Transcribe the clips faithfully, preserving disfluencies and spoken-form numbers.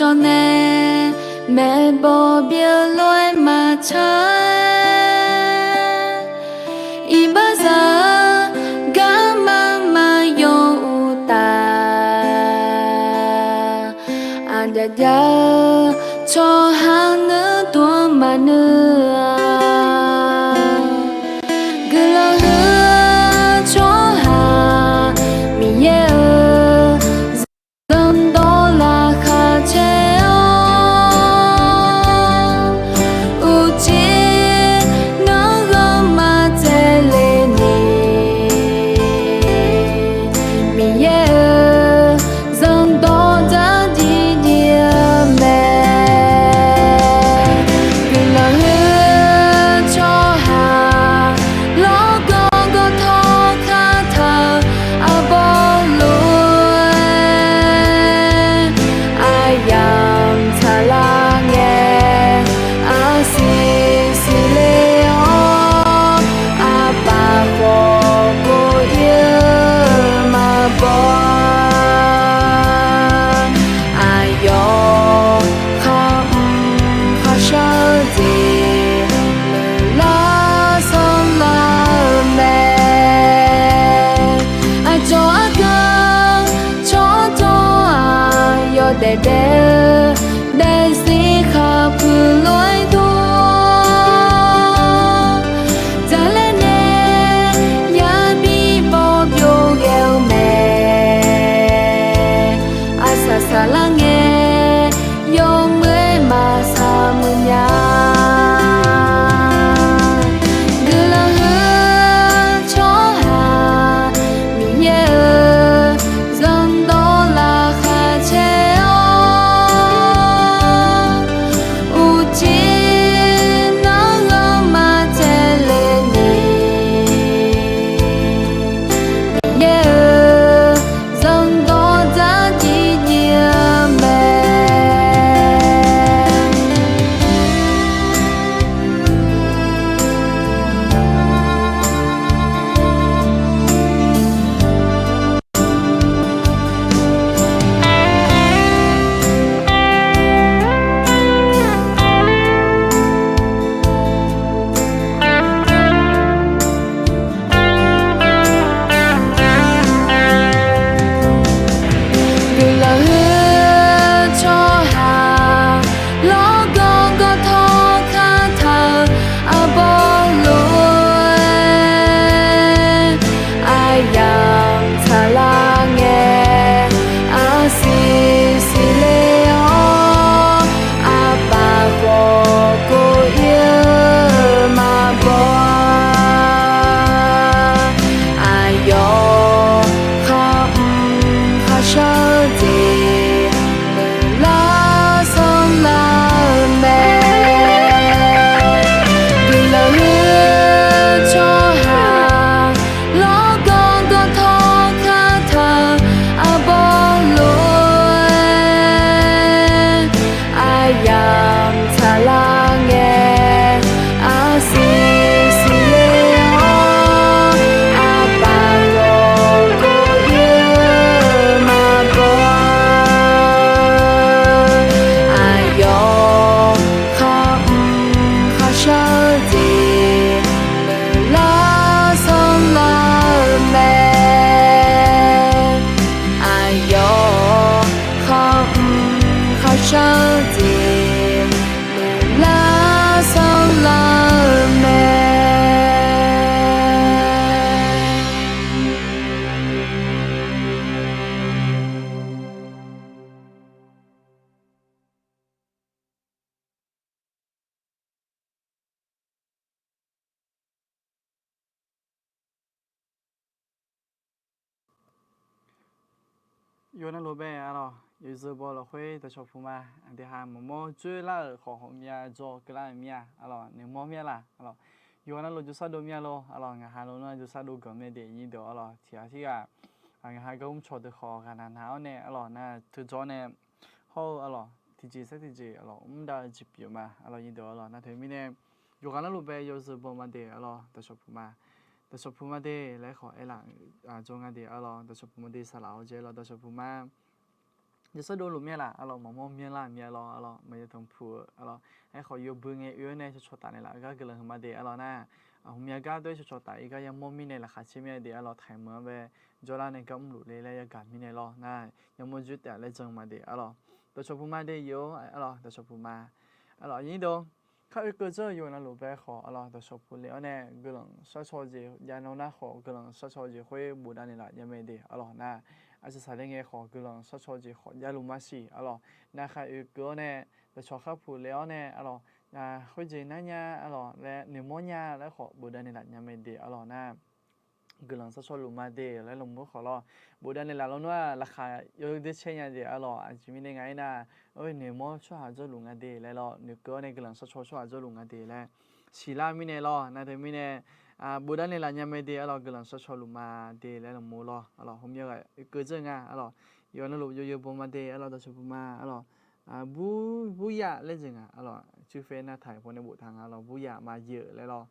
Cawq nae maeqbawq byeuf lof-aer maqtsaq-aer, iqbaxzaq-eu garma maqyawf uqtaf, aqjav jav-eu tsawrhaq nuir dmq-anr maqnuir-a. Guiqlanq huiq-eu tsawrhaq Miqyaer-euq zanqdawq laqkhaq caer-awr, uqcif nanrghanq maqtsaevle ni, Miqyaer-euq zanqdawq dzardziv dziv-eu mae. Guiqlanq huiq-eu tsawrhaq lawrgawv gawvtawv kataq-euq arbawr lof-aer, aqyamq tsaqlar ngae, arsiq siqle-awr, aqpaf khawf kov ir-eu maqbaw-a. Aqyawf khar mr kharshar-eu jeq meuq lar sanr lar-eu mae. Aqcawq arganq tsawrjawr-aq, yawdaef daef-eu daefzir khaqpuiq lof-aer dur, dzaqlaer nae yabi baw byov ghae-eu mae. Aqsaq saqlar ngae, yawmuiq-aer maqsaq muiq nya. Guiqlanq huiq-eu tsawrhaq Miqyaer-euq zanqdawq laqkhaq caer-awr, uqcif nanrghanq maqtsaevle ni, Miqyaer-euq zanqdawq dzardziv dziv-eu mae. Guiqlanq huiq-eu tsawrhaq lawrgawv gawvtawv kataq-euq arbawr lof-aer, aqyamq tsaqlar ngae, arsiq siqle-awr, aqpaf khawf kov ir-eu maqbaw-a. Aqyawf khar mr kharshar-eu jeq meuq lar sanr lar-eu mae. Guiqlanq huiq-eu tsawrhaq lawrgawv gawvtawv kataq-euq arbawr lof-aer, aqyamq tsaqlar ngae, arsiq siqle-awr, aqpaf khawf kov ir-eu maqbaw-a. Aqyawf khar mr kharshar-eu jeq meuq lar sanr lar-eu mae. Aqyawf khar mr kharshar-eu jeq meuq lar sanr lar-eu mae. Yawqnan lof bae arlawq, yawzeu baw lafkhoer dawqshawq puq ma. Aqdui ha maqmawr dzoerlar-euq khawf ghawqmya dzaw keuvlar-euq mir-a arlawq, noeqmawr mir-a laq arlawq. Yawqnan lof jawrsar dov mir-a lor arlawq, ngaq ha lof nar jawrsar dov ganq mae de nyir deuq arlawq, tiq ghaq tirghaq ngaq ha gar mr cawq deuq khawf ghaqnaq naq-awr nae arlawq, nar teu jawr nae hawr-eu arlawq, tiqjeq saer tiqjeq arlawq mr dav-eu jeq pyeuf ma arlawq, nyir deuq arlawq. Nar teumirnae yawqghaq nar lof bae yawzeu baw ma de arlawq, dawqshawq puq ma. Dawqshawq puq ma de laer khawf aerlaf, aqdzawr nga de arlawq, dawqshawq puq ma de saqlaq-awr jae arlawq, dawqshawq puq ma. Yawshawr dov luf myav laf, arlawq, maqmawr myanr lar myav lawr, arlawq, maqya tanqpuq, arlawq, aerkhawf yawbui ngae oe-awr nae cawqcawq taf naeqlaf gar guiqlanq huiqma de, arlawq, nar, hmqmya gar dov-aer cawqcawq taf-ir gar yamawr mirnae laqkhaq caer myav de, arlawq, taqmeuq-anr bae jawrlar nae gar mrluf le laer yagaq mirnae lawr, nar, yamawr joer taef laer jan ma de, arlawq, dawqcawq puq ma de, yawr, arlawq, dawqcawq puq ma, arlawq, aqnyir dov, khar oekeuv dzeur-eu yawqnan luf bae khawf, arlawq, dawqcawq puq le-awr nae guiqlanq sharcaw jeq jav nan nar khawf, guiqlanq sharcaw jeq khoer bofdav naeqlaf nya mae de, arlawq, nar, aqcawq saqler ngae khawf guiqlanq sharcaw jeq khawf javluf maqsiq, arlawq, nar, khar oekeuv-awr nae, dawqcawq khar puq le-awr nae, arlawq, khoerjeq nar nya, arlawq, laer noeqmawr nya laer khawf bofdav naeqlaf nya mae de, arlawq, nar, guiqlanq sharcaw luf ma de laer lawmur khawf lawr, bofdav naeqlaf lawnmr-aq laqkhaq yawdoer caer nya de, arlawq, aqjeq mirnae nga aernar, noeqmawr tsawrhaq jawrluf nga de laer lawr, noeqkeuv-awr nae guiqlanq sharcaw tsawrhaq jawrluf nga de laer siqlar mirnae lawr, nar teumirnae, bofdav naeqlaf nya mae de, arlawq, guiqlanq sharcaw luf ma de laer lawmur lawr, arlawq, hmqmya ghaq oekeuv dzeur nga, arlawq, yawqnan luf yawyaw baw ma de, arlawq, dawqcawq puq ma, arlawq, bur, burya laer jeq nga, arlawq, cuirfae nar taq-iq pawnae boftaq nga, arlawq, burya maqyeuq laer lawr,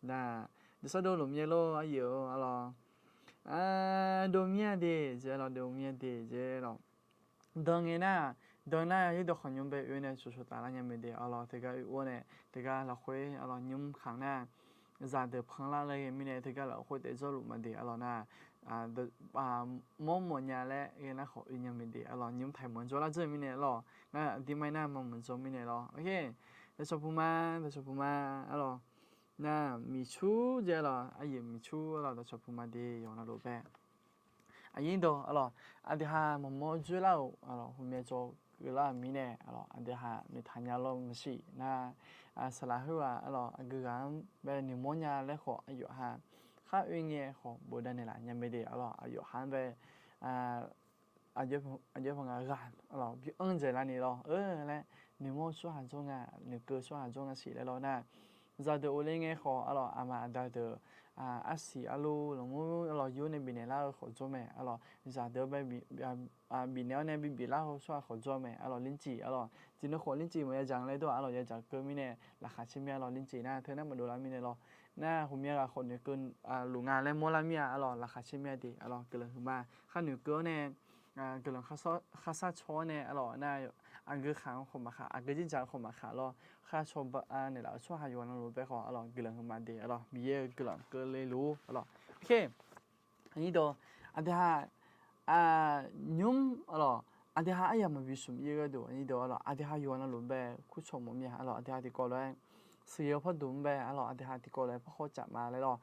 nar, dawqcawq dov luf myav lor, aqyuif-or, arlawq, dov myav de jeq, arlawq, dov myav de jeq, arlawq, dan ngae nar, dan nar, yawdawq khawf nymr bae oe-awr nae cawqcawq taf lar nya mae de, arlawq, teugar oe-awr nae teugar lafkhoer, arlawq, nymr khanq nar, zaqdeuq panlar laer ghae mirnae teugar lafkhoer taef jawrluf ma de, arlawq, nar, mawr mawf nya laer ghae nar khawf oe nya mae de, arlawq, nymr taqmanq jawrlar dzeur mirnae lawr, nar, aqdirmar nar maqmanq jawr mirnae lawr, dawqcawq puq ma, dawqcawq puq ma, arlawq, nar, miqcur jeq, arlawq, aqyuif miqcur, arlawq, dawqcawq puq ma de yawqnan luf bae Aqnyir dawq, arlawq, aqdui ha maqmawr dzoerlar-euq, arlawq, hmqmya jawr keuvlar-euq mirnae, arlawq, aqdui ha noeqtaq nya lawr maqsiq nar, saqlaq khoerghaq, arlawq, aqgeu ghaq-anr bae noeqmawr nya laer khawf aqyawf ha khar oe ngae khawf bofdav naeqlaf nya mae de, arlawq, aqyawf ha-anr bae aqjox-aer panga ghaq, arlawq, bi anr dzaeqlar ni lawr, eu, laer, noeqmawr tsawrhaq jawr nga, noeqkeuv tsawrhaq jawr nga siq laer lawr nar, zaqdeuq of le ngae khawf, arlawq, aqma aqda deuq, arsiq arlawr lmqmr, arlawq, yur nae bifnaeq lar-eu khawf jawr mae, arlawq, zaqdeuq bae bifnaeq-awr nae bibif lar-eu tsawrhaq khawf jawr mae, arlawq, lercif, arlawq, tiqnan khawf lercif maqya dzaq laer dawr, arlawq, ya dzaq keuv mirnae laqkhaq caer mir-a lawr, lercif nar teunar maqdov lar mirnae lawr, nar, hmqmya ghaq khawf noeqkeuv luf nga laer mawrlar mir-a, arlawq, laqkhaq caer mir-a de, arlawq, guiqlanq huiqma, khar noeqkeuv-awr nae guiqlanq kharshar caw-awr nae, arlawq, nar, aqgeu khaq-anr khawf maqkhaq, aqgeu dzerdzaq-anr khawf maqkhaq lawr, khar caw naeqlaf-euq tsawrhaq yawqnan luf bae khawf, arlawq, guiqlanq huiqma de, arlawq, Miqyaer-euq guiqlanq keuvle luf, arlawq, oke. Aqnyir dawq, aqdui ha nymr, arlawq, aqdui ha aryamq maqbi smq ir-eu gharduq, aqnyir dawq, arlawq, aqdui ha yawqnan luf bae kurcawq mawf mir-a, arlawq, aqdui ha tiqkawv lof-aer sheuqghae-eu pardmq-anr bae, arlawq, aqdui ha tiqkawv lof-aer parhaw caf ma laer lawr,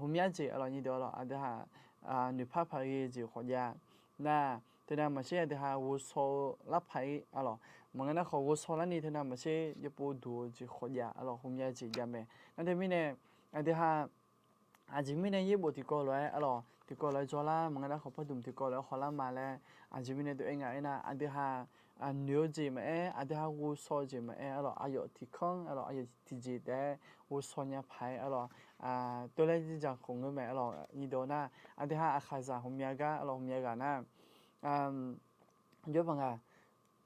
hmqmya jeq, arlawq, aqnyir dawq, arlawq, aqdui ha noeqpar paq ghae jeq khawf jav nar, teunav maqtser aqdui ha ghovshaw-eu larpaq-ir, arlawq, maqngeur nar khawf ghovshaw larni teunav maqtser yawpov duq-eu jeq khawf jav, arlawq, hmqmya jeq jav mae. Nar teumirnae aqdui ha aqjeq mirnae yaerbof tiqkawv lof-aer, arlawq, tiqkawv lof-aer jawrlar, maqngeur nar khawf pardmq tiqkawv lof-aer hawlar ma laer, aqjeq mirnae dov-aer nga aernar, aqdui ha noeq-eu jeq maqaer, aqdui ha ghovshaw-eu jeq maqaer, arlawq, aqyawf tiqkanr, arlawq, aqyawf tiqjeq taef-aer ghovshaw nya paq-aer, arlawq, tov laer dzerdzaq khawf ngeur mae, arlawq, aqnyir dawq nar, aqdui ha aqkhaqzaq hmqmya gar, arlawq, hmqmya ghaq nar, jawr paq nga,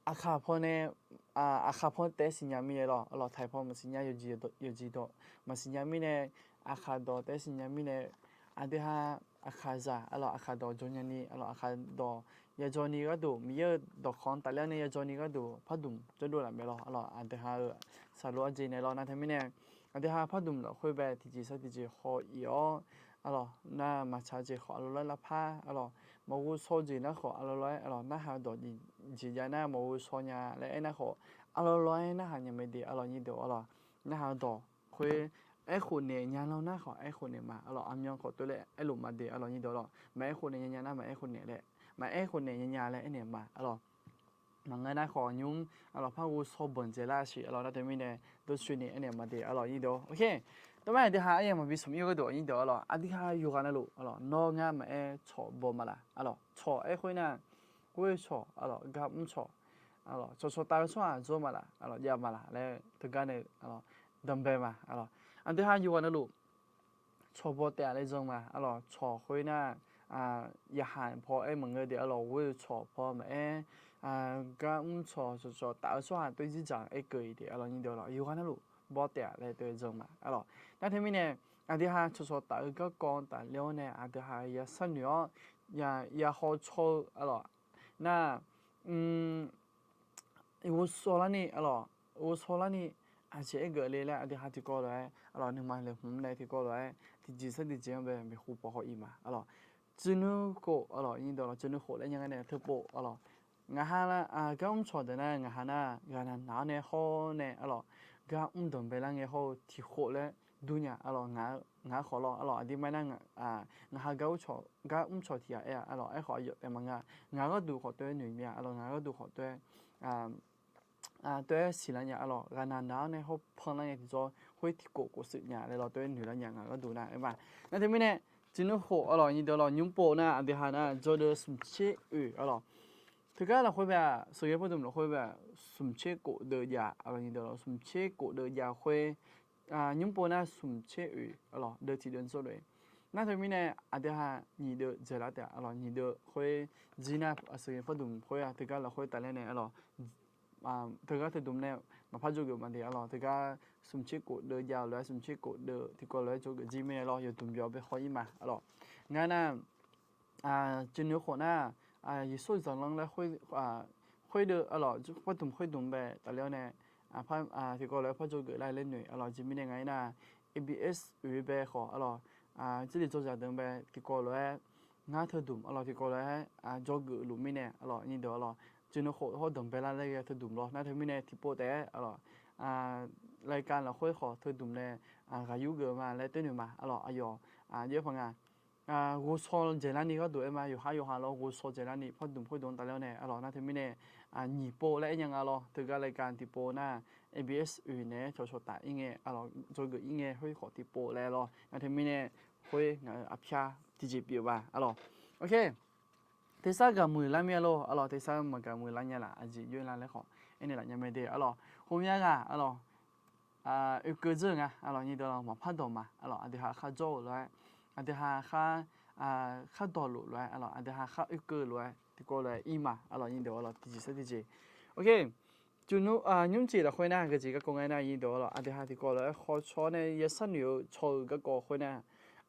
aqkhaq pawnae, aqkhaq paw taef-aer siqnya mirnae lawr, arlawq, taiq paw maqsiqnya, yawqjeq dawq maqsiqnya mirnae, aqkhaq dawq taef-aer siqnya mirnae, aqdui ha aqkhaqzaq, arlawq, aqkhaq dawq jawr nyani, arlawq, aqkhaq dawq ya jawr ni gharduq, Miqyaer-euq dawqkawq-anr tafler-awr nae ya jawr ni gharduq pardmq jawrdov laf mae lawr, arlawq, aqdui ha-euq saqlaq-awr jeq naeq lawr nar teumirnae, aqdui ha pardmq lafkhoer bae tiqjeq sar tiqjeq haw-ir-awr, arlawq, nar maqtsaq jeq khawf aqlawq lof-aer lavpar, arlawq, maqghovshaw jeq nar khawf aqlawq lof-aer, arlawq, narhaq dawq jeq jav nar maqghovshaw nya laer aernar khawf aqlawq lof-aer narhaq nya mae de, arlawq, aqnyir dawq, arlawq, narhaq dawq khoer aerkhof naeq nya lawr nar khawf aerkhof naeq ma, arlawq, aqmyan khawf tov laer aerluf ma de, arlawq, aqnyir dawq, arlawq, maqaerkhof naeq nya nya nar maqaerkhof naeq laer, maqaerkhof naeq nya nya laer aernaeq ma, arlawq, maqngeur nar khawf nymr, arlawq, par ghovshaw banq dzaeqlar siq, arlawq, nar teumirnae dovcoeni aernaeq ma de, arlawq, aqnyir dawq, oke. Tov mar aqdui ha aryamq maqbi smq ir-eu gharduq, aqnyir dawq, arlawq, aqdui ha yawqghaq navluf, arlawq, nawr ngar maqaer cawq baw ma laq, arlawq, cawq aer khoer nar, ghoer-eu cawq, arlawq, gar mr cawq, arlawq, cawqcawq taf-eu tsawrhaq jawr ma laq, arlawq, jav ma laq laer teugar nae, arlawq, danqbae ma, arlawq, aqdui ha yawqghaq navluf cawq baw taef-a laer jan ma, arlawq, cawq khoer nar, yaqhaq paw aer maqngeur de, arlawq, ghoer-eu cawq paw maqaer, gar mr cawq, cawqcawq taf-eu tsawrhaq toer dzerdzaq aer keuv-iq de, arlawq, aqnyir dawq, arlawq, yawqghaq navluf baw taef-a laer tov-aer jan ma, arlawq, nar teumirnae aqdui ha cawqcawq taf-eu garkawv tafler-awr nae aqdui ha ya sharnoeq-awr, ya haw caw-eu, arlawq, nar ghovshaw larni, arlawq, ghovshaw larni aqjeq aergeuf le laer aqdui ha tiqkawv lof-aer, arlawq, nuima laeqhmq nae tiqkawv lof-aer tiqjeq sar tiqjeq-anr bae maeqhu paw haw-iq ma, arlawq. Tsuif nuikhof, arlawq, nyiq deuq lawq, tsuif nuikhof laer nya nga nae teupov, arlawq, ngaq ha gar mr cawq deuq nar ngaq ha nar ghaqnaq naq-awr nae hawr nae, arlawq, gar mr danqbae lar ngae hawr-eu tiq khof laer dur nya, arlawq, ngaq-anr khawf lawr, arlawq, aqdirmar nar ngaq ha gar mr cawq tiq ghaq aer-a, arlawq, aerkhawf aqyawf taef maqnga, ngaq gharduq khawf tov-aer noeq mya, arlawq, ngaq gharduq khawf tov-aer tov-aer siqlar nya, arlawq, ghaqnaq naq-awr nae hawr panlar ngae tiqjawr khoer tiqkhof khof shuif nya laer lawr tov-aer noeqlar nya ngaq gharduq nar aer ma. Nar teumirnae tsuif nuikhof, arlawq, nyiq deuq lawq, nymr pov nar aqdui ha nar jawrdeuv smq tser oeq, arlawq, teugar lafkhoer bae-aq sheuqghae pardmq lafkhoer bae-aq smq tser khof deuv jav, arlawq, nyiq deuq lawq, smq tser khof deuv jav khoer, nymr pov nar smq tser oeq, arlawq, deuv tiq deuv jawr lof-aer. Nar teumirnae aqdui ha nyiq deuv dzaeqlar taef, arlawq, nyiq deuv khoer jir nar sheuqghae pardmq khoer-aq teugar lafkhoer tafler nae, arlawq, teugar teudmq nae maqpar jawrgeuf maqde, arlawq, teugar smq tser khof deuv jav-eu lof-aer smq tser khof deuv tiqkawv lof-aer jawrgeuf jir mirnae lawr yawdmq yawq bae haw-ir ma, arlawq. Ngar nar tsuif nuikhof nar Yeqsur zaqlanr laer khoerdeuv, arlawq, pardmq khoerdmq bae tafler-awr nae tiqkawv lof-aer par jawrgeuf lar laer noeq, arlawq, jeq mirnae ngaq-aer nar A B S oeq bae khawf, arlawq, jarlif dzawrzaq deuq bae tiqkawv lof-aer ngar teudmq, arlawq, tiqkawv lof-aer jawrgeuf luf mirnae, arlawq, nyiq deuq, arlawq, tsuif nuikhof hawr danqbae lar laer ghae teudmq lawr nar teumirnae tiqpov taef-aer, arlawq, รายการ lafkhoer khawf teudmq nae ghaq yur geuf ma laer toer noeq ma, arlawq, aqyawf jawr paq nga. Ghovshaw dzaeqlarni gharduq aer ma, yawqhar yawqha lawr ghovshaw dzaeqlarni pardmq khoerdmq tafler-awr nae, arlawq, nar teumirnae nyiq pov laer aer nya nga lawr, teugar รายการ tiqpov nar A B S oeq naeq-aer cawqcawq taf-ir ngae, arlawq, jawrgeuf-ir ngae khoer khawf tiqpov laer lawr nar teumirnae khoer ngaq-euq aqpyar tiqjeq pyeuf-eu ma, arlawq. Tersar gaqmuiq lar mir-a lor, arlawq, tersar maqgaqmuiq lar nya laf, aqjeq yoer la laer khawf aernaeq laf nya mae de, arlawq, ghawqmya ghaq, arlawq, oekeuv dzeur-eu nga, arlawq, nyiq deuq lawq, maqpar dawq ma, arlawq, aqdui ha khar jawr-euq lof-aer, aqdui ha khar, khar dawqluf lof-aer, arlawq, aqdui ha khar oekeuv lof-aer tiqkawv lof-aer ir ma, arlawq, nyiq deuq, arlawq, tiqjeq sar tiqjeq. Nymrcif lafkhoer nar aqgeujeq garkawv ngae nar nyiq deuq, arlawq, aqdui ha tiqkawv lof-aer khawcaw nae yasar noeq-eu cawq-euq garkawv khoer nar,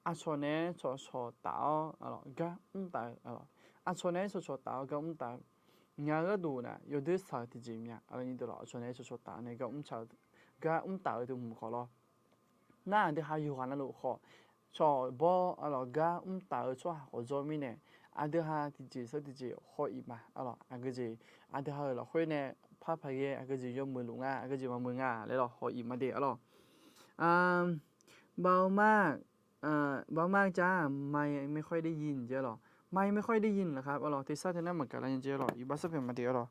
aqcawq naeq-aer cawqcawq taf-awr, arlawq, gar mr taf-eu, arlawq, aqcawq naeq-aer cawqcawq taf-awr gar mr taf-eu, ngaq-euq gharduq nar yawdoer shaq-eu tiqjeq mya, arlawq, nyiq deuq lawq, aqcawq naeq-aer cawqcawq taf-awr nae gar mr taf-eu, gar mr taf-eu teu hmq khawf lawr. Nar aqdui ha yawqghaq navluf khawf cawq bawr, arlawq, gar mr taf-eu tsawrhaq khawf jawr mirnae, aqdui ha tiqjeq sar tiqjeq haw-iq ma, arlawq, aqgeujeq aqdui ha-euq lafkhoer nae par paq ghae aqgeujeq yawmuiq luf nga, aqgeujeq maqmuiq nga laer lawq haw-iq ma de, arlawq. เบามาก เบามากจ้า ไม่ ไม่ค่อยได้ยิน jeq, arlawq, ไม่ ไม่ค่อยได้ยิน เหรอครับ arlawq, tersar teunar maqgaq lar nya jeq, arlawq, iqbax sarpyaeq ma de, arlawq.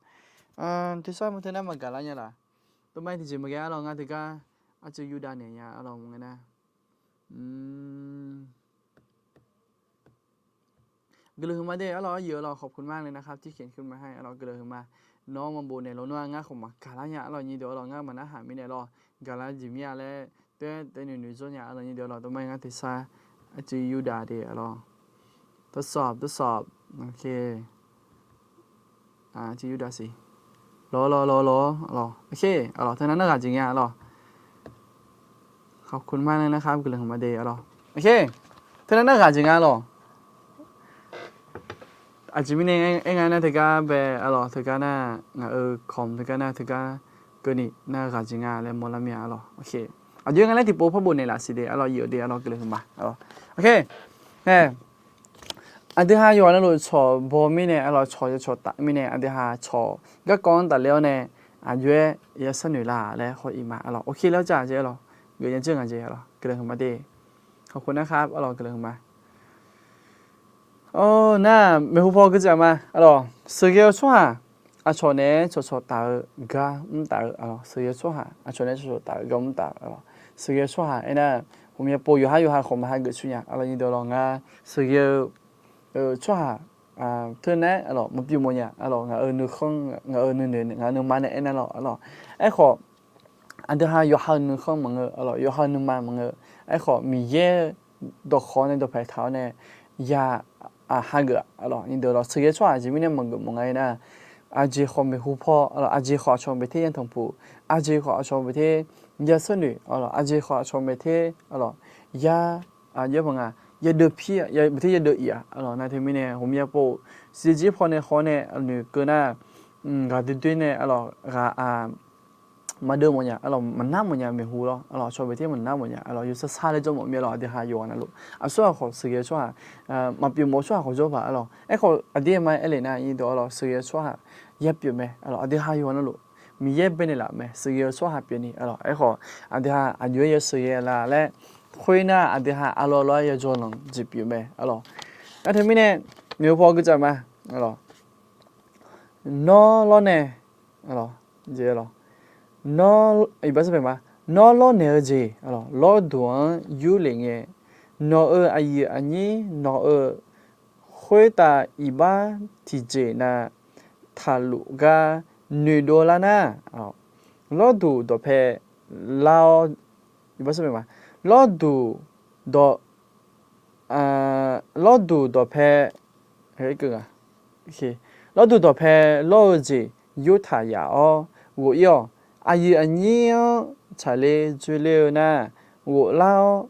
Tersar teunar maqgaq lar nya laf. Tov mai tiqjeq maqghae, arlawq, ngar teugar arcuiv yurdav naeq nya, arlawq, maqngae nar Guiqlanq huiqma de, arlawq, aryuif, arlawq, ขอบคุณมากเลยนะครับ ที่เขียนขึ้นมาให้ arlawq, guiqlanq huiqma. Nawr maqbof naeq lawq nar ngar khawf maqgaq lar nya, arlawq, nyiq deuq, arlawq, ngar maqnar haq mirnae lawr, gaq lar jeq mir-a laer taef-aer taef noeq noeq jawr nya, arlawq, nyiq deuq, arlawq, tov mai ngar tersar arcuiv yurdav de, arlawq. ทดสอบ ทดสอบ arcuiv yurdav siq. Lawr lawr lawr lawr, arlawq, arlawq, teunar nar ghaq jeq nga, arlawq. ขอบคุณมากเลยนะครับ guiqlanq huiqma de, arlawq. Teunar nar ghaq jeq nga, arlawq. Aqjeq mirnae aer nga nar teugar bae, arlawq, teugar nar ngaq-euq คอม teugar nar teugar keuvni nar ghaq jeq nga laer mawrlar mir-a, arlawq. Aqjox nga laer tiqpov par bof naeq laf siq de, arlawq, yawf de, arlawq, guiqlanq huiqma, arlawq. Aqdui ha yawqghaq navluf cawq baw mirnae, arlawq, cawq yawcawq taf mirnae, aqdui ha cawq garkawv-anr tafler-awr nae aqjox-aer yasar noeq laf laer haw-iq ma, arlawq. โอเคแล้วจ้า jeq, arlawq, geuf nya jeur nga jeq, arlawq, guiqlanq huiqma de. ขอบคุณนะครับ arlawq, guiqlanq huiqma. Awr, nar maeqhu paw geudzaq ma, arlawq, sheuqghae-eu tsawrhaq aqcawq naeq-aer cawqcawq taf-eu gar mr taf-eu, arlawq, sheuqghae-eu tsawrhaq aqcawq naeq-aer cawqcawq taf-eu gar mr taf-eu, arlawq, sheuqghae-eu tsawrhaq aernar, ghawqmya pov yawqhar yawqha khawf maq hageuf tsur nya, arlawq, nyiq deuq, arlawq, ngar sheuqghae-eu tsawrhaq teunav-aer, arlawq, maqpyeuf mawf nya, arlawq, ngaq-euq nuikhanr, ngaq-euq nuinoeq, ngaq-euq nuima nae aernar lawq, arlawq. Aerkhawf, aqdui ha yawqha-euq nuikhanr maqngeur, arlawq, yawqha-euq nuima maqngeur. Aerkhawf, Miqyaer dawqkawq nae dawqpae taq-awr nae ya hageuf, arlawq, nyiq deuq, arlawq, sheuqghae tsawrhaq aqjeq mirnae maqgeuf mawf nga aernar, aqjeq khawf maeqhu paw, arlawq, aqjeq khawf aqcawq maeqter ya tanqpuq, aqjeq khawf aqcawq maeqter ya sharnoeq, arlawq, aqjeq khawf aqcawq maeqter, arlawq, ya, aqjeq paq nga, yadeuv pir, maeqter yadeuv iq-aq, arlawq, nar teumirnae ghawqmya pov siqjir paw nae haw nae noeqkeuv nar, ghaq doer doer nae, aqlawq, ghaq, maqdeuv mawf nya, aqlawq, maqnar mawf nya maeqhu lawr, aqlawq, aqcawq baeq ter maqnar mawf nya, aqlawq, yawshar shar laer jawr mawf mir-a lawr, aqdui ha yawqghaq navluf aqsurghaq khawf sheuqghae-eu tsawrhaq, maqpyeuf mawf-eu tsawrhaq khawf jawr paq, aqlawq. Aerkhawf aqdir ma aer lef nar, nyiq dawq, aqlawq, sheuqghae-eu tsawrhaq ya pyeuf mae, aqlawq, aqdui ha yawqghaq navluf Miqyaer baenaeq laf mae, sheuqghae-eu tsawrhaq pyeuf ni, aqlawq. Aerkhawf aqdui ha aqjox-aer yasheuqghae la laer, khoernar aqdui ha aqlawq lawq-aer yajawr lanq jeq pyeuf mae, aqlawq. Nar teumirnae, maeqhu paw gui tsaf ma, aqlawq, nawr lawrnae, aqlawq, nawr, iqbax sar paeq ma, nawr lawrnaeq-eu jeq, aqlawq, lawrduq-anr yurlef ngae, nawq-euq aqyuif aqnyir nawq-euq khoertav iqbax tiqjeq nav taqluf gar noeqdov lar nar, lawrduq dawqpae lar-awr, iqbax sar paeq ma, lawrduq dawq, lawrduq dawqpae, lawrduq dawqpae lawr-eu jeq yurtaq yaf-awr ghof-ir-awq. Aqyuif aqnyir-anr tsaqler dzoerler-eu nar, ghoflar-awr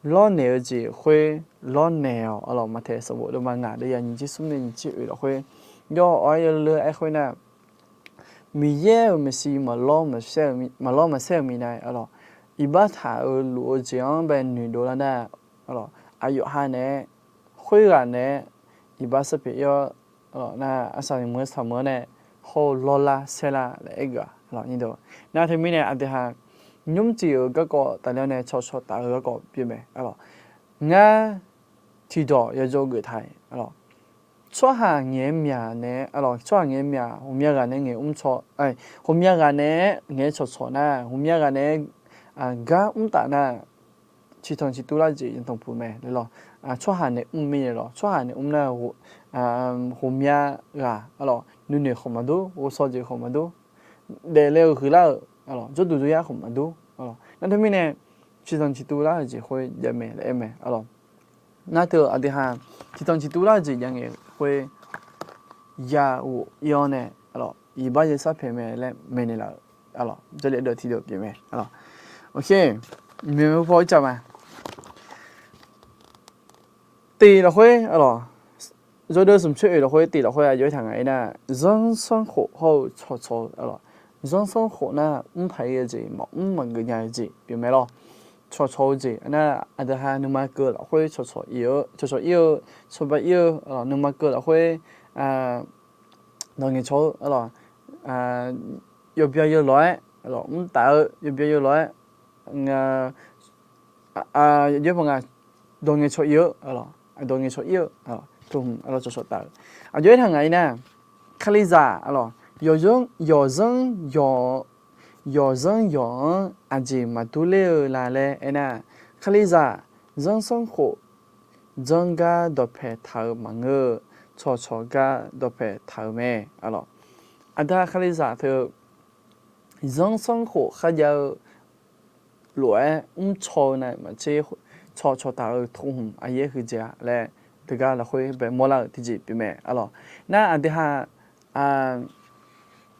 lawrnaeq-eu jeq khoer lawrnaeq-awq, aqlawq. Maqtaeq sanqbof deuvma ngaq deuv ya nyiq jir smr nae nyiq jir oeq lafkhoer, yawr-awr aer-eu leu aer khoernar, Miqyaer-euq maeqshi maqlawr maqsaer-eu mirnae, aqlawq, iqbax taq-eu luf-eu jeq-anr bae noeqdov lar nar, aqlawq, aqyawf ha naeq-aer, khoerghaq naeq-aer, iqbax sar paeq ir-awr, aqlawq, nar arsaq meuq-anr saqmeuq-anr nae, hawr-eu lawrlar saerlar laer aergeuf-a, aqlawq. Nar teumirnae aqdui ha nymr tsuif-euq garkawv tafler-awr nae cawqcawq taf-eu garkawv pyeuf mae, aqlawq. Ngar tiqdawq yajawr geuf taq-iq, aqlawq, tsawrhaq ngaeq-aer myaq naeq-aer, aqlawq, tsawrhaq ngaeq-aer myaq, ghawqmya ghaq naeq-aer ngaeq mr caw, ghawqmya ghaq naeq-aer ngaeq-aer cawqcawq nar, ghawqmya ghaq naeq-aer gar mr taf nar, ciqtanq ciqtuv lar-eu jeq yanqtanq puq mae, lawr. Tsawrhaq naeq mr mir-a lawr, tsawrhaq naeq mr nar, ghawqmya ghaq, aqlawq, nuinoeq khawf maqdur, ghovshaw jeq khawf maqdur, daefle-euq huiqlar-euq, aqlawq, jawrduq jawryar khawf maqdur, aqlawq. Nar teumirnae, ciqtanq ciqtuv lar-eu jeq khoer jav mae laer aer mae, aqlawq. Nar teu aqdui ha ciqtanq ciqtuv lar-eu jeq jav ngae khoer ya ghof ir-awr nae, aqlawq, iqbax yashar paeq mae laer maeqnaeq laf-euq, aqlawq, jarlif deuq tiqdeuq pyeuf mae, aqlawq. Oke, maeqhu paw ir tsaf ma. Tiq lafkhoer, aqlawq, yawdeuv smq tsoer oeq lafkhoer tiq lafkhoer aqjox-aer taq ngaq-ir nar, zanrsanrkhof hawr-eu cawqcawq-eu, aqlawq, zanrsanrkhof nar mr paq-ir-eu jeq, maqmr maqgeuf nya-eu jeq pyeuf mae lawr. Cawqcawq-eu jeq nar, aqdui ha nuima keuv lafkhoer cawqcawq ir-eu, cawqcawq ir-eu, cawba ir-eu, aqlawq, nuima keuv lafkhoer dawq ngaeqcawq-eu, aqlawq, yawbya yawlawq-aer, aqlawq, mr taf-eu yawbya yawlawq-aer, nga, aqjox-aer paq nga, dawq ngaeqcawq ir-eu, aqlawq, dawq ngaeqcawq ir-eu, aqlawq, tmq, aqlawq, cawqcawq taf-eu. Aqjox-aer taq ngaq-ir nar, Kalizaq, aqlawq, yawqzanr, yawqzanr yawq, yawqzanr yawq-anr aqjeq maqdur ler-eu la laer aernar, Kalizaq zanrsanrkhof janr gar dawqpae taq-eu maqngeur-eu, cawqcawq gar dawqpae taq-eu mae, aqlawq. Aqda Kalizaq teu zanrsanrkhof kharjav-eu lof-aer mrcaw-eu nae maqtser cawqcawq taq-eu tmq aqyaer huiqdzaeq-a laer, teugar lafkhoer bae mawrlar-euq tiqjeq pyeuf mae, aqlawq. Nar aqdui ha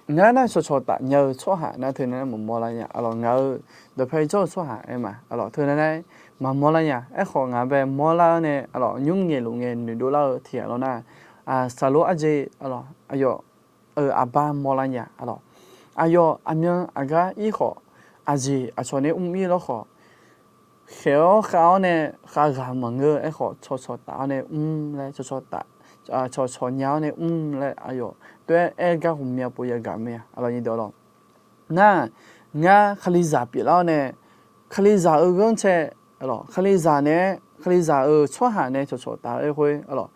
ngar nar cawqcawq taf nya-eu tsawrhaq nar teunav nar maqmawr lar nya, aqlawq, ngaq-euq dawqpae jawr-eu tsawrhaq aer ma, aqlawq, teunav nar maqmawr lar nya. Aerkhawf ngaq bae mawrlar-awr nae, aqlawq, nymr ngaeqluf ngae noeqdov lar-eu tiq ghaq lawr nar, saqlor arjeq, aqlawq, aqyawf-euq aqbar mawrlar nya, aqlawq, aqyawf aqmyan aqgar ir khawf, aqjeq aqcawq nae mr ir lawr khawf, khaeq-awr khav-awr nae khavghaq maqngeur. Aerkhawf cawqcawq taf-awr nae mr laer, cawqcawq taf, cawqcawq nya-awr nae mr laer aqyawf tov-aer aer gar ghawqmya pov yagaq mae, aqlawq, nyiq dawq lawq. Nar, ngar Kalizaq pyeuflar-awr nae, Kalizaq-euq ghanrcae, aqlawq, Kalizaq nae-aer, Kalizaq-euq tsawrhaq nae cawqcawq taf-eu aer khoer, aqlawq,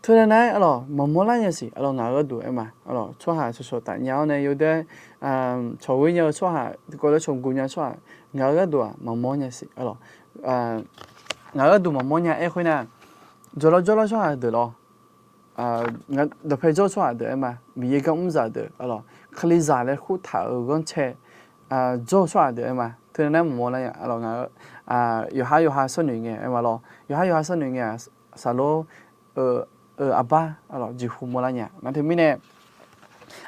teunav nar-aer, aqlawq, maqmawr lar nya siq, aqlawq, ngaq-euq gharduq aer ma, aqlawq, tsawrhaq cawqcawq taf nya-awr nae yawdaer cawq ghoer nya-eu tsawrhaq, tiqkawv lof-aer cawq guv nya tsawrhaq, ngaq-euq gharduq-aq maqmawr nya siq, aqlawq, ngaq-euq gharduq maqmawr nya aer khoer nar, jawrlawr jawrlawr tsawrhaq deuq lawr, dawqpae jawr-eu tsawrhaq deuq aer ma, Miqyaer gar mrzaq deuq, aqlawq, Kalizaq laer kurtaq-euq ghanrcae jawr-eu tsawrhaq deuq aer ma, teunav nar maqmawr lar nya, aqlawq, ngaq-eu yawqhar yawqha sharnoeq ngae aer ma lawr, yawqhar yawqha sharnoeq ngae-aq, saqlor-eu aqbar, aqlawq, jeqhu mawrlar nya. Nar teumirnae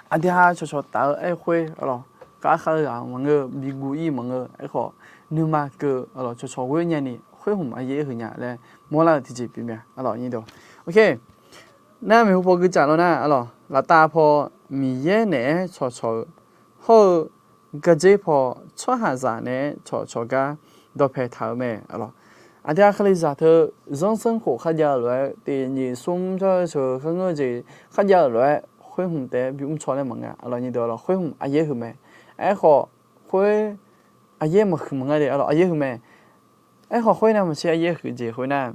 aqdui ha cawqcawq taf-eu aer khoer, aqlawq, khav khav-eu ghaq maqngeur, biguv ir maqngeur. Aerkhawf nuima keuv, aqlawq, cawqcawq ghoer nyani khoer hmq aqyaer huiq nya laer mawrlar-eu tiqjeq pyeuf mae, aqlawq, nyiq dawq. Nar maeqhu paw gui tsaf lawr nar, aqlawq, Laftav paw Miqyaer naeq-aer cawqcawq-eu hawr-eu, gardzer paw tsawrhaqzaq naeq-aer cawqcawq gar dawqpae taq-eu mae. Aqlawq, aqdui-aq Kalizaq teu zanrsanrkhof kharjav-eu lof-aer, tiq nyiq smr jawr-eu sheuq kharngeur-eu jeq kharjav-eu lof-aer khoer hmq taef-aer bimr caw laer maqnga. Aqlawq, nyiq deuq aqlawq, khoer hmq aqyaer huiq mae. Aerkhawf, khoer aqyaer maqhuiq maqnga de. Aqlawq, aqyaer huiq mae. Aerkhawf khoer nar maqtser aqyaer huiq jeq khoer nar,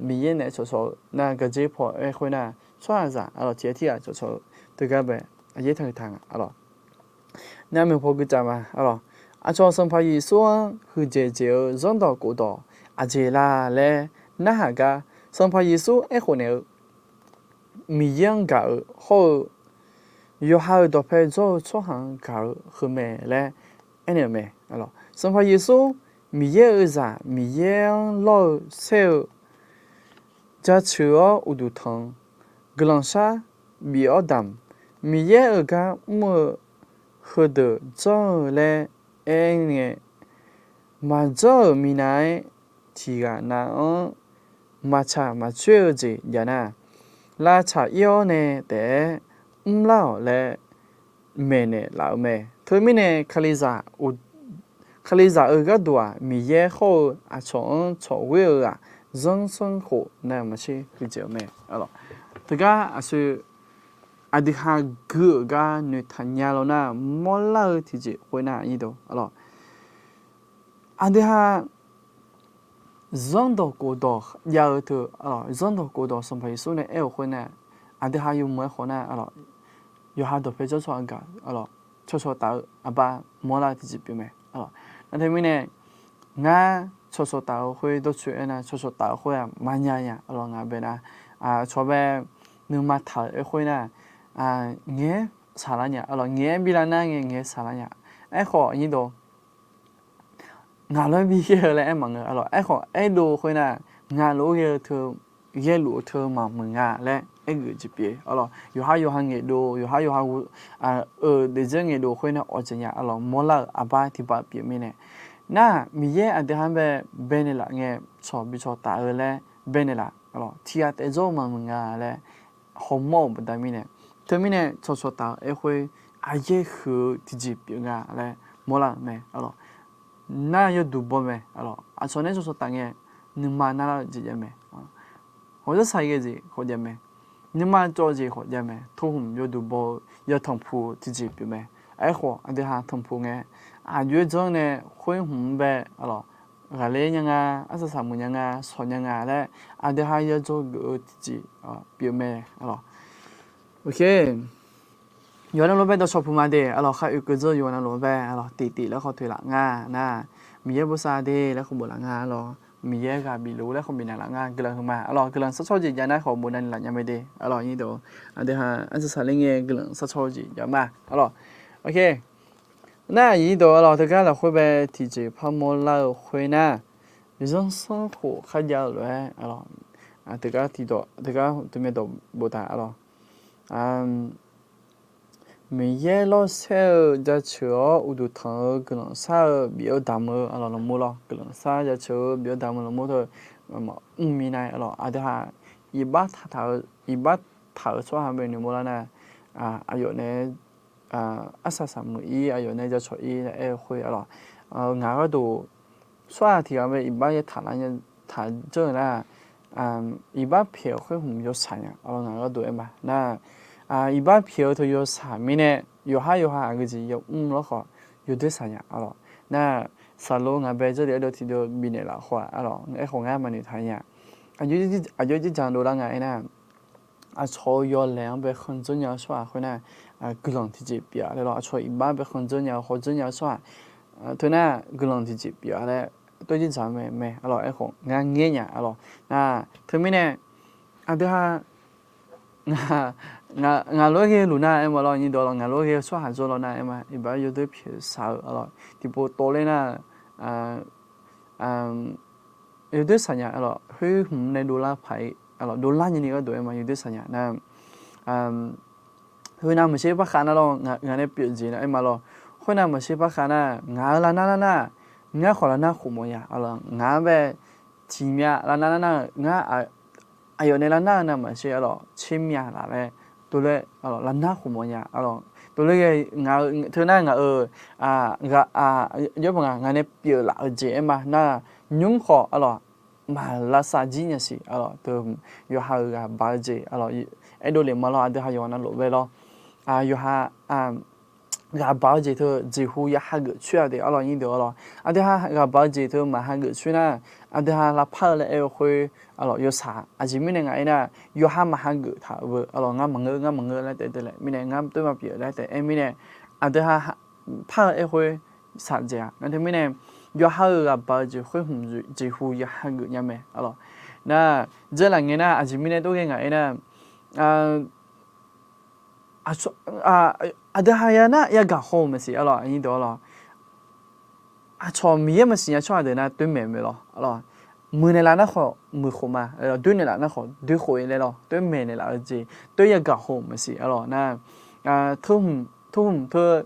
Miqyaer naeq-aer cawqcawq-eu nar gardzer paw-aer khoer nar, tsawrhaqzaq aqlawq tiq ghaq tiq ghaq cawqcawq-eu teugar bae aqyaer taqhuiq taq nga. Aqlawq, nar maeqpaw guicaf ma. Aqlawq, aqcawq Sanqpaq Yeqsur-anr huiqdzaeq dzaeq-eu zanrdawq khofdawq aqjeq la laer narhaq gar, Sanqpaq Yeqsur aerkhof naeq-eu, Miqyaer-anr gaq-eu hawr-eu, yawqha-euq dawqpae jawr-eu tsawrhaq-anr gaq-eu heu mae laer aernaeq-euq mae. Aqlawq, Sanqpaq Yeqsur Miqyaer-euq zaq, Miqyaer-anr lawr-eu saer-eu jaceuq-awr uqduq tanq-eu guiqlanq shar bif-awr damq, Miqyaer-euq gar mr-eu heudeuq janr-eu laer aerngae, maqjanr-euq minav-aer tiq ghaq nav-anr maqtsaq maqcoer-eu jeq jav nar, lavtsaq ir-awr nae taef-aer mrlar-awq laer maeqnaeq laf-eu mae. Teumirnae Kalizaq-euq gharduq-aq, Miqyaer hawr-eu aqcawq-anr cawqghoer-eu ghaq zanrsanrkhof navmaqtser huiqdzaeq-eu mae. Aqlawq, teugar aqsur aqdui ha gui-euq gar noeqtaq nya law nar, mawrlar-eu tiqjeq khoer nar, aqlawq, aqdui ha zanrdawq khofdawq jav-eu teu, zanrdawq khofdawq Sanqpaq Yeqsur nae aer-euq khoer nar, aqdui ha yawmuiq-aer khawf nar, yawqha dawqpae jawr tsawrhaq gaq, cawqcawq taf-eu aqbar mawrlar-eu tiqjeq pyeuf mae. Nar teumirnae ngar cawqcawq taf-eu khoer dawrcoeni aernar, cawqcawq taf-eu khoer-aq maqnya nya. Aqlawq, ngaq bae nar, cawq bae nuima taq-euq aer khoer nar, ngaeq-aer saqlar nya. Aqlawq, ngaeq-aer bilar nar ngae ngaeq-aer saqlar nya. Aerkhawf, aqnyir dawq ngaq lof-aer bi ghae-eu laer aer maqngeur. Aqlawq, aerkhawf aerdov khoer nar, ngaq lof-aer ghae-eu teu, ghaeluf-eu teu maqmuiq nga laer aergeuf jeq pyeuf. Aqlawq, yawqhar yawqha ngaeqdov, yawqhar yawqha euq daefzir ngaeqdov khoer nar awqjeq nya. Aqlawq, mawrlar-euq aqbar tiqpav pyeuf mirnae, nar Miqyaer aqdui ha-anr bae baenaeq laf ngae, cawq bi cawq taf-eu laer baenaeq laf. Aqlawq, tiq ghaq taef jawr-eu maqmuiq nga laer hawmawr-euq baqda mirnae, teumirnae cawqcawq taf-eu aer khoer aqyaer huiq-eu tiqjeq pyeuf nga laer mawrlar-euq mae. Aqlawq, nar yawduq baw mae. Aqlawq, aqcawq nae cawqcawq taf ngae nuima narlar-eu jeq jav mae. Hawq zarsaq ghae jeq khawf jav mae. Nuima cawv jeq khawf jav mae. Tohmq yawduq baw-eu yatanqpuq-eu tiqjeq pyeuf mae. Aerkhawf aqdui ha tanqpuq ngae, aqjox-aer janr nae khoer hmq-anr bae, aqlawq, ghaqler nya nga, arsaq saqmuiq nya nga, shawq nya nga laer aqdui ha yadzaw geuf-eu tiqjeq pyeuf mae. Aqlawq, yawqha navluf bae dawqshawq puq ma de. Aqlawq, khar oekeuv dzeur yawqha navluf bae, aqlawq, tiqtiq laer khawf toeq laf nga nar, Miqyaer bosav de laer khawf bof laf nga. Aqlawq, Miqyaer ghaq bifluf laer khawf bifnaeq laf nga. Guiqlanq heu ma. Aqlawq, guiqlanq sharcaw-eu jeq jav nar khawf bof navni laf nya mae de. Aqlawq, aqnyir dawq, aqdui ha arsaq saqler ngae guiqlanq sharcaw-eu jeq jav ma. Aqlawq, nar aqnyir dawq, aqlawq, teugar lafkhoer bae tiqjeq parmawr lar-eu khoer nar, zanrsanrkhof kharjav-eu lof-aer, aqlawq, teugar tiqdawq, teugar teumae dawq boftaq. Aqlawq, Miqyaer lawrsaer-eu jaceuq-awr uqduq tanq-eu guiqlanq shar-eu bif-eu damq-eu, aqlawq, lawqmur lawr, guiqlanq shar jaceuq-eu bif-eu damq-eu lawqmur teu maqmr minav, aqlawq, aqdui ha iqbax taq-eu, iqbax taq-eu tsawrhaq bae noeqmawr lar nar, aqyawf nae arsaq saqmuiq-ir, aqyawf nae jacawq-ir laer aer-eu khoer, aqlawq, ngaq gharduq tsawrhaq tiq ghaq bae iqbax yaer taq lar nya, taq janr-eu nar, iqbax pyaeq-eu khoer hmq yawshaq nya. Aqlawq, ngaq gharduq aer ma nar, iqbax pyaeq-eu teu yawshaq mirnae, yawqhar yawqha aqgeu jeq yamr lawr khawf yawdoer saq nya. Aqlawq, nar, saqlo ngaq bae jawrle aerdov tiqdov bifnaeq laf khawf-aq, aqlawq, aerkhawf ngar maqnoeq taq nya. Aqjox jirdzaq dovlar nga aernar, aqcawq-eu yawlaeq-anr bae khanqdzeur nya-eu tsawrhaq khoer nar, guiqlanq tiqjeq pyeuf-a laer lawr. Aqcawq iqbax bae khanqdzeur nya-eu, hawdzeur nya-eu tsawrhaq teu nar, guiqlanq tiqjeq pyeuf-a laer tov jirdzaq mae mae. Aqlawq, aerkhawf ngar ngaer nya. Aqlawq, nar, teumirnae aqdui ha ngaq lof-aer ghae luf nar aer ma lawr, aqnyir dawq, aqlawq, ngaq lof-aer ghae-eu tsawrhaq jawr lawr nar aer ma, iqbax yawdoer pyaeq saq-eu, aqlawq, tiqpov tov ler nar, yawdoer saq nya. Aqlawq, khoer hmq nae dovlar paq-ir, aqlawq, dovlar nyani gharduq aer ma, yawdoer saq nya nar, khoernav maqshir par khav nar lawr, ngaq nae pyeuf jeq nar aer ma lawr. Khoernav maqshir par khav nar, ngaq-euq lavnar lar nar, ngar khawf lavnar khof mawf ya. Aqlawq, ngaq-anr bae tiq myav lavnar lar nar-euq ngar, aqyawf nae lavnar-eu navmaqtser, aqlawq, tser myav laf laer tov laer aqlawq lavnar khmq mawf nya aqlawq. Tov laer ghae ngaq-eu teu nar ngaq-euq aq, jawr paq nga ngaq nae pyeuflaf-eu jeq aer ma nar, nymr khawf aqlawq maq lavsav jir nya siq aqlawq. Teu yawqha-euq ghaq baq-eu jeq aqlawq aerdov lef ma lawr, aqdui ha yawqha navluf bae lawr. Yawqha ghaq baq-eu jeq teu jeqhu ya hageuf coer-a de aqlawq nyir deuq aqlawq. Aqdui ha ghaq baq-eu jeq teu maq hageuf coer nar, aqdui ha lavpar-eu laer aer-eu khoer aqlawq yawshaq aqjeq mirnae ngaq aer nar, yawqha maq hageuf taq-eu beu aqlawq ngar maqngeur ngar maqngeur laer taef taef laer mirnae ngar toer ma pyeuf laer taef aer mirnae, aqdui ha par-eu aer khoer shaqdzaeq-a. Nar teumirnae yawqha-euq ghaq baq-eu jeq khoer hmq jeqhu ya hageuf nya mae aqlawq. Nar dzeurlaf ngae nar aqjeq mirnae tov ghae ngaq aer nar, aqdui ha ya nar yagaq haw-euq maqsiq aqlawq, aqnyir deuq aqlawq. Aqcawq Miqyaer maqsiq nya tsawrhaq deuq nar toer maeq mae lawr aqlawq. Muiqnaeq laf nar khawf muiqkhof ma, doer naeq laf nar khawf doer khof-ir laer lawr, toer maeq naeq laf-eu jeq toer yagaq haw-euq maqsiq aqlawq nar, teu hmq teu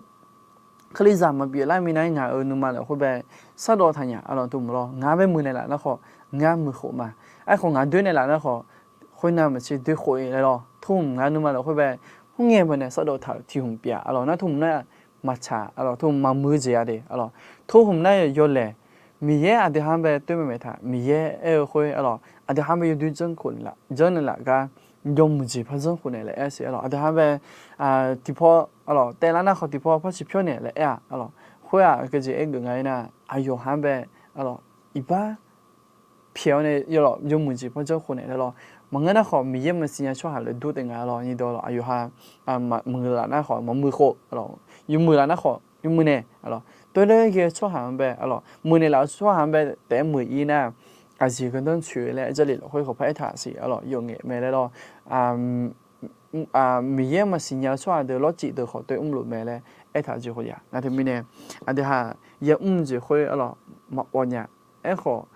Kalizaq maqpyeuf lar minav-aer ngaq-euq nuima lafkhoer bae shardawv taqnyaf aqlawq teu hmq lawr. Ngar bae muiqnaeq laf nar khawf ngar muiqkhof ma. Aerkhawf ngaq doer naeq laf nar khawf khoernav maqtser doer khof-ir laer lawr. Teu hmq ngar nuima lafkhoer bae khoerngae baqdanae shardawv taq-euq tiq hmq pyeuf aqlawq nar teu hmq nar maqtsaq aqlawq teu hmq maqmuiq jeq-a de aqlawq. Teu hmq nar yawlaeq Miqyaer aqdui ha-anr bae toer maeq maeq taq Miqyaer aer-eu khoer aqlawq aqdui ha-anr bae yawdoer janrnaeq laf gar yawmuiq jeq par janrkhof naeq laer aer siq aqlawq. Aqdui ha-anr bae tiqpaw aqlawq taev lar nar khawf tiqpaw par ciqpyawr naeq laer aer-a aqlawq. Khoer-aq aqgeu jeq aer geuf nga aer nar aqyawf ha-anr bae aqlawq iqbax pyaeq-awr nae yawlawq yawmuiq jeq par janrkhof naeq laer lawr. Maqngeur nar khawf Miqyaer maqsiq nya tsawrhaq lafkhoer dur taef nga lawr nyir dawq lawr. Aqyawf ha maqmuiq laf nar khawf maqmuiq khof, yawmuiq laf nar khawf yawmuiq naeq aqlawq. Tov laer ghae tsawrhaq-anr bae aqlawq muiqnaeq laf-eu tsawrhaq-anr bae taef-aer muiq-ir nar, aqjeq gardanr coeq laer Jarlif lafkhoer khawf par aertaq siq aqlawq yawf ngaeq mae laer lawr. Miqyaer maqsiq nya-eu tsawrhaq deuq lawrcif deuq khawf toer mrluf mae laer aertaq jeq khawf ya. Nar teumirnae aqdui ha yamr jeq khoer aqlawq maqawv nya. Aerkhawf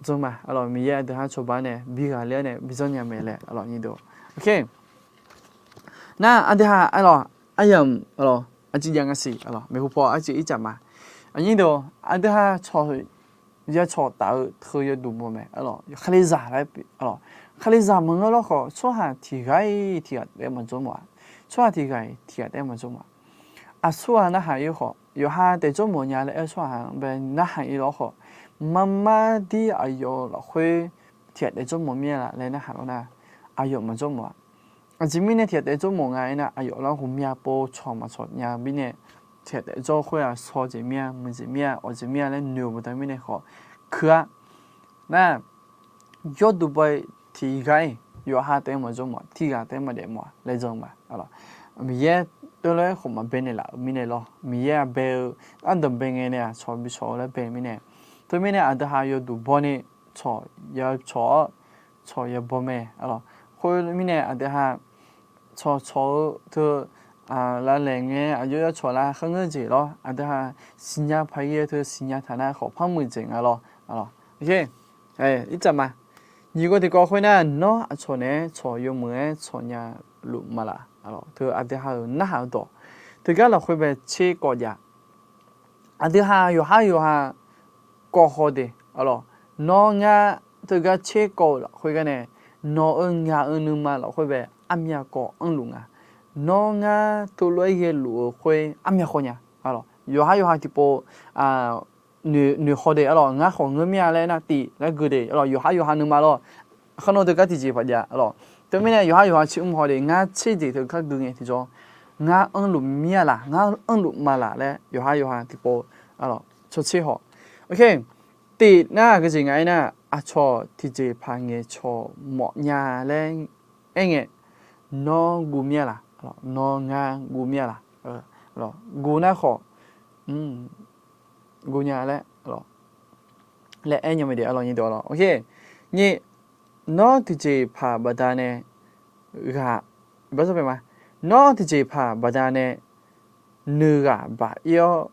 janr ma aqlawq Miqyaer aqdui ha cawba nae bi ghaqler-awr nae bi janrnya mae laer aqlawq nyir dawq. Nar aqdui ha aqlawq aryamq aqlawq aqciv jav nga siq aqlawq maeqhu paw arciv ircaf ma. Aqnyir dawq aqdui ha cawq ya cawq taf-eu teu yawduq baw mae aqlawq. Kalizaq laer aqlawq Kalizaq maqngeur lawr khawf tsawrhaq tiq ghaq-ir tiq ghaq taef-aer maqjawr mawf-a. Tsawrhaq tiq ghaq-ir tiq ghaq taef-aer maqjawr mawf-a. Aqsurghaq narhaq-ir khawf yawqha taef jawr mawf nya laer aer tsawrhaq-anr bae narhaq-ir lawr khawf, marmar dir aqyawf lafkhoer tiq ghaq taef jawr mawf mir-a laf laer narhaq lawr nar, aqyawf maqjawr mawf-a. Aqjeq mirnae tiq ghaq taef jawr mawf nga aer nar aqyawf lar ghawqmya pov cawq maqcawq nya mirnae tiq ghaq taef jawr khoer-aq shaw jeq mir-a muiq jeq mir-a awq jeq mir-a laer noeq-eu baqda mirnae khawf keuq-a. Nar yawduq baw-ir tiq ghaq-ir yawqha taef-aer maqjawr mawf-a tiq ghaq taef-aer maqdaef mawf-a laer jan ma. Miqyaer tov laer khawf maqbae naeqlaf-euq mirnae lawr Miqyaer-aq bae-eu ardanq bae ngae nae-aq cawq bi cawq-eu laer bae mirnae. Teumirnae aqdui ha yawduq baw ni cawq ya cawq-awr cawq ya baw mae aqlawq. Khoermirnae aqdui ha cawqcawq-eu teu lavlaeq ngae aqjox ya cawq lar kharngeur jeq lawr aqdui ha siqnya paq-ir-eu teu siqnya taq nar khawf par muiq jeq nga lawr aqlawq. Ircaf ma. Nyiq gawr tiqkawv khoernar nawr aqcawq naeq-aer cawq yawmuiq-aer cawq nya luf ma laf aqlawq. Teu aqdui ha-euq narhaq-eu dawq teugar lafkhoer bae tser kawv jav. Aqdui ha yawqhar yawqha kawv haw de aqlawq. Nawr ngar teugar tser kawv-eu lafkhoer gar nae nawq-euq ngaq-euq nuima lafkhoer bae armyav kawv anrluf nga. Nawr ngar teulof-aer ghaeluf-eu khoer armyav khaw nya. Yawqhar yawqha tiqpov noeqhaw de aqlawq. Ngar khawf ngeur mir-a laer nar tiv laer gui de aqlawq. Yawqhar yawqha nuima lawr. Khar nawr teugar tiqjeq paq jav aqlawq. Teumirnae yawqhar yawqha tser mr haw de ngar tser jeq teugar gui ngae tiqjawr ngar anrluf mir-a laf ngar anrluf ma laf laer yawqhar yawqha tiqpov aqlawq cawtser haw. Tiv nar aqgeu jeq nga aer nar aqcawq tiqjeq paq ngaeqcawq mawf nya laer aerngae nawr guv mir-a laf nawr ngar guv mir-a laf guv nar khawf guv nya laer laer aer nya mae de aqlawq nyir dawq aqlawq. Nyiq, nawr tiqjeq paq baqdanae ghaq nawr tiqjeq paq baqdanae nuighaq baq-ir-awr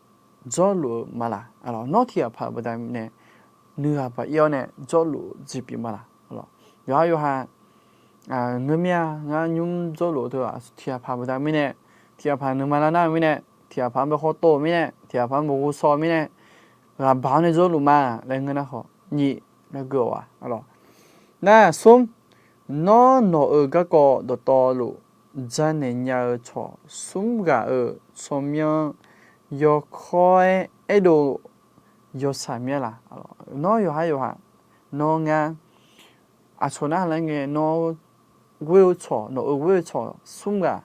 jawrluf-eu ma laf. Nawr tiqghaq paq-eu baqdanae nuighaq baq-ir-awr nae jawrluf-eu jeq pyeuf ma laf. Yawqhar yawqha ngeur mir-a ngar nymr jawrluf-eu teu tiqghaq paq baqda mirnae tiqghaq paq nuima lar nar-eu mirnae tiqghaq paq-anr bae khawr tov-eu mirnae tiqghaq paq-anr bae ghovshaw-eu mirnae ghaq baq-awr nae jawrluf ma laer ngeur nar khawf nyiq laer gui-awq-a. Nar smr, nawr nawq-euq garkawv dawqtawvluf janaeq nya-eu cawq smr ghaq-euq tsawrmyanr yawkawr-aer aerdov yawshaq mir-a laq? Nawr yawqhar yawqha, nawr ngar, aqcawq narhaq lar ngae nawr ghoer-eu cawq, nawq-euq ghoer-eu cawq smr ghaq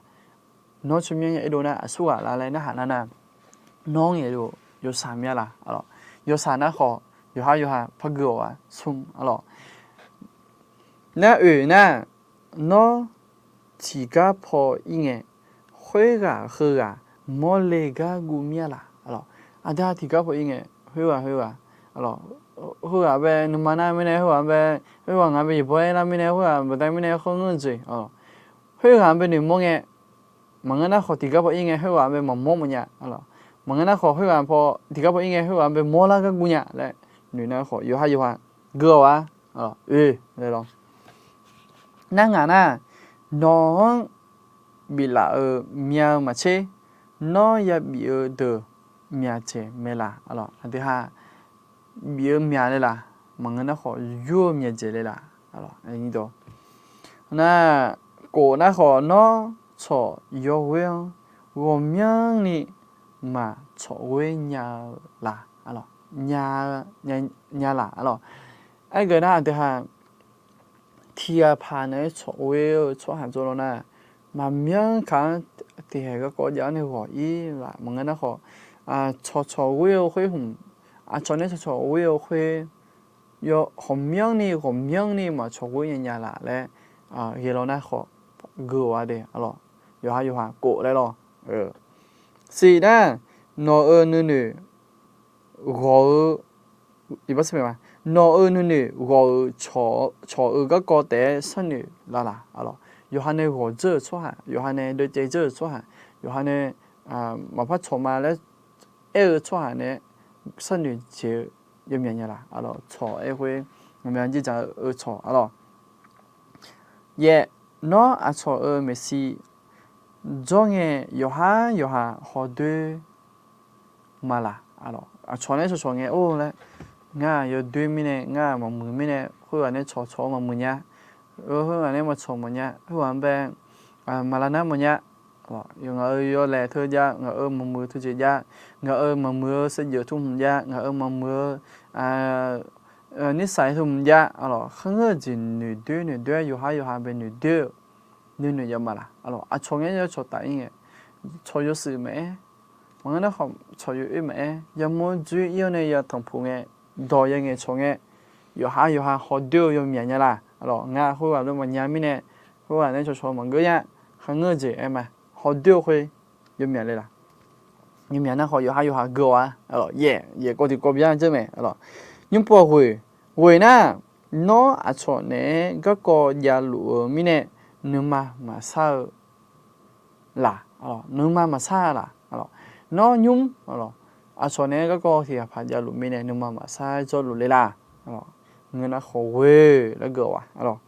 nawr tsawrmyanr nya aerdov nar aqsurghaq la laer narhaq nar nar, nawr ngaeq-eu yawshaq mir-a laq? Yawshaq nar khawf yawqhar yawqha par gui-awq-a smr, aqlawq. Nar oeq nar, nawr tiqgar paw ir ngae, khoerghaq heughaq mawrle gar guv mir-a laq? Aqdui-aq tiqgar paw ir ngae, khoerghaq khoerghaq, khoerghaq bae nuima nar mirnae, khoerghaq bae, khoerghaq ngaq bae yeqbawr aer lar mirnae, khoerghaq baqda mirnae khoer ngeur-eu jeq, khoerghaq bae noeqmawr ngae, maqngeur nar khawf tiqgar paw ir ngae khoerghaq bae maqmawr mawfnya, maqngeur nar khawf khoerghaq paw tiqgar paw ir ngae khoerghaq bae mawrlar gar guv nya laer noeq nar khawf yawqhar yawqha gui-awq-a, oe, laer lawr. Nar ngaq nar, nawq-anr biflaf-euq myav-eu maqtser, nawr yabif-eu deuq myaqdzaeq mae laq? Aqdui-aq bif-eu myaq le laq? Maqngeur nar khawf yur-eu myaqdzaeq le laq? Nar, kof nar khawf nawr cawq yawghoer-anr ghawqmyanrni maqcawq ghoer nya-eu laq? Nya laq, aqlawq. Aergeu nar aqdui-aq tiqghaq paq naeq-aer cawq ghoer-eu tsawrhaq jawr law nar, maqmyanr kaq-anr tiqhaeq garkawv jav-anr nae ghawq ir laf? Maqngeur nar khawf, cawqcawq ghoer-eu khoer hmq, aqcawq nae cawqcawq ghoer-eu khoer, ghawqmyanrni ghawqmyanrni maqcawq ghoer nya nya laf laer ghae law nar khawf, gui-awq-a de, aqlawq. Yawqha yawqha kof laer lawr. Siq nar, nawq-euq nuinoeq ghawq-eu, nawq-euq nuinoeq ghawq-euq cawq-euq garkawv taef-aer sharnoeq la laq? Aqlawq, yawqha nae ghawq dzeur-euq tsawrhaq, yawqha nae doev caev dzeur-euq tsawrhaq, yawqha nae maqpar cawq ma laer aer-eu tsawrhaq nae sharnoeq jeq-eu yawmyaq nya laq? Aqlawq, cawq aer khoer ngaqmya jir dzaq-eu cawq, aqlawq. Yaef, nawr aqcawq-euq maeqshi jawr ngae yawqhar yawqha hawdoer ma laq? Aqcawq nae cawqcawq ngae or laer, ngar-aq yawdoer mirnae, ngar-aq maqmuiq mirnae, khoerghaq nae cawqcawq-eu maqmuiq nya, khoerghaq nae maqcawq maqnya, khoerghaq-anr bae maqlav nar mawfnya, ngaq-euq yawlaeq teu jav, ngaq-euq maqmuiq teu jeq jav, ngaq-euq maqmuiq-eu saevdzeuf teu hmq jav, ngaq-euq maqmuiq-eu nirsaq teu hmq jav, aqlawq, kharngeur-eu jeq noeqdoer noeqdoer-aer yawqhar yawqha bae noeqdoer-eu nuinoeq jav ma laq? Aqlawq, aqcawq ngae yawcawq taf ir ngae, cawq yawshuif maqaer, maqngeur nar khawf cawq yawoer maqaer, yamawr dzoer ir-awr nae yatanq puq ngae, dawq yangaeq cawq ngae, yawqha yawqha hawdoer-eu yawmyaq nya laq? Aqlawq, ngar khoerghaq lof maqnya mirnae, khoerghaq nae cawqcawq maqgeur nya, kharngeur-eu jeq aer ma, hawdoer-eu khoer yawmyaq le laq? Yawmyaq nar khawf yawqha yawqha gui-awq-a, aqlawq. Yaef, yaef kawv tiqkawv bya dzeur mae, aqlawq. Nymrpov ghoeq, ghoeq nar, nawr aqcawq naeq-aer garkawv javluf-eu mirnae, nuima maqsar-eu laq? Nuima maqsar laq? Nawr nymr, aqcawq naeq-aer garkawv tiqghaq paq javluf mirnae nuima maqsar jawrluf le laq? Ngeur nar khawf ghoe laer gui-awq-a, aqlawq.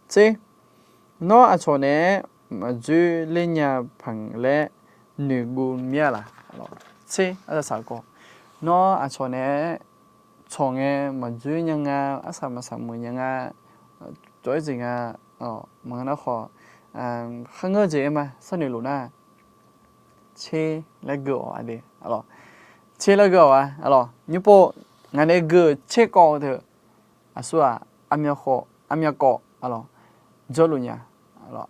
Tser, nawr aqcawq naeq-aer maqdzoer ler nya paq laer noeqguv mir-a laq? Tser, arsaq saq kawv, nawr aqcawq naeq-aer cawq ngae maqdzoer nya nga, arsaq maqsaq muiq nya nga, cawq-aer jeq nga, maqngeur nar khawf, kharngeur jeq aer ma sharnoeq luf nar, tser laer gui-awq-a de, aqlawq. Tser laer gui-awq-a, aqlawq. Nymrpov, ngaq nae gui-euq tser kawv-eu teu, aqsur-aq, armyav kawv, aqlawq, jawrluf nya,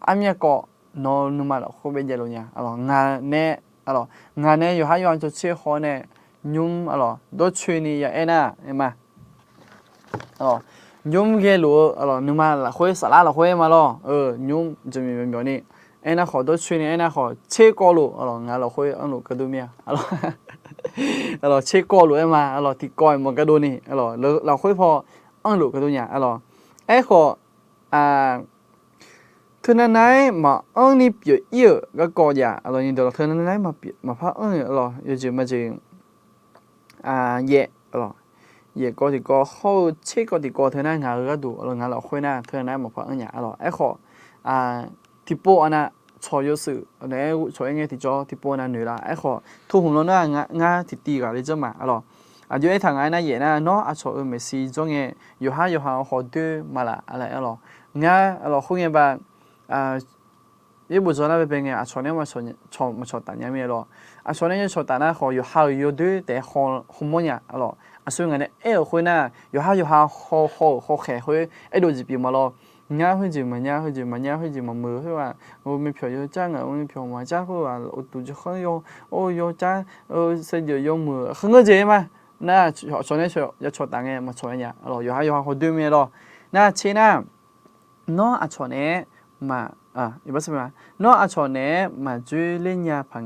armyav kawv, nawq-eu nuima lafkhoer bae javluf nya, aqlawq. Ngaq nae, aqlawq, ngaq nae yawqhar yawqha cawtser haw nae, nymr, aqlawq, dawrcoeni ya aer nar, aer ma. Nymr ghaeluf-eu, aqlawq, nuima lafkhoer saflar lafkhoer aer ma lawr. Nymr jaqmyawf myawf ni aernar khawf, dawrcoeni aernar khawf, tser kawvluf, aqlawq, ngaq lafkhoer anrluf gardov mir-a, aqlawq, tser kawvluf aer ma, aqlawq, tiqkawv-iq maqgardov ni, aqlawq, lafkhoer paw anrluf gardov nya, aqlawq. Aerkhawf, teunav nav-aer maqanr ni pyeuf ir-euq garkawv jav, aqlawq, nyiq dawq teunav nav-aer maqpar anr-euq, aqlawq, yawjeq majeq, yaef, aqlawq, yaef kawv tiqkawv hawr-eu tser kawv tiqkawv teunav ngaq-euq gharduq, aqlawq, ngaq lafkhoer nar teunav nav-aer maqpar anr nya, aqlawq. Aerkhawf, tiqpov aqnav cawq yawshuif naeq-aer cawq-aer ngae tiqjawr tiqpov aqnav noeq lar. Aerkhawf, tov hmq lawnmr-aq ngar tiqtiv ghaq le dzeur ma, aqlawq. Aqjox aertaq ngaq aernar, yaef nar, nawr aqcawq-euq maeqshi jawr ngae, yawqhar yawqha hawdoer ma laf, aqlawq. Ngar, aqlawq, khoerngae ba, yaerbof dzaw nar baebae ngae aqcawq nae maqcawq taf nya mir-a lawr. Aqcawq nae yacawq taf nar khawf yawqha-euq yawdoer taef-aer haw hawmawr nya-a lawr. Aqsur ngaq nae aer-euq khoernar, yawqhar yawqha haw haw-euq hawkhaeq khoer aerdov jeq pyeuf ma lawr. Nyar khoerjeq maqnyar, khoerjeq maqnyar, khoerjeq maqmeuq khoer-aq, myavpyawq yawcar ngaq-euq myavpyawq maqcar khoer-aq, uqduq jawrkhanr yaw, or yawcar, saevdzeuf yawmuiq kharngeur jeq-aer ma. Nar aqcawq nae yacawq taf ngae maqcawq nya-a lawr. Yawqhar yawqha hawdoer mir-a lawr. Nar tser nar, nawr aqcawq nae maq, nawr aqcawq naeq-aer maqdzoerler nya paq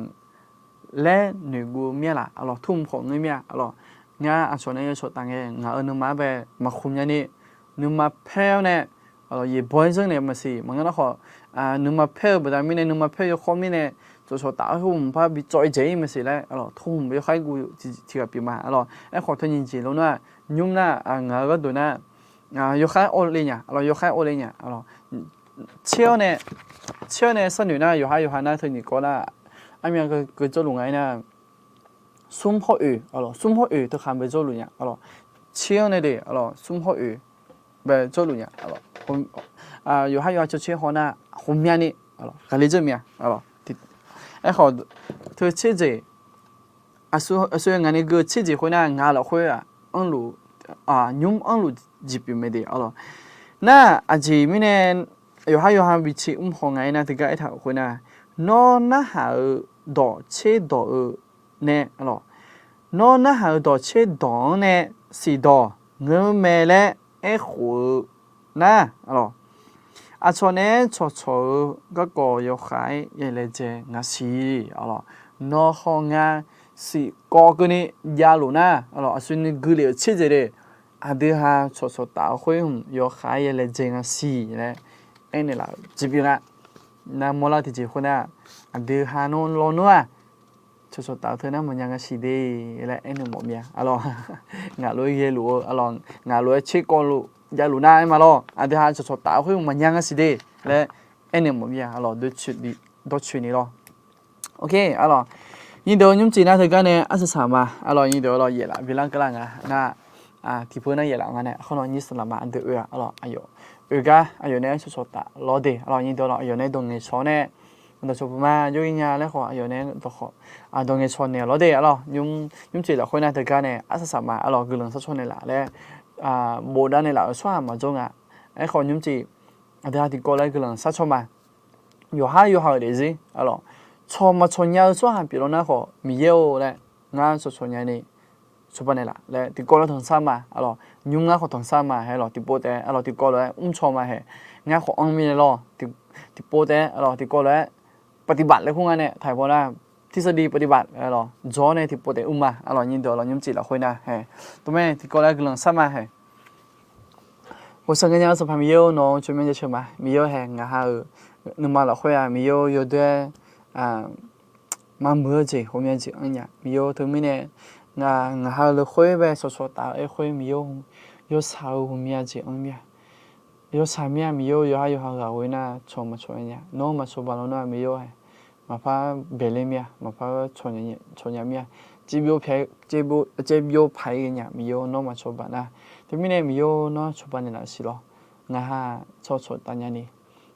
laer noeqguv mir-a laf-a lawr. Turhmq khawf ngeur mir-a lawr. Ngar aqcawq nae yacawq taf ngae ngaq-euq nuima-anr bae maqkhmq nya ni, nuima paer-awr nae, yeqbawq-aer zanr naeq maqsiq. Maqngeur nar khawf, nuima paer-eu baqda mirnae, nuima paer-eu yawkhawr mirnae, cawqcawq taf-awr khoer mqpar bi cawv-ir dzaeq-ir maqsiq laer, turhmq yawkhav-aer guv tiqghaq pyeuf ma-a lawr. Aerkhawf teunyiq jeq lof nar, nymr nar, ngaq-euq gharduq nar, yawkhav-aer orle nya-a lawr, yawkhav-aer orle nya-a lawr. Tser-awr nae, tser-awr nae sharnoeq nar, yawqhar yawqha nar teunyiq kawv nar, armyav keuv jawrluf nga-aer nar, smr hawr oeq, smr hawr oeq teukhaq bae jawrluf nya-a lawr. Tser-awr nae de, smr hawr oeq bae jawrluf nya-a lawr. Yawqhar yawqha caw tser haw nar, khmqmyani ghaqler dzeur mya-a lawr. Aerkhawf, teu tser jeq, aqsur ngaq nae gui-eu tser jeq khoer nar, ngaq lafkhoer-aq, nymr anrluf jeq pyeuf mae de-a lawr. Nar aqjeq mirnae yawqhar yawqha bi tser mr haw nga-aer nar, teugar aertaq-euq khoer nar, nawr narhaq-euq dawq tserdawq-eu nae, nawr narhaq-euq dawq tserdawq-anr nae siqdawq ngeur mae laer aerkhof-eu nar, aqcawq naeq-aer cawqcawq-eu garkawv yawkhav-aer ya laejae nga siq-a lawr. Nawr hawr ngar siqkawv keuvni javluf nar, aqsur nuigui lef-euq tser jeq de, aqdui ha cawqcawq taf-eu khoer hmq yawkhav-aer ya laejae nga siq laer aernaeq laf-euq jeq pyeuf nga. Nar mawrlar tiqjeq khoer nar, aqdui ha nawr lawnmr-aq, cawqcawq taf-eu teu nar maqnya nga siq de laer aernaeq mawf mir-a lawr. Ngaq lof-aer yaeluf-eu, ngaq lof-aer tserkawv luf javluf nar-aer ma lawr. Aqdui ha cawqcawq taf-eu khoer maqnya nga siq de laer aernaeq mawf mir-a lawr. Dawrcoeni lawr. Nyirdeuq nymrcif nar teugar nae arsaq saq ma-a lawr. Nyirdeuq-a lawr, yaeflaf bilar keuvlar nga nar, tiqpeu nar yaeflaf nga nae, aqkhawr nawr nyir saqlaq ma aqdui oe-a lawr. Aqyawf oe gar aqyawf nae arsaq saq taf lawr de-a lawr. Nyirdeuq-a lawr, aqyawf nae dawq ngaeq cawq-awr nae, dawq cawq puq ma jawr-ir nya laer khawf, aqyawf nae dawq ngaeq cawq naeq lawr de-a lawr. Nymrcif lafkhoer nar teugar nae arsaq saq ma-a lawr, guiqlanq sharcaw naeq laf laer, bofdav naeq laf-euq tsawrhaq maqjawr nga. Aerkhawf nymrcif aqdui ha tiqkawv lof-aer guiqlanq sharcaw ma. Yawqhar yawqha-euq daefzir-a lawr, cawq maqcawq nya-eu tsawrhaq pyeuflar nar khawf, Miqyaer-or laer ngar cawqcawq nyani cawba naeq laf laer tiqkawv lof-aer tanqsar ma-a lawr. Nymr ngar khawf tanqsar ma hae lawr. Tiqpov taef-a lawr, tiqkawv lof-aer mrcaw ma hae. Ngar khawf anr mir-a lawr. Tiqpov taef-a lawr, tiqkawv lof-aer ปฏิบัติ laer kur nga nae taqpaw nar, ทฤษฎี ปฏิบัติ lawr, dzawr nae tiqpov taef-a mr ma-a lawr. Nyirdeuq-a lawr, nymrcif lafkhoer nar hae, tov mae tiqkawv lof-aer guiqlanq shar ma hae. Ghawqshaq ngae nya-eu Sanqpaq Miqyaer-or, nawq-anr tsawrmyanr jaceuq ma. Miqyaer-or hae, ngaq ha-euq nuima lafkhoer-aq, Miqyaer-or, yawdoer-aer maqmuiq-eu jeq ghawqmya jeq anr nya. Miqyaer-or, teumirnae ngaq, ngaq ha-euq lafkhoer bae cawqcawq taf-eu aerkhoer Miqyaer-or, yawshaq-eu ghawqmya jeq anr mir-a. Yawshaq mir-a. Miqyaer-or, yawqhar yawqha ghaq ghoe nar cawq maqcawq nya. Nawr maqcawba lawnmr-aq, Miqyaer-or hae, maqpar baeqler mir-a. Maqpar cawq nya mir-a. Caevbyov paq-ir ghae nya. Miqyaer-or, nawr maqcawba nar, teumirnae Miqyaer-or, nawr cawba naeqlaf siq lawr. Ngaq ha cawqcawq taf nyani,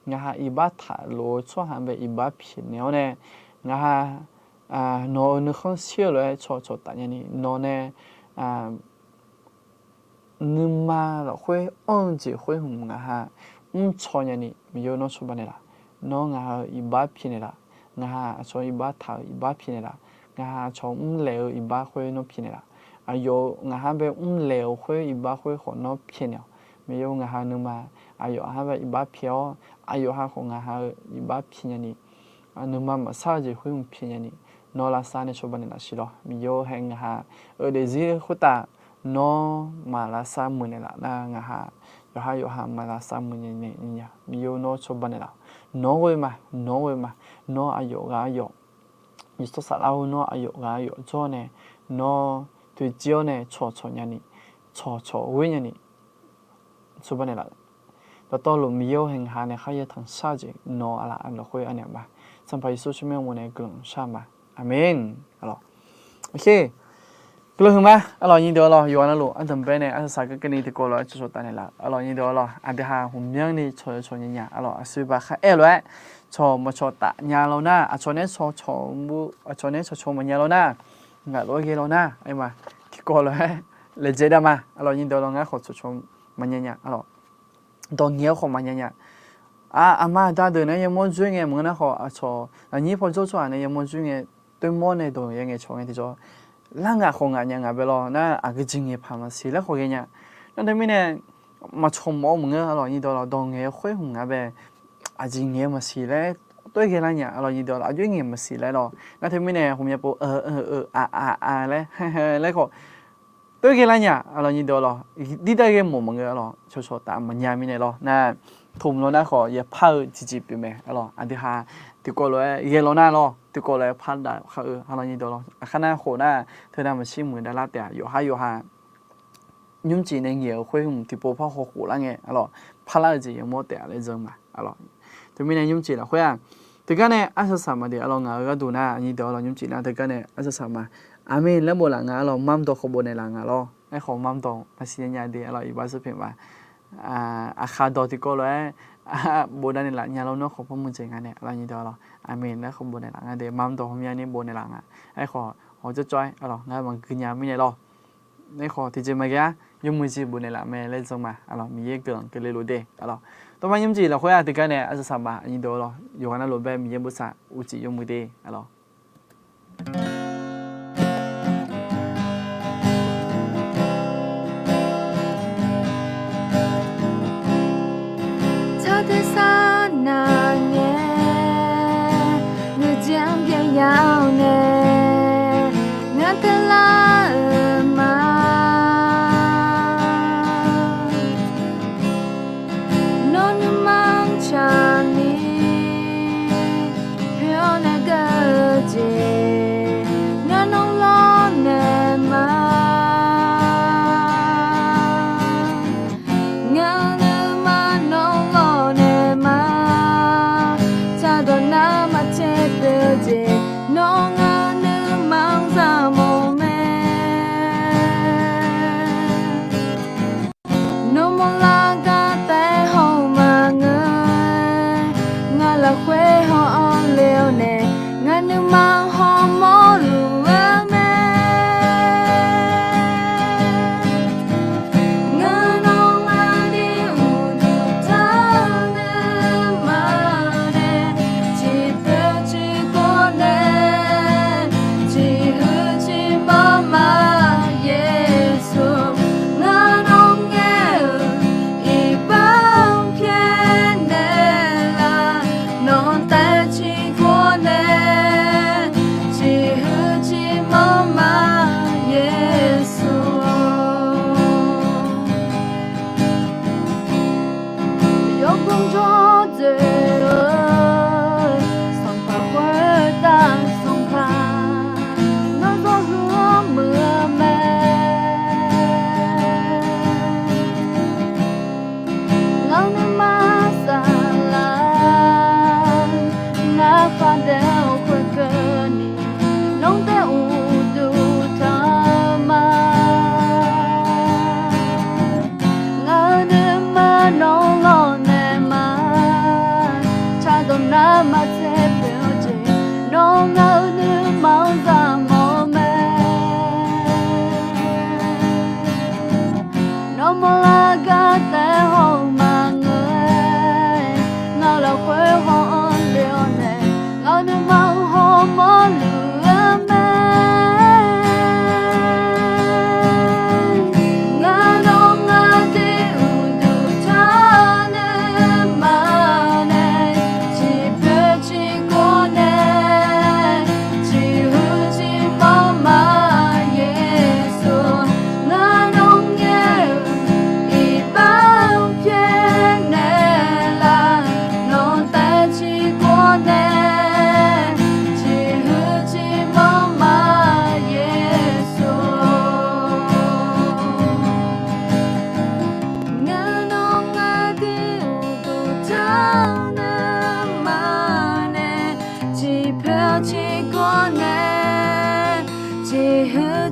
ngaq ha iqbax taqlof-eu tsawrhaq bae iqbax pyaeqnaeq-awr nae, ngaq ha nawq-euq nuikhanr shir-eu lof-aer cawqcawq taf nyani, nawq nae nuima lafkhoer anr-eu jeq khoer hmq ngaq ha mrcaw nyani, Miqyaer-or, nawr cawba naeqlaf. Nawr ngaq ha-euq iqbax pyaeqnaeq laf. Ngaq ha aqcawq iqbax taq-euq iqbax pyaeqnaeq laf. Ngaq ha aqcawq mrlaeq-eu iqbax khoer nawr pyaeqnaeq laf. Aqyawf ngaq ha bae mrlaeq-euq khoer iqbax khoer khawf nawr pyaeqnaeq-awq. Miqyaer-or, ngaq ha nuima aqyawf ha bae iqbax pyaeq-awr, aqyawf ha khawf ngaq ha-euq iqbax pyaeq nyani, nuima maqsar-eu jeq khoer hmq pyaeq nyani, nawr lavsav nae cawba naeqlaf siq lawr. Miqyaer-or hae, ngaq ha-euq daefzir khoertav nawr maq lavsav muiqnaeq laf nar, ngaq ha yawqha yawqha maq lavsav muiqnaeq nya. Miqyaer-or, nawr cawba naeqlaf. Nawr ghoe ma, nawr ghoe ma. Nawr aqyawf ghaq aqyawf, yawtsawr saflar-or, nawr aqyawf ghaq aqyawf jawr nae, nawr toeqciv-awr nae cawqcawq nyani, cawqcawq ghoer nyani cawba naeqlaf. Dawqtawvluf Miqyaer-or hae, ngaq ha nae kharya tanqshar-eu jeq nawq aqlaf aqlaf khoer anaeq ma. Sanqpaq Yeqsur tsawrmyanr-eu nae guiqlanq shar ma. Aqmeq. Guiqlanq huiqma arlawq, nyir deuq arlawq, yawqha navluf ardanqbae nae arsaq saq garkawv ni tiqkawv lof-aer cawqcawq taf naeqlaf arlawq, nyir deuq arlawq, aqdui ha hmq myanrni cawqcawq cawq nya nya arlawq, aqsur baqkhar aer-eu lof-aer cawq maqcawq taf nya law nar, aqcawq nae cawq cawq, aqcawq nae cawq cawq maqnya law nar, ngaq lof-aer ghae law nar, aer ma, tiqkawv lof-aer laejae dav ma arlawq, nyir deuq arlawq, ngar khawf cawq cawq maqnya nya arlawq. Dawq ngaeq-awr khawf maqnya nya. Aqma aqda deuq nae yamawr dzoer ngae maqngeur nar khawf, aqcawq lafnyir pawjawr tsawrhaq nae yamawr dzoer ngae, toermawr nae dawq yaer ngae cawq ngae tiqjawr, lar ngaq khawf ngaq nya ngaq bae law nar, aqgeu jeq ngaeq paq maqsiq laer khawf ghae nya. Nar teumirnae maqcawq mawf-eu maqngeur arlawq, nyir deuq arlawq, dawq ngaeq-eu khoer hmq nga bae, aqjeq ngaeq-eu maqsiq laer toer ghae lar nya arlawq, nyir deuq arlawq, aqjox ngaeq maqsiq laer lawq. Nar teumirnae ghawqmya pov-eu, eu, eu, a, a, a laer, laer khawf toer ghae lar nya arlawq, nyir deuq arlawq, dirdav ghae mawf maqngeur arlawq, cawqcawq taf maqnya mirnae lawr nar, tmq law nar khawf yawpar-eu jeqjeq pyeuf mae arlawq, aqdui ha tiqkawv lof-aer ghae law nar lawr, tiqkawv lof-aer par dav khar-eu arlawq, nyir deuq arlawq, aqkhar nar khof nar teunav maqshir muiq davlar taef-a, yawqhar yawqha nymrcif nae ngaeq-euq khoer hmq tiqpov par haw khof lar ngae arlawq, parlar-eu jeq yamawr taef-a laer jan ma arlawq. Teumirnae nymrcif lafkhoer-aq, teugar nae arsaq saq ma de arlawq, ngaq-euq gharduq nar nyir deuq arlawq, nymrcif nar teugar nae arsaq saq ma, aqmeq laer bof laf nga arlawq, marmr dawq khawf bof naeq laf nga lawr. Aerkhawf marmr dawq maqsiq nya de arlawq, iqbax sar pyaeq ma. Aqkhaq dawq tiqkawv lof-aer bof dav naeq laf nya lawr, nawr khawf par muiq jeq nga nae arlawq, nyir deuq arlawq, aqmeq laer khawf bof naeq laf nga de, marmr dawq hawmya ni bof naeq laf nga. Aerkhawf hawq cawrcawv-aer arlawq, ngar maqgui nya mirnae lawr. Aerkhawf tiqjeq maqghae-a, yawmuiq jeq bof naeq laf mae laer jan ma arlawq, Miqyaer guiqlanq keuvle luf de arlawq. Tawrmar nymrcif lafkhoer-aq, teugar nae arsaq saq ma, nyir deuq arlawq, yawqghaq navluf bae Miqyaer bosav uqcif yawmuiq de arlawq. Tsawrtaq sar nav ngae, nuijeq-anr byaev ya-awr nae, ngar teular-euq ma. Nawr nuima-anr tsaqni, poer-awr nae geur-eu jeq, ngar nawr lawrnaeq ma. Ngaq-euq nuima nawr lawrnaeq ma. Tsaqdawq nar maqtser pyeuf-eu jeq, nawr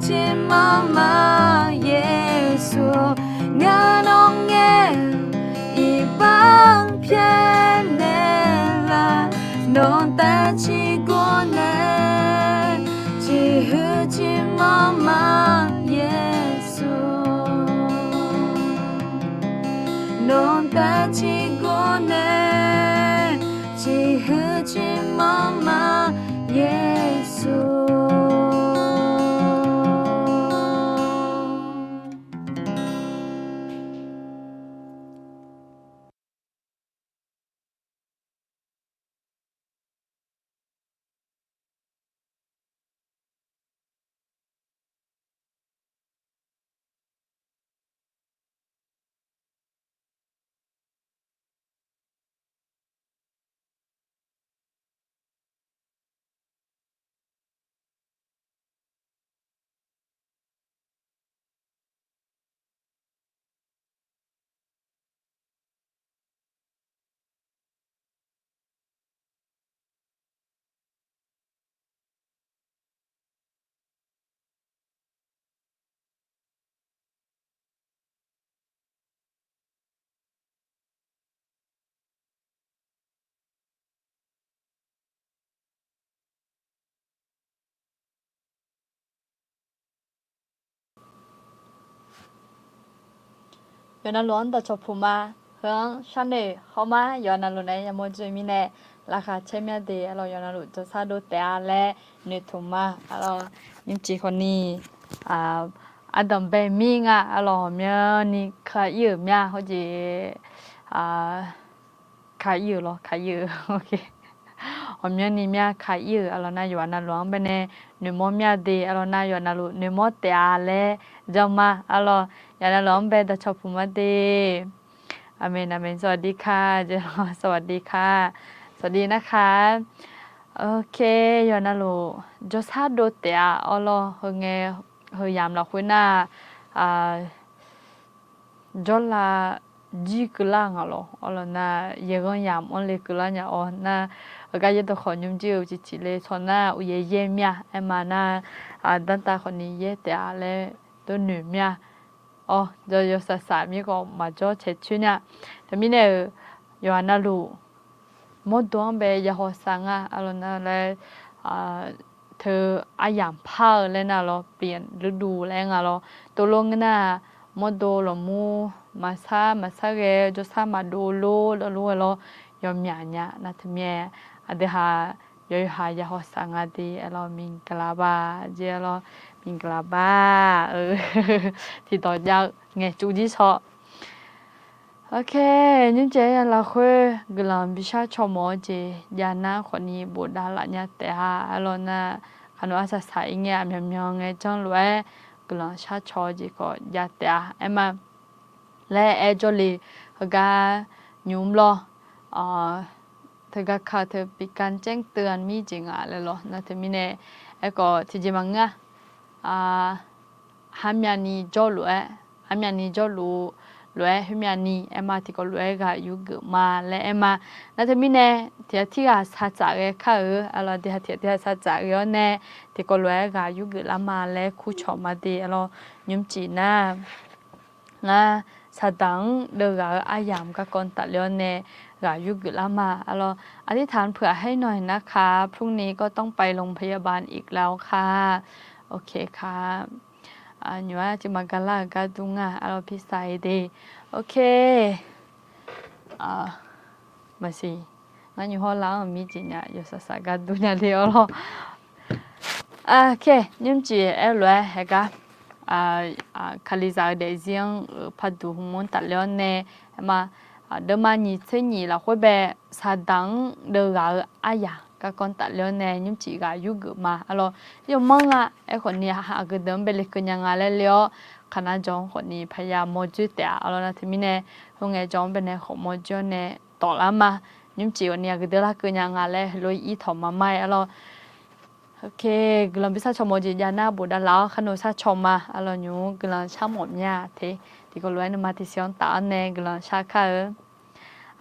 Tiqmanr ma Yeqsur, ngar nawr ngae-eu iqbax pyaeqnaeq laf. Nawq taef ciqgor nae, ciqhuiq ciqmanr ma Yeqsur. Nawq taef ciqgor nae, ciqhuiq ciqmanr ma Yeqsur. Yawqnavluf-anr dawqcawq puq ma. Heu-anr sharnoeq hawr ma. Yawqnavluf nae yamawr dzoe mirnae, laqkhaq caer mya de. Arlawq, yawqnavluf jawrshar dov taef-a laer noeqtmq ma. Arlawq, nymrcif khawfni, ardanqbae mir nga. Arlawq, ghawqmyani ka ir-euq mya hawjeq, ka ir-euq lawr, ka ir-euq. Ghawqmyani mya ka ir-euq. Arlawq, nar yawqha navluf-anr baenae noeqmawr mya de. Arlawq, nar yawqha navluf noeqmawr taef-a laer janr ma. Arlawq, yawqha navluf-anr bae dawqcawq puq ma de. Aqmeq, aqmeq, สวัสดีค่ะ jeq, สวัสดีค่ะ สวัสดีนะคะ. Ok, yawqha navluf jawrshar dov taef-a. Arlawq, heu ngae, heu yamq lafkhoer nar, jawrlav jir keuvlar nga lawr. Arlawq, nar yaeqghanr yamq-anr le keuvlar nya-awr nar, heugar yaerdawq khawf nymr jir-eu uqcif cif le tsawq nar uqyaer yaer mya. Aerma nar, danrtav khawfni yaer taef-a laer dov noeq mya. Awr, yawsaq saq mir khawf maqjawr caecoer nya. Teumirnae-euq, yawqha navluf mawrdo-anr bae yahaw saq nga. Arlawq, nar laer, teu aryamq par-eu laer nar lawr, เปลี่ยนฤดู laer nga lawr. Tov lof ngeur nar, mawrdo lawqmur maqsar maqsar ghae, jawrshar maqdov lor lawr lor-aer lawr, yawmyaq nya. Nar teumirnae, aqdui ha, yawqha yahaw saq nga de. Arlawq, မင်္ဂလာပါ jeq. Arlawq, မင်္ဂလာပါ. Tiqdawq jav-eu ngaeqcuf jir shaw. Ok, nymrcaev aryamq lafkhoer guiqlanq bishar caw mawf-eu jeq jav nar khawfni bofdav laf nya taef-a. Arlawq, nar khaqnoeq arsaq saq ir ngae aqmyanmyan ngae janr lof-aer guiqlanq shar caw-eu jeq khawf jav taef-a. Aerma laer aer jawrle. Heugar nymr lawr, teugar ka-eu teu เป็นการแจ้งเตือน mir jeq nga laer lawr. Nar teumirnae, aerkhawf tiqjeq maqngeur-a. Harmyavni jawrluf-aer, armyavni jawrluf, lof-aer khoermyavni aerma tiqkawv lof-aer ghaq yurgeuf ma laer aerma. Nar teumirnae, tiq ghaq tirghaq sartsaf ghae kar-eu. Arlawq, aqdui ha tiq ghaq tirghaq sartsaf ghae-awr nae, tiqkawv lof-aer ghaq yurgeuf lar ma laer kurcawq ma de. Arlawq, nymrcif nar, ngar Saqdaq-anr deuvghaq-eu aryamq garkawv tafler-awr nae ghaq yurgeuf lar ma. Arlawq, อธิษฐานเผื่อให้หน่อยนะคะ พรุ่งนี้ก็ต้องไปโรงพยาบาลอีกแล้วค่ะ Ok ค่ะ Nymq-ar tiq maqgaq lar-euq gar dur nga. Arlawq, พี่สาย de. Ok. Maqsiq. Ngar nymq hawr lar-anr mir jeq nya, yawsaq saq gar dur nya le-awr lawr. Ok, nymrcif aer-eu lof-aer haegar, Kalizaq-eu daefzir-anr-euq parduq hmq-anr tafler-awr nae, aerma, deuvma nyiq tser nyiq lafkhoer bae, Saqdaq-anr deuvghaq-eu aryaq garkawv tafler-awr nae nymrcif ghaq yurgeuf ma. Arlawq, yawmanr nga. Aerkhawfni aqgeu deuq-anr bae lekeuv nya nga laer le-awr, khaqnav jawq-anr khawfni paqya mawrdzoer taef-a. Arlawq, nar teumirnae, khoerngae jawq-anr baenae khawf mawrdzoer-awr nae tawflar ma. Nymrcif khawfni aqgeu deuq larkeuv nya nga laer heulof-aer ir tawq ma ma-aer. Arlawq, ok, guiqlanq bishar caw mawf-eu jeq jav nar bofdav laf-awr khaqnoeq shar caw ma. Arlawq, nymq guiqlanq shar mawf mya te. Tiqkawv lof-aer nuima tiqsiq-anr taf-awr nae guiqlanq shar kar-eu.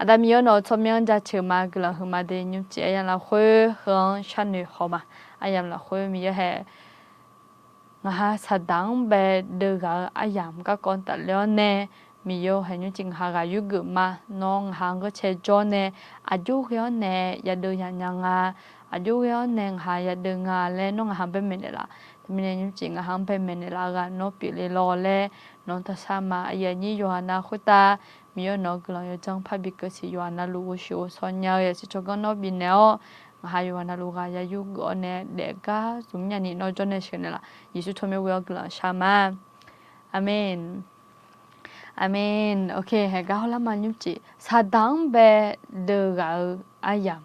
Aqda Miqyaer nawq-eu tsawrmyanr-anr jaceuq ma. Guiqlanq huiqma de. Nymrcif aryamq lafkhoer heu-anr sharnoeq haw ma. Aryamq lafkhoer Miqyaer hae Ngaqha Saqdaq-anr bae deuvghaq-eu aryamq garkawv tafler-awr nae, Miqyaer-or, haeq nymrcif ngaqha ghaq yurgeuf ma. Nawr ngaqha-anr ghanrcae jawr nae, aqjox ghae-awr nae yadeuv yanya nga, aqjox ghae-awr nae ngaqha yadeuv nga laer nawr ngaqha-anr bae maeqnaeq laf. Teumirnae nymrcif ngaqha-anr bae maeqnaeq laf-eu ghaq nawr pyeufle lawq laer nawq-anr taqshar ma. Aqyuif aqnyir yawqghaq nav khoertav, Miqyaer nawq-eu guiqlanq yawdzanr parbi keuv siq yawqghaq navluf ghovshuif ghovshaw nya-eu yasiq tsawrganr nawr bifnaeq-awr, ngaqha yawqghaq navluf ghaq ya yurgeuf-awr nae daef gar zmq nya ni nawr jawr nae sheuqnaeq laf. Yeqsur tsawrmyanr ghoe-awr guiqlanq shar ma. Aqmeq. Aqmeq. Ok, haeqgar hawrlar ma nymrcif. Saqdaq-anr bae deuvghaq-eu aryamq,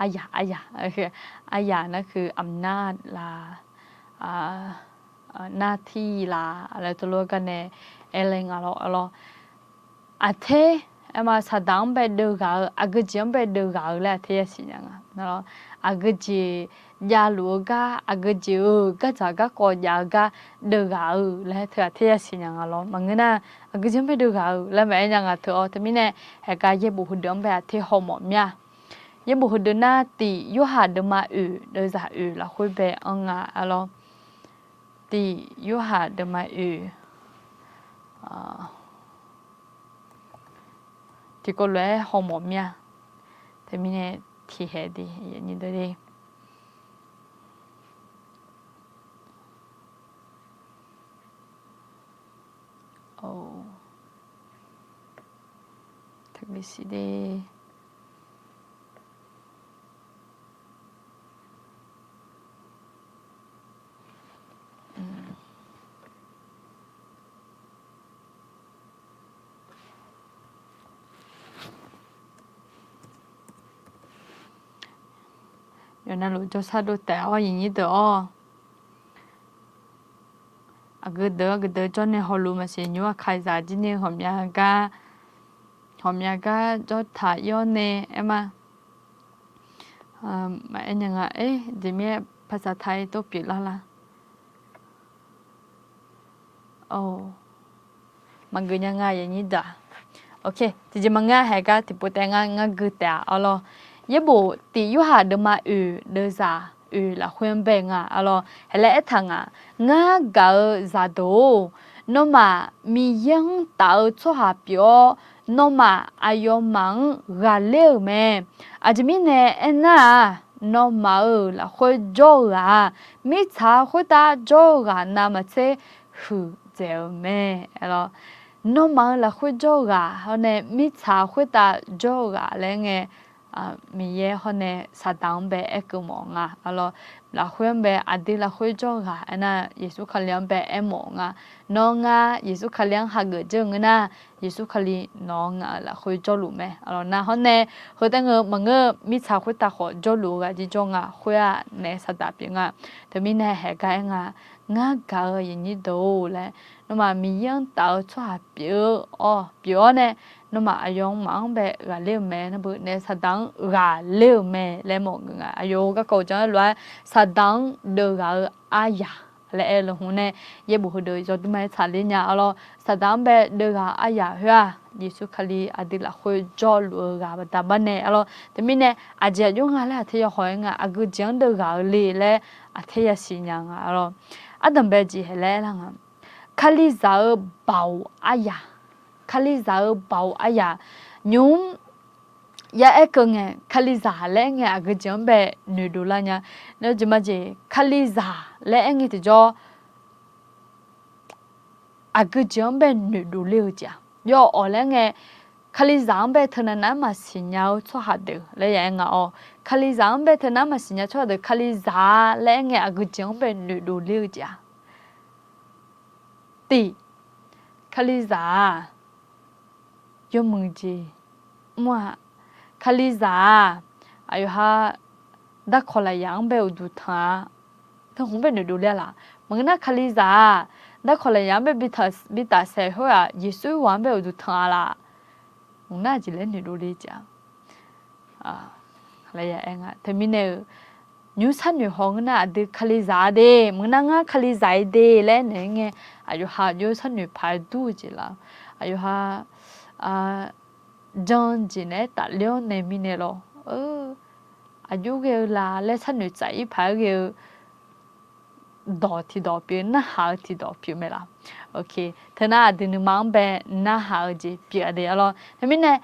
aryaq, aryaq, aryaq nar-eu อำนาจ laf, หน้าที่ laf laer teulof-aer gar nae aer le nga lawr, arlawr. Aqter, aerma Saqdaq-anr bae deuvghaq-eu, aqgeu jeq-anr bae deuvghaq-eu laer aqter yasiq nya nga. Aqgeu jeq javluf-eu gar, aqgeu jeq-euq gardzaq garkawv jav-eu gar deuvghaq-eu laer teu aqter yasiq nya nga lawr. Maqngeur nar, aqgeu jeq-anr bae deuvghaq-eu laer maqaer nya nga teu-awr. Teumirnae haeqgar yaerbof heudeuq-anr bae aqter hawmawf mir-a. Yaerbof heudeuq nar, Tif Yorhaq deuvma oeq deuvzaq oeq lafkhoer bae anr nga, arlawr. Tif Yorhaq deuvma oeq tiqkawv lof-aer hawmawf mir-a. Teumirnae tiqhaeq de, teubi siq de. Yawqnan luf jawrshar dov taef-awr, aqnyir deuq-awr, aqgeu deuq aqgeu deuq jawr nae hawluf maqsiq nymr-aq, kalizaq jir ni ghawqmya gar, ghawqmya gar jawr taq ir-awr nae aerma, maqaer nya nga. Aer, jeq mir-aer ภาษาไทย tov pyeuflar lar. Maqgeuf nya nga, aqnyir deuq-aq. Ok, tiqjeq maqngeur haeqgar tiqpov taef nga, ngar gui taef-a, arlawr. Yaerbof Tif Yorhaq deuvma oeq deuvzaq oeq lafkhoer-anr bae nga, arlawr. Haeq laer aertaq nga, Ngar gaq-eu zaqdeuq-or, nawmaf Miqyaer-anr taf-eu tsawrhaq pyeuf-awr, nawmaf aqyawfmaf-anr ghaqler-euq mae. Aqjeq mirnae aernar-aq, nawmaf-euq lafkhoer jawr-eu ghaq-aq, mirtsaq khoertav jawr-eu ghaq navmaqtser huiqdzaeq-euq mae. Nawmaf-euq lafkhoer jawr-eu ghaq hawr nae mirtsaq khoertav jawr-eu ghaq laer ngae, Miqyaer hawr nae Saqdaq-anr bae aerkeuv mawf nga, arlawr. Lafkhoer-anr bae aqdui lafkhoer jawr-eu ghaq aernar, Yeqsur Kali-anr bae aermawf nga. Nawr ngar Yeqsur Kali-anr hageuf dzeur-eu ngeur nar, Yeqsur Kali nawq-anr ngaq-euq lafkhoer jawrluf mae, arlawr. Nar hawr nae heu taef ngeur maqngeur, mirtsaq khoertav khawf jawrluf-eu ghaq jir jawr nga, khoer-aq naef Saqdaq pyeuf nga. Teumirnae haeqgar aer nga, Ngar gaq-eu aqnyir deuq-or laer, nawmaf Miqyaer-anr taf-eu tsawrhaq pyeuf-eu, pyeuf-awr nae, nawmaf aqyawfmaf-anr bae ghaqler-euq mae, nar beu naef Saqdaq-anr ghaqler-euq mae laer mawf geuf nga. Aqyawf-euq garkawv uqdzan-aer lof-aer Saqdaq-anr deuvghaq-eu aryaq laer aer-eu lafhmq nae, yaerbof heudeuq yawdui ma-aer tsaqler nya, arlawr. Saqdaq-anr bae deuvghaq-eu aryaq khoer-aq, Yeqsur Kali aqdui lafkhoer jawrluf-eu ghaq baqda bar nae, arlawr. Teumirnae aqjeq aqjox nga laer aqter yahaw-aer nga, aqgeu jeq-anr deuvghaq-eu le laer aqter yasiq nya nga, arlawr. Ardanqbae jeq haeq laer aerlar nga, Kalizaq-eu baoq aryaq, Kalizaq-eu baoq aryaq nymr ya aer keuv ngae, Kalizaq laer aer ngae aqgeu jeq-anr bae noeqdov lar nya. Nawr jeq majeq Kalizaq laer aer ngae tiqjawr aqgeu jeq-anr bae noeqdov ler-eu jeq-aq, yawawq laer ngae, Kalizaq-anr bae teunav nav-aer maqsiq nya-eu tsawrhaq deuq laer ya aer nga-awr, Kalizaq-anr bae teunav-aer maqsiq nya tsawrhaq deuq Kalizaq laer aer ngae aqgeu jeq-anr bae noeqdov ler-eu jeq-aq, tiq, Kalizaq-aq yawmuiq jeq mr-a. Kalizaq-aq aqyawf ha darkawq lafyaq-anr bae uqduq tanq-a. Teu hmq bae noeqdov ler-a laf. Maqngeur nar Kalizaq-aq darkawq lafyaq-anr bae bitaf saef khoer-aq, Yeqsur ghaq-anr bae uqduq tanq-a laf. Maqngeur nar jeq laer noeqdov ler jeq-a. Teumirnae-euq nymr sharnoeq haw ngeur nar aqdui Kalizaq-a de, maqngeur nar ngar Kalizaq-i de laer naeq-aer ngae, aqyawf ha aqjox sharnoeq paq-aer dur-eu jeq laf. Aqyawf ha jan jeq naeq-aer tafler-awr nae mirnae lawr, aqjox ghae-eu laf laer sharnoeq tsaf-ir paq-aer ghae-eu dawq tiqdawq pyeuf, narhaq-eu tiqdawq pyeuf mae laq. Teunar aqdui nuima-anr bae narhaq-eu jeq pyeuf-a de arlawr. Teumirnae,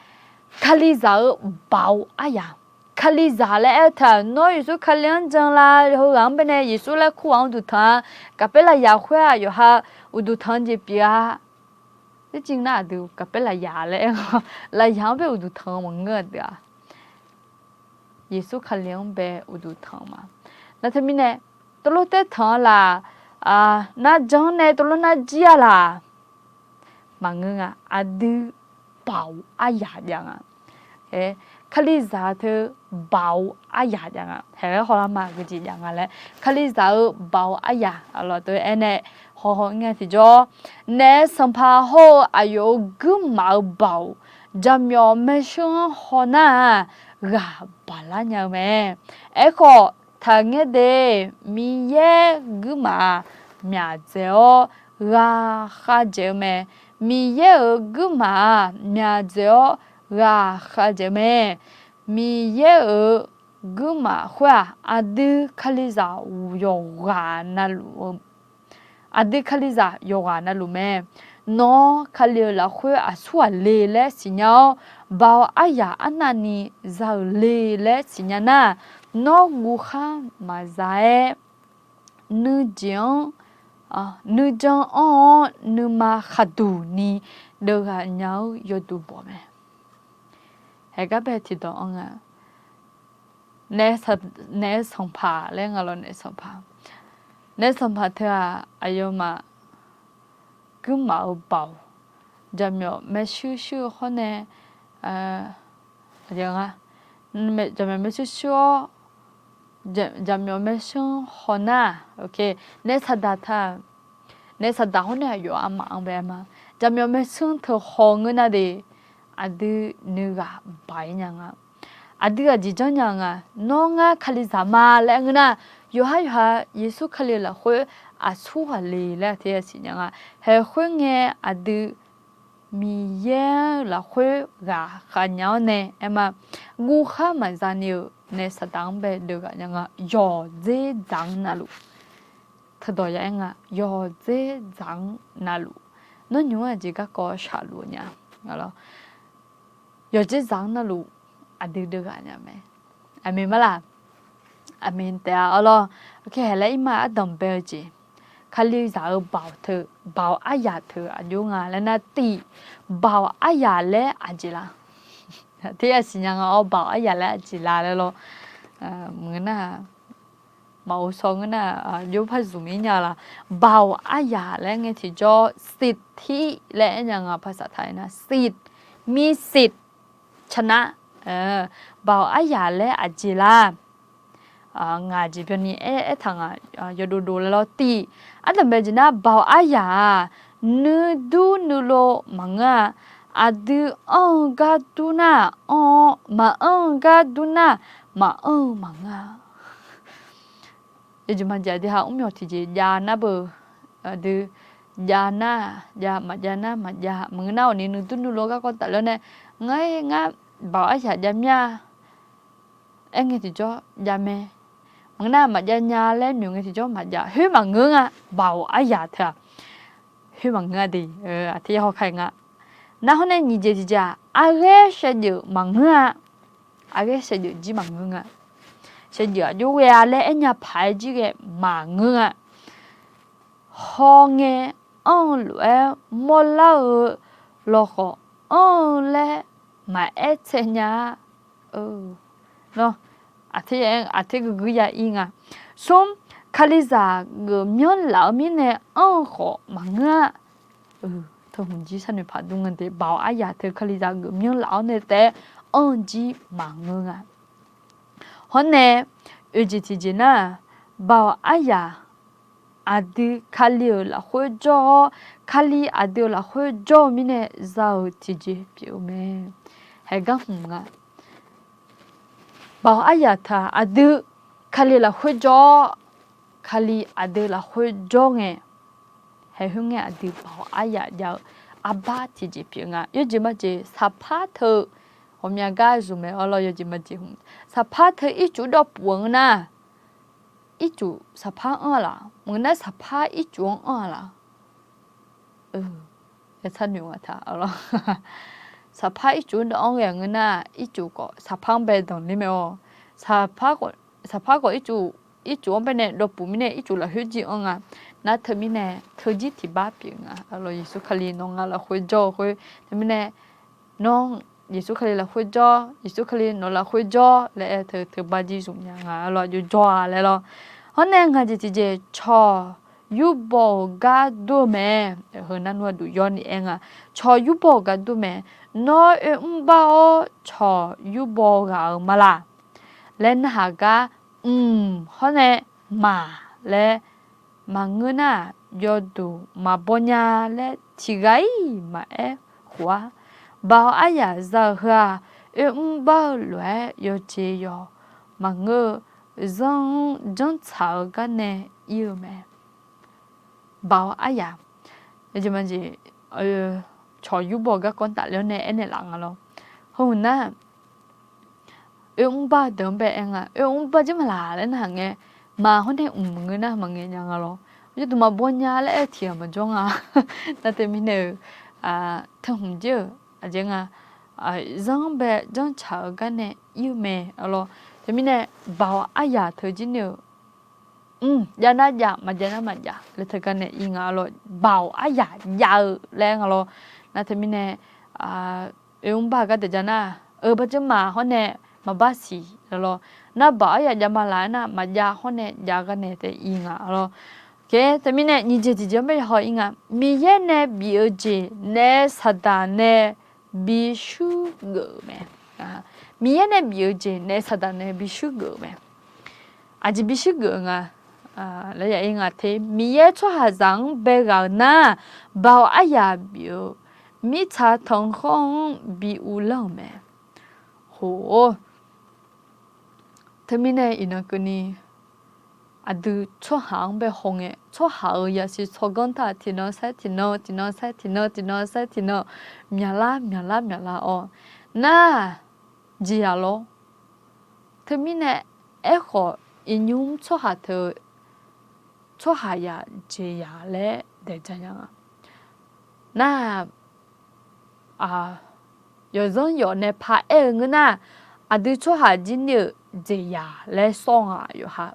Kalizaq-eu baoq aryaq, Kalizaq laer aer-eu teu-aq, nawr Yeqsur Kali-anr jan la, heughaq-anr bae nae Yeqsur laer kur ghaq-anr uqduq tanq-a, gaqpaer lafyaq khoer-aq yawqha uqduq tanq-eu jeq pyeuf-a. Teujeq nar aqdui gaqpaer lafyaq laer aer-awr, lafyaq-anr bae uqduq tanq-eu maqngeur-a deuq-aq. Yeqsur Kali-anr bae uqduq tanq-eu ma. Nar teumirnae, teulof taer tanq-a laq, nar jan nae teulof nar jir-a laq. Maqngeur nga, aqdui baoq aryaq jav nga. Kalizaq teu baoq aryaq jav nga. Haeq-aer hawlar ma, geujeq jav nga laer. Kalizaq-eu baoq aryaq, aqlawq teu aernae hawhaw ngae tiqjawr, naef sanqpaq hawr-eu aqyawf-euq guirmaf-eu baoq, jaqmyawf maershuir-anr hawnar-aq, ghaq baqlar nya-eu mae. Aerkhawf, taqngaer de, Miqyaer guirmaf-aq, myaqdzaeq-awr ghaq khav dzaeq-eu mae. Miqyaer-euq guirmaf-aq, myaqdzaeq-awr ghaq khav dzaeq-eu mae. Miqyaer-euq guirmaf khoer-aq, aqdui Kalizaq yawqghaq navluf-eu aqdui Kalizaq yawqghaq navluf mae. Nawr Kali-euq lafkhoer aqsur ghaq le laer siqnya-awr, baoq aryaq arnavni za-euq le laer siqnya nar, nawr guvkhar maqza-aer, nuijeq-anr, nuijan anr-awr nuima khaqduq ni deuvghaq nya-eu yawduq bawq mae. Haeq gar bae tiqdawq anr nga. Naef sanqpaq laer nga lawr, naef sanqpaq. Naef sanqpaq teu-aq aqyawfmaf guirmaf-eu baoq, jaqmyawf maershuir shuir-eu hawr nae, jaqmyawf maershuir shuir-awr, jaqmyawf maershuir-anr hawnar, naef saqdaq teu-aq, naef saqdaq hawr nae aqyawf armaf-anr bae aer ma. Jaqmyawf maershuir-anr teu haw ngeur nar de, aqdui nuighaq baq-ir nya nga. Aqdui aqjeq janrnya nga. Nawr ngar Kalizaq ma laer ngeur nar, yawqhar yawqha Yeqsur Kali-euq lafkhoer aqsur ghaq le laer aqteu yasiq nya nga. Haeq khoerngae aqdui Miqyaer-euq lafkhoer ghaq khav nya-awr nae aer ma, guvkhar maqza ni-euq naef saqdaq-anr bae deuvghaq nya nga. Yawqdzer dzaq-anr navluf, teudawq ya aer nga, yawqdzer dzaq-anr navluf, nawr nymq-anr aqjeq garkawv shaqluf-eu nya. Yawqdzer dzaq-anr navluf aqdui deuvghaq nya mae. Aqmeq ma laq? Aqmeq taef-a arlawr. Haeq laer irma ardanq bae-eu jeq, Kalizaq-eu baoq teu, baoq aryaq teu aqjox nga laer nar, tif, baoq aryaq laer aqjeq la? Aqteu yasiq nya nga awr, baoq aryaq laer aqjeq la laer lawr. Maqngeur nar, maqghov shaw ngeur nar, jov par zmq-ir nya laq. Baoq aryaq laer ngae tiqjawr สิทธิ laer aer nya nga, ภาษาไทย nar สิทธิ์ มีสิทธิ์ชนะ baoq aryaq laer aqjeq la? Ngaq jeq byanni aer, aertaq nga, yawdovdov laer lawr tif. Ardanq bae jeq nar, baoq aryaq-aq, nuidur nuilov maqngeur-a. Aqdui anr-eu gar dur nar anr-awr, maqanr-eu gar dur nar maqanr-eu maqngeur-a. Yawjeq maqjeq aqdui ha mrmyawq tiqjeq jav nar beu, aqdui jav nar jav, maqjav nar maqjav. Maqngeur nar awqni nuidur nuilov garkawv tafler nae, ngar, ngar baoq aryaq jav mir-a aer ngae tiqjawr jav mae. Maqngeur nar maqjav nya laer noeq ngae tiqjawr maqjav. Khoer maqngeur nga. Baoq aryaq teu-aq, khoer maqngeur-a de. Aqteu ya haw ka-eu nga. Nar hawr nae nyiq jeq tiqjeq-aq, arghaer shaevdzeuf maqngeur-a. Arghaer shaevdzeuf jir maqngeur nga. Shaevdzeuf aqjox ghae-a laer aernya paq-aer jir ghae maqngeur nga. Hawngae anr-eu lof-aer mawrlar-eu lawkhawf anr-eu laer maqaer tsaev nya-a. Nawr, aqter guiqguir ya ir nga. Smr, Kalizaq geufmyanr laf-eu mirnae anr-eu khawf maqngeur-a. Teuhmq jir sharnoeq paq dur nga de, baoq aryaq teu Kalizaq geufmyanr laf-awr nae taef-aer anr-eu jir maqngeur nga. Hawr nae, oeq jeq tiqjeq nar, baoq aryaq aqdui Kali-euq lafkhoer jawr-awr, Kali aqdui-euq lafkhoer jawr-eu mirnae za-euq tiqjeq pyeuf-eu mae. Haeqgar hmq nga. Baoq aryaq taq aqdui Kali lafkhoer jawr-awr, Kali aqdui lafkhoer jawr ngae, haeq khoerngae aqdui baoq aryaq jav-eu arbar tiqjeq pyeuf nga. Yawjeq majeq saqpar teu, ghawqmya gar zmq mae arlawr, yawjeq majeq hmq saqpar teu ircuf dawrpuf-eu ngeur nar, ircuf saqpar anr-a laq? Maqngeur nar saqpar ircuf-anr anr-a laq? Saqpar ircuf-anr dawv-anr ghae ngeur nar, ircuf khawf saqpar-anr bae danqler mae-awr, saqpar khawf ircuf, ircuf-anr bae nae dawqpuf mirnae ircuf lafkhoer jir anr nga. Nar teumirnae teujir tiqbar pyeuf nga. Aqlawq Yeqsur Kali nawq nga lafkhoer jawr-eu khoer, teumirnae nawr Yeqsur Kali lafkhoer jawr, Yeqsur Kali nawq lafkhoer jawr laer aer teu teubar jir zmq nya nga. Aqlawq aqjox jawr-a laer lawr. Hawr nae ngaq jeq tiqjeq cawq yurbaw-euq gar dur-eu mae. Heu nar nmr aqduq yawr ni aer nga. Cawq yurbaw-euq gar dur mae. Nawr oermr bar-awr cawq yurbaw ghaq-euq ma laq laer narhaq gar, mq hawr nae maq laer maqngeur nar-aq, yawduq maqbaw nya laer tiqghaq-iq maqaer khof-ar. Baoq aryaq za-eu heu-aq, oermr bar-eu lof-aer yawjeq yawq maqngeur-eu, zanr-anr janrtsaq-eu gar nae ir-eu mae. Baoq aryaq, jeq ma jeq, cawq yurbaw garkawv tafler-awr nae aernaeq laf nga lawr. Heu nar, oermr bar-eu deuq-anr bae aer nga. Oermr bar jir ma laq laer narhaq ngae, maq hawr nae mq ngeur nar maqngaeq nya nga lawr. Yawduq maqbaw nya laer aer-eu tiq ghaq maqjawr nga. Nar teumirnae-euq, teuhmq jir-euq aqjeq nga, zanr-anr bae janrtsaq-eu gar nae ir-eu mae. Aqlawq teumirnae baoq aryaq teu jir ni-euq, mq jav nar jav, maqjav nar maqjav laer teugar nae ir nga. Aqlawq baoq aryaq jav-eu laer nga lawr. Nar teumirnae oermr bar-eu gar deuq jav nar, eu bar jir ma hawr nae maqbar siq lawr. Nar baoq aryaq jav ma laq aer nar, maqjav hawr nae jav gar nae tae ir nga lawr. Teumirnae nyiq jeq tiqjeq-anr bae haw ir nga. Miqyaer nae bif-eu jeq naef saqdaq nae bi shuir geuf-euq mae. Miqyaer nae bif-eu jeq naef saqdaq nae bi shuir geuf-euq mae. Aqjeq bi shuir geuf-eu nga laer ya ir nga te. Miqyaer tsawrhaqzaq-anr bae ghaq-euq nar, baoq aryaq bif-eu mirtsaq tanqkhawr-anr bi uvlanr-euq mae. Khof-or, teumirnae iqnan keuvni aqdui tsawrhaq-anr bae hawngae, tsawrhaq-euq yasiq tsawrganr taq tiqnan saer tiqnan, tiqnan saer tiqnan, tiqnan saer tiqnan, myaqlar myaqlar myaqlar-awr nar, jeqzaq lawr. Teumirnae aerkhawf, iqnymr tsawrhaq teu tsawrhaqzaq jeqzaq laer daeq ja nya nga. Nar-aq, yawqzanr yawf nae par aer-eu ngeur nar, aqdui tsawrhaq jir ni-euq jeqzaq laer sawr nga yawqha.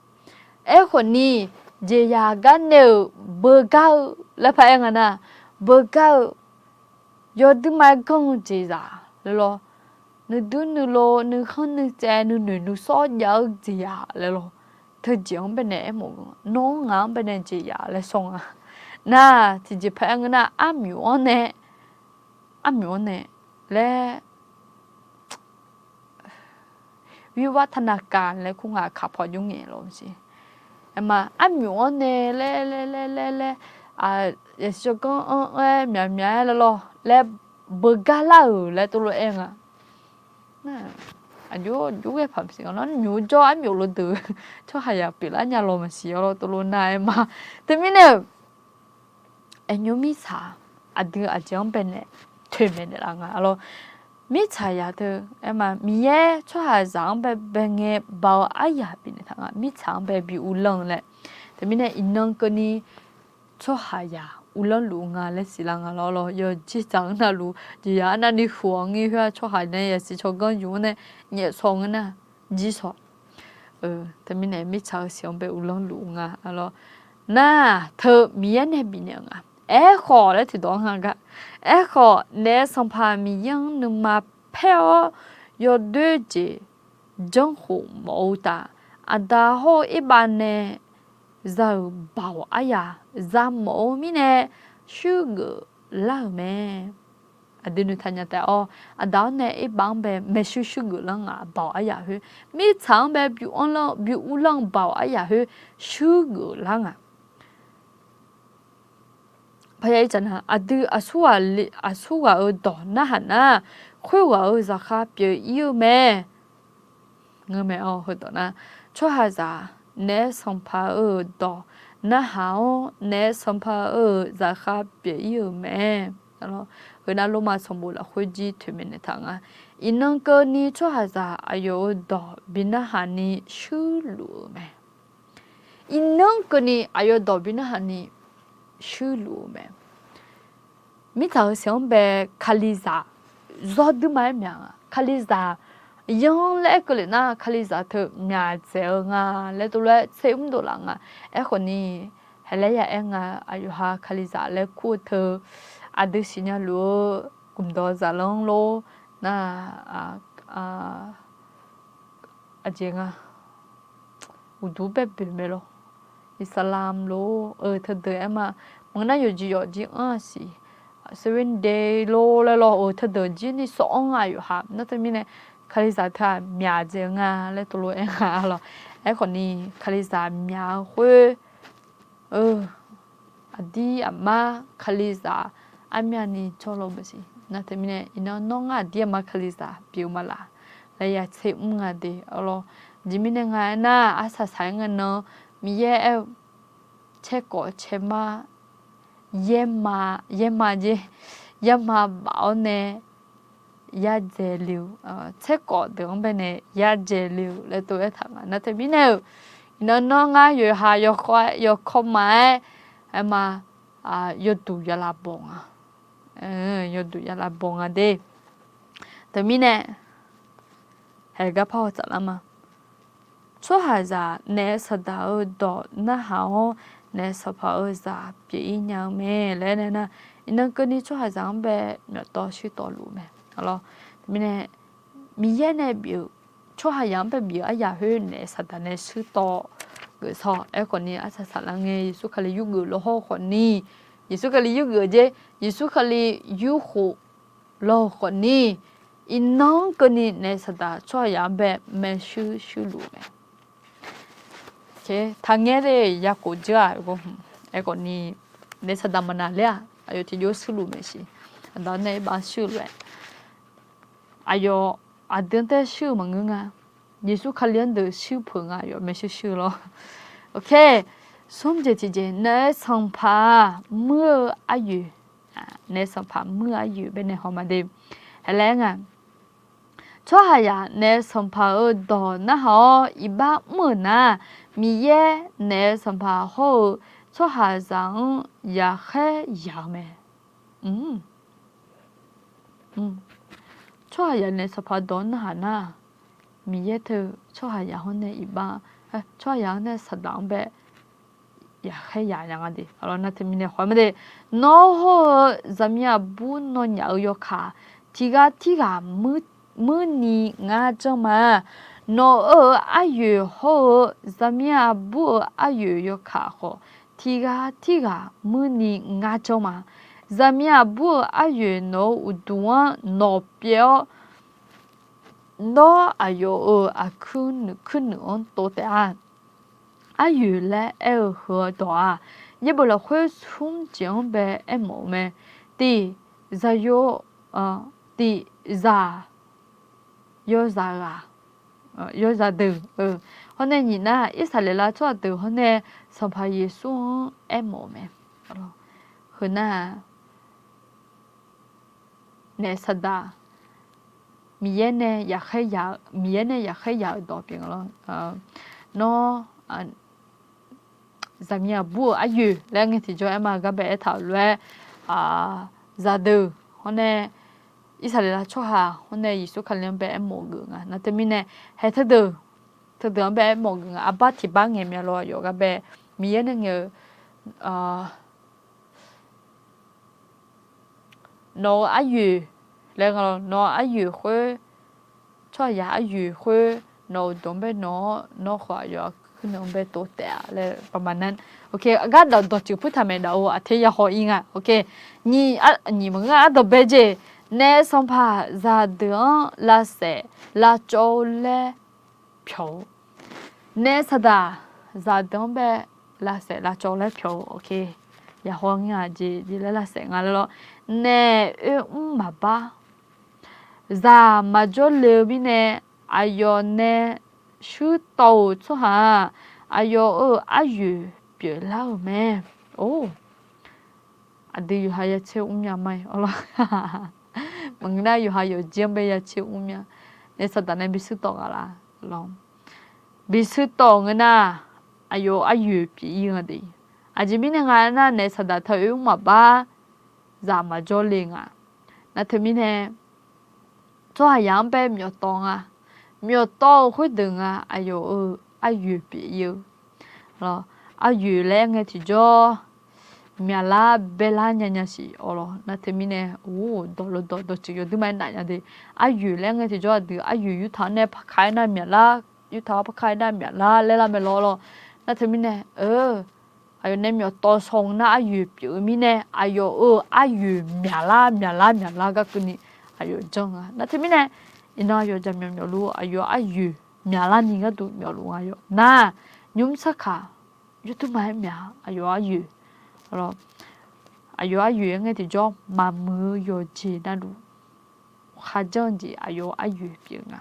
Aerkhawf ni, jeqzaq gar nae-euq beugar-eu laer par aer nga nar, beugar-eu yawduima aer ganr-eu jeqzaq laer lawr. Nuidur nuilov, nuikhanr nuitsaev, nuinoeq nuisawr jav-eu jeqzaq laer lawr. Teujeq-anr baenae aermawf-eu, nawr ngaq-anr baenae jeqzaq laer sawr nga. Nar, tiqjeq par aer ngeur nar, armyof-anr nae, armyof-anr nae laer วิวัฒนาการ laer kur ngaq kaq paw jmr ngaeq lawr siq. Aerma armyof-anr nae laer laer laer laer laer, yasiq tsawrganr anr-aer myaqmyaq-aer laer lawr laer beugar lar-euq laer tov lof-aer nga. Aqjox jov ghae paq maqsiq nga nar, nymq jawr armyof lo deuq tsawrhaqzaq pyeuflar nya lawr maqsiq-awr lawr tov lof nar aerma. Teumirnae-euq, aqnymr mirtsaq aqdui aqjeq-anr baenae toeqmaeq naeqlaf nga lawr. Mirtsaqzaq teu aerma, Miqyaer tsawrhaqzaq-anr bae bae ngae baoq aryaq bifnaeq taq nga, mirtsaq-anr bae bi uvlanr-eu laer. Teumirnae iqnan keuvni tsawrhaqzaq uvlanr luf-eu nga laer siqlar nga lawr lawr. Yawqjeq dzaq-anr navluf jeqzaq arnavni huq-awq ngir khoer-aq, tsawrhaq nae yasiq tsawrganr yuf-anr nae nyaef saw ngeur nar, jir saw. Teumirnae mirtsaq-eu siq-anr bae uvlanr luf-eu nga lawr. Nar, teu Miqyaer nae bifnaeq-eu nga. Aerkhawf laer tiqdawq-anr nga gar. Aerkhawf naef Sanqpaq Miqyaer-anr nuima paer-awr yawdoer jeq janrkhof mawf-eu uqtaf, Aqda hawr-eu Erbav nae za-euq baoq aryaq za mawf-eu mirnae shuirgeuf lar-euq mae. Aqdui noeqtaq nya taef-awr, Aqda-anr nae Erbav-anr bae maershuir shuirgeuf lar nga baoq aryaq khoer. Mirtsaq-anr bae bi uvlanr-eu baoq aryaq khoer shuirgeuf lar nga. Paya ir tsaq nar, aqdui aqsur ghaq-euq dawq narhaq nar, khoerghaq-euq zaqkhav pyeuf ir-eu mae. Ngeur mae-awr, heudawq nar, tsawrhaqzaq naef Sanqpaq-euq dawq narhaq-awr, naef Sanqpaq-euq zaqkhav pyeuf ir-euq mae. Heu nar, Lormav sanqbof lafkhoer jir toeqmaeq naeqtaq nga. Iqnan keuvni tsawrhaqzaq aqyawf-euq dawq bi narhaq ni shuirluf-euq mae. Iqnan keuvni aqyawf dawq bi narhaq ni shuirluf-eu mae. Mirtsaq-eu siq-anr bae kalizaq zawr duima-aer myaq nga. Kalizaq yanr laer aer keuvle nar, kalizaq teu myaq dzaeq-eu nga laer tov lof-aer tser mr dov laf nga. Aerkhawf ni, haelaer ya aer nga, aqyawf ha kalizaq laer kur-eu teu aqdui siqnya luf-eu gmqdawq zaqlanr lor, nar, aqjeq nga, uqduq bae boeq mae lor. Islam lor-eu teudeuq aer ma. Maqngeur nar yawqjeq yawqjeq anr-aq siq, Seventh Day lor laer lawr-eu teudeuq jir ni sawv-anr aqyawf ha. Nar teumirnae kalizaq teu-aq myaq dzaeq-eu nga laer tov lof-aer nga lawr. Aerkhawf ni kalizaq myaq-eu khoer, aqdir aqmar kalizaq armyavni jawrlawr maqsiq. Nar teumirnae iqnan nawr ngar aqdir aqma kalizaq pyeuf-eu ma laf laer ya tser mr nga de lawr. Aqjeq mirnae nga aernar, arsaq saq-aer ngae nan Miqyaer aer-eu, caerkawv caermar, yaerma, yaerma jer, yaerma baf-awr nae yadzae le-eu, caerkawv deuq-anr bae nae yadzae le-eu laer tov aertaq nga. Nar teumirnae-euq, iqnan nawr ngar yawqha yawkawr ma-aer, aerma, yawduq ya lavbawq nga, yawduq ya lavbawq nga de. Teumirnae, haegar par haw tsaflar ma. Tsawrhaqzaq naef saqdaq-eu dawq narhaq-awr, naef sanqpaq-eu zaq pyeuf-ir nya-eu mae laer aernar, iqnan keuvni tsawrhaqzaq-anr bae myawftawv shuirtawv luf-eu mae. Teumirnae, Miqyaer nae bif-eu, tsawrhaqzaq-anr bae bif-eu aryaq khoer naef saqdaq nae shuirtawv geuf sawr. Aerkhawf ni arsaq saqlar ngae Yeqsur Kali yurgeuf lawr hawr-eu khawf ni, Yeqsur Kali yurgeuf-eu jer, Yeqsur Kali yurkhof lawr-eu khawf ni, iqnan-anr keuvni naef saqdaq tsawrhaqzaq-anr bae maershuir shuirluf-eu mae. Taqngaer de, yakhof dzeur-aq, aerkhawf ni, naef saqdaq maqnaq ler-aq, aqyawf tiqjawr shuirluf maeqshi. Aqdaq nae bav shuir lof-aer, aqyawf aqdui-anr tae shuir-eu maqngeur nga. Yeqsur Kali-anr deuq shuir peuq nga, aqyawf maershuir shuir lawr. Smr jeq tiqjeq, naef sanqpaq-aq muir-eu aryoeq, naef sanqpaq muir-eu aryoeq bae nae haw ma de. Haelaer nga, tsawrhaqzaq naef sanqpaq-euq dawq narhaq-awr iqbax mr-euq nar, Miqyaer naef sanqpaq hawr-eu tsawrhaqzaq-anr yaqkhaer yaq-eu mae. Tsawrhaqzaq naef sanqpaq dawq-anr narhaq nar, Miqyaer teu tsawrhaqzaq hawr nae iqbax, tsawrhaqzaq-anr nae saqdaq-anr bae yaqkhaer yaq nya nga de. Nar teumirnae haw ma de. Nawr hawr-eu zaqmiq aqbur nawnyaf-eu yawkaq tiqghaq tirghaq muirni ngar janr ma. Nawq-euq aryoeq hawr-eu zaqmiq aqbur-euq aryoeq yawkaq khawf, tiqghaq tirghaq muirni ngar janr ma. Zaqmiq aqbur-euq aryoeq nawq-euq uqduq-anr nawq pyeuf-awr, nawr aqyawf-euq aqkuir nuiq kuirnuiq-anr tov taef-a. Aryoeq laer aer-eu heu dawq-aq, yaerbof lafkhoer smr jeq-anr bae aermawf-eu mae. Tiq, zaqyo, tiq, zaq, yawzaq ghaq, yawzaq deuq, hawr nae nyiq nar, Irsaqleqlav tsawrhaq deuq hawr nae Sanqpaq Yeqsur-anr aermawf-eu mae. Heu nar-aq, naef saqdaq, Miqyaer nae yaqkhaer yaq-eu, Miqyaer nae yaqkhaer yaq-euq dawq pyeuf nga lawr. Nawr, zaqmiq aqbur-euq aryoeq laer ngae tiqjawr aer ma, gar bae aertaq-euq lof-aer, zaqdeuq hawr nae, Irsaqleqlav tsawrhaq hawr nae Yeqsur Kali-anr bae aermawf geuf nga. Nar teumirnae, hae teudeuq, teudeuq-anr bae aermawf geuf nga. Arbar tiq bar ngaeq mya lawr, aqyawf gar bae, Miqyaer nae ngaeq-eu, nawq-euq aryoeq laer nga lawr, nawq-euq aryoeq khoer, tsawrhaqzaq aryoeq khoer, nawq-euq dawq-anr bae nawq-awr, nawr khawf aqyawf aqkuir nuiq-anr bae tov taef-a laer baqmaqnan. Gar dawq dawqtsuif purtaq maeq daq-or, aqter ya haw-ir nga. Nyiq, nyiq maqngeur ardawq bae jeq, naef sanqpaq zaqdeuq-anr lavsaef lavcawv-eu laer pyawq-eu. Naef saqdaq zaqdeuq-anr bae lavsaef lavcawv laer pyawq-eu. Ya haw-ir nga jeq jeq laer lavsaef nga laer lawr. Naef oermr maqbar, zaq maqjawr le-eu mirnae, aqyawf nae shuirtawv-euq tsawrhaq-aq, aqyawf-euq aryoeq pyeuflar-euq mae. Or, aqdui yawqha ya tser mrmya ma-ir awr lawr. Maqngeur nar yawqha yawqjeq-anr bae ya tser mrmya. Naef saqdaq nae bishuir tawv nga laf lawr. Bishuir tawv-euq ngeur nar, aqyawf-euq aryoeq pyeuf-ir nga de. Aqjeq mirnae nga aernar, naef saqdaq teu oermr maqbar, zaq maqjawr le nga. Nar teumirnae, tsawrhaqzaq-anr bae myawftawv nga. Myawftawv-eu khoerdeuq nga aqyawf-euq aryoeq pyeuf-ir-eu. Aryoeq laer aer ngae tiqjawr, myaqlar baelar nyanya siq awq lawq. Nar teumirnae, or, dawq lo dawq dawqtsuif yawduirma-aer naf nya de. Aryoeq laer aer ngae tiqjawr aqdui aryoeq yurtaq-anr nae parkar-aer nar myaqlar, yurtaq-awr parkar-aer nar myaqlar laer lar mae lawr lawr. Nar teumirnae, aqyawf nae myawftawv shaw nar aryoeq pyeuf-eu mirnae, aqyawf-euq aryoeq myaqlar myaqlar myaqlar gar keuvni aqyawf janr nga. Nar teumirnae, iqnan aqyawf jaqmyawf myawfluf aqyawf aryoeq myaqlar ni gharduq myawfluf nga yawq nar, nymr sarkaq yawduirma-aer myaq aqyawf aryoeq. Aqyawf aryoeq aer ngae tiqjawr maqmuiq-eu yawqjeq navluf kharjanr-eu jeq aqyawf aryoeq pyeuf nga.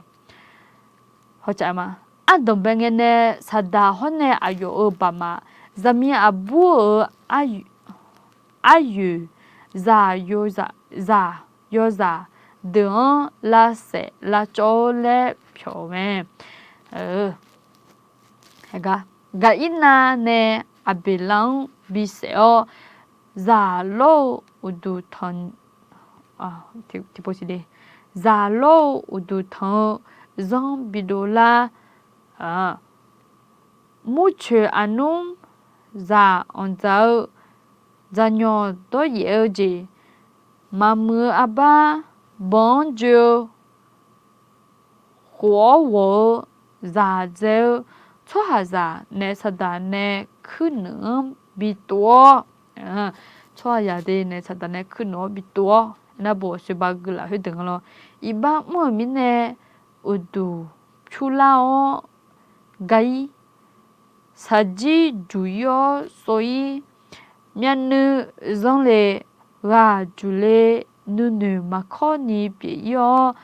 Hawcav ma, ardanqbae ngae nae saqdaq hawr nae aqyawf-euq baqmaf, zaqmiq aqbur-euq aryoeq, zaq yawzaq deuq-anr lavsaef lavcawv-eu laer pyawq-eu mae. Gaqirnav nae Aqbeqlav-anr bisaef-awr, zaq lawr-eu uqduq tanq, tiqpov siq de, zaq lawr-eu uqduq tanq-eu zanr bidov lar, murcoeq aqnmr zaq anqdzaq-eu, dzaqnyawq dawryaef-eu jeq, maqmuiq-eu arbar banq-anr joe-eu, khof-awr ghawq-eu zaq dzae-eu tsawrhaqzaq naef saqdaq nae kuirnuiq-anr bitov-awr, tsawrhaqzaq de naef saqdaq nae kuirnuiq-awr bitov-awr, aernar bof shoeqba guiqlaf khoerdeuq nga lawr. Iqbax mr-euq mirnae uqduq pyurlar-awr, gaq-ir shaqjir juq-ir-awr sov-ir, myavnuiv zanr le, ghaq juq le, nuinoeq maqkawr ni pyeuf-ir-awr,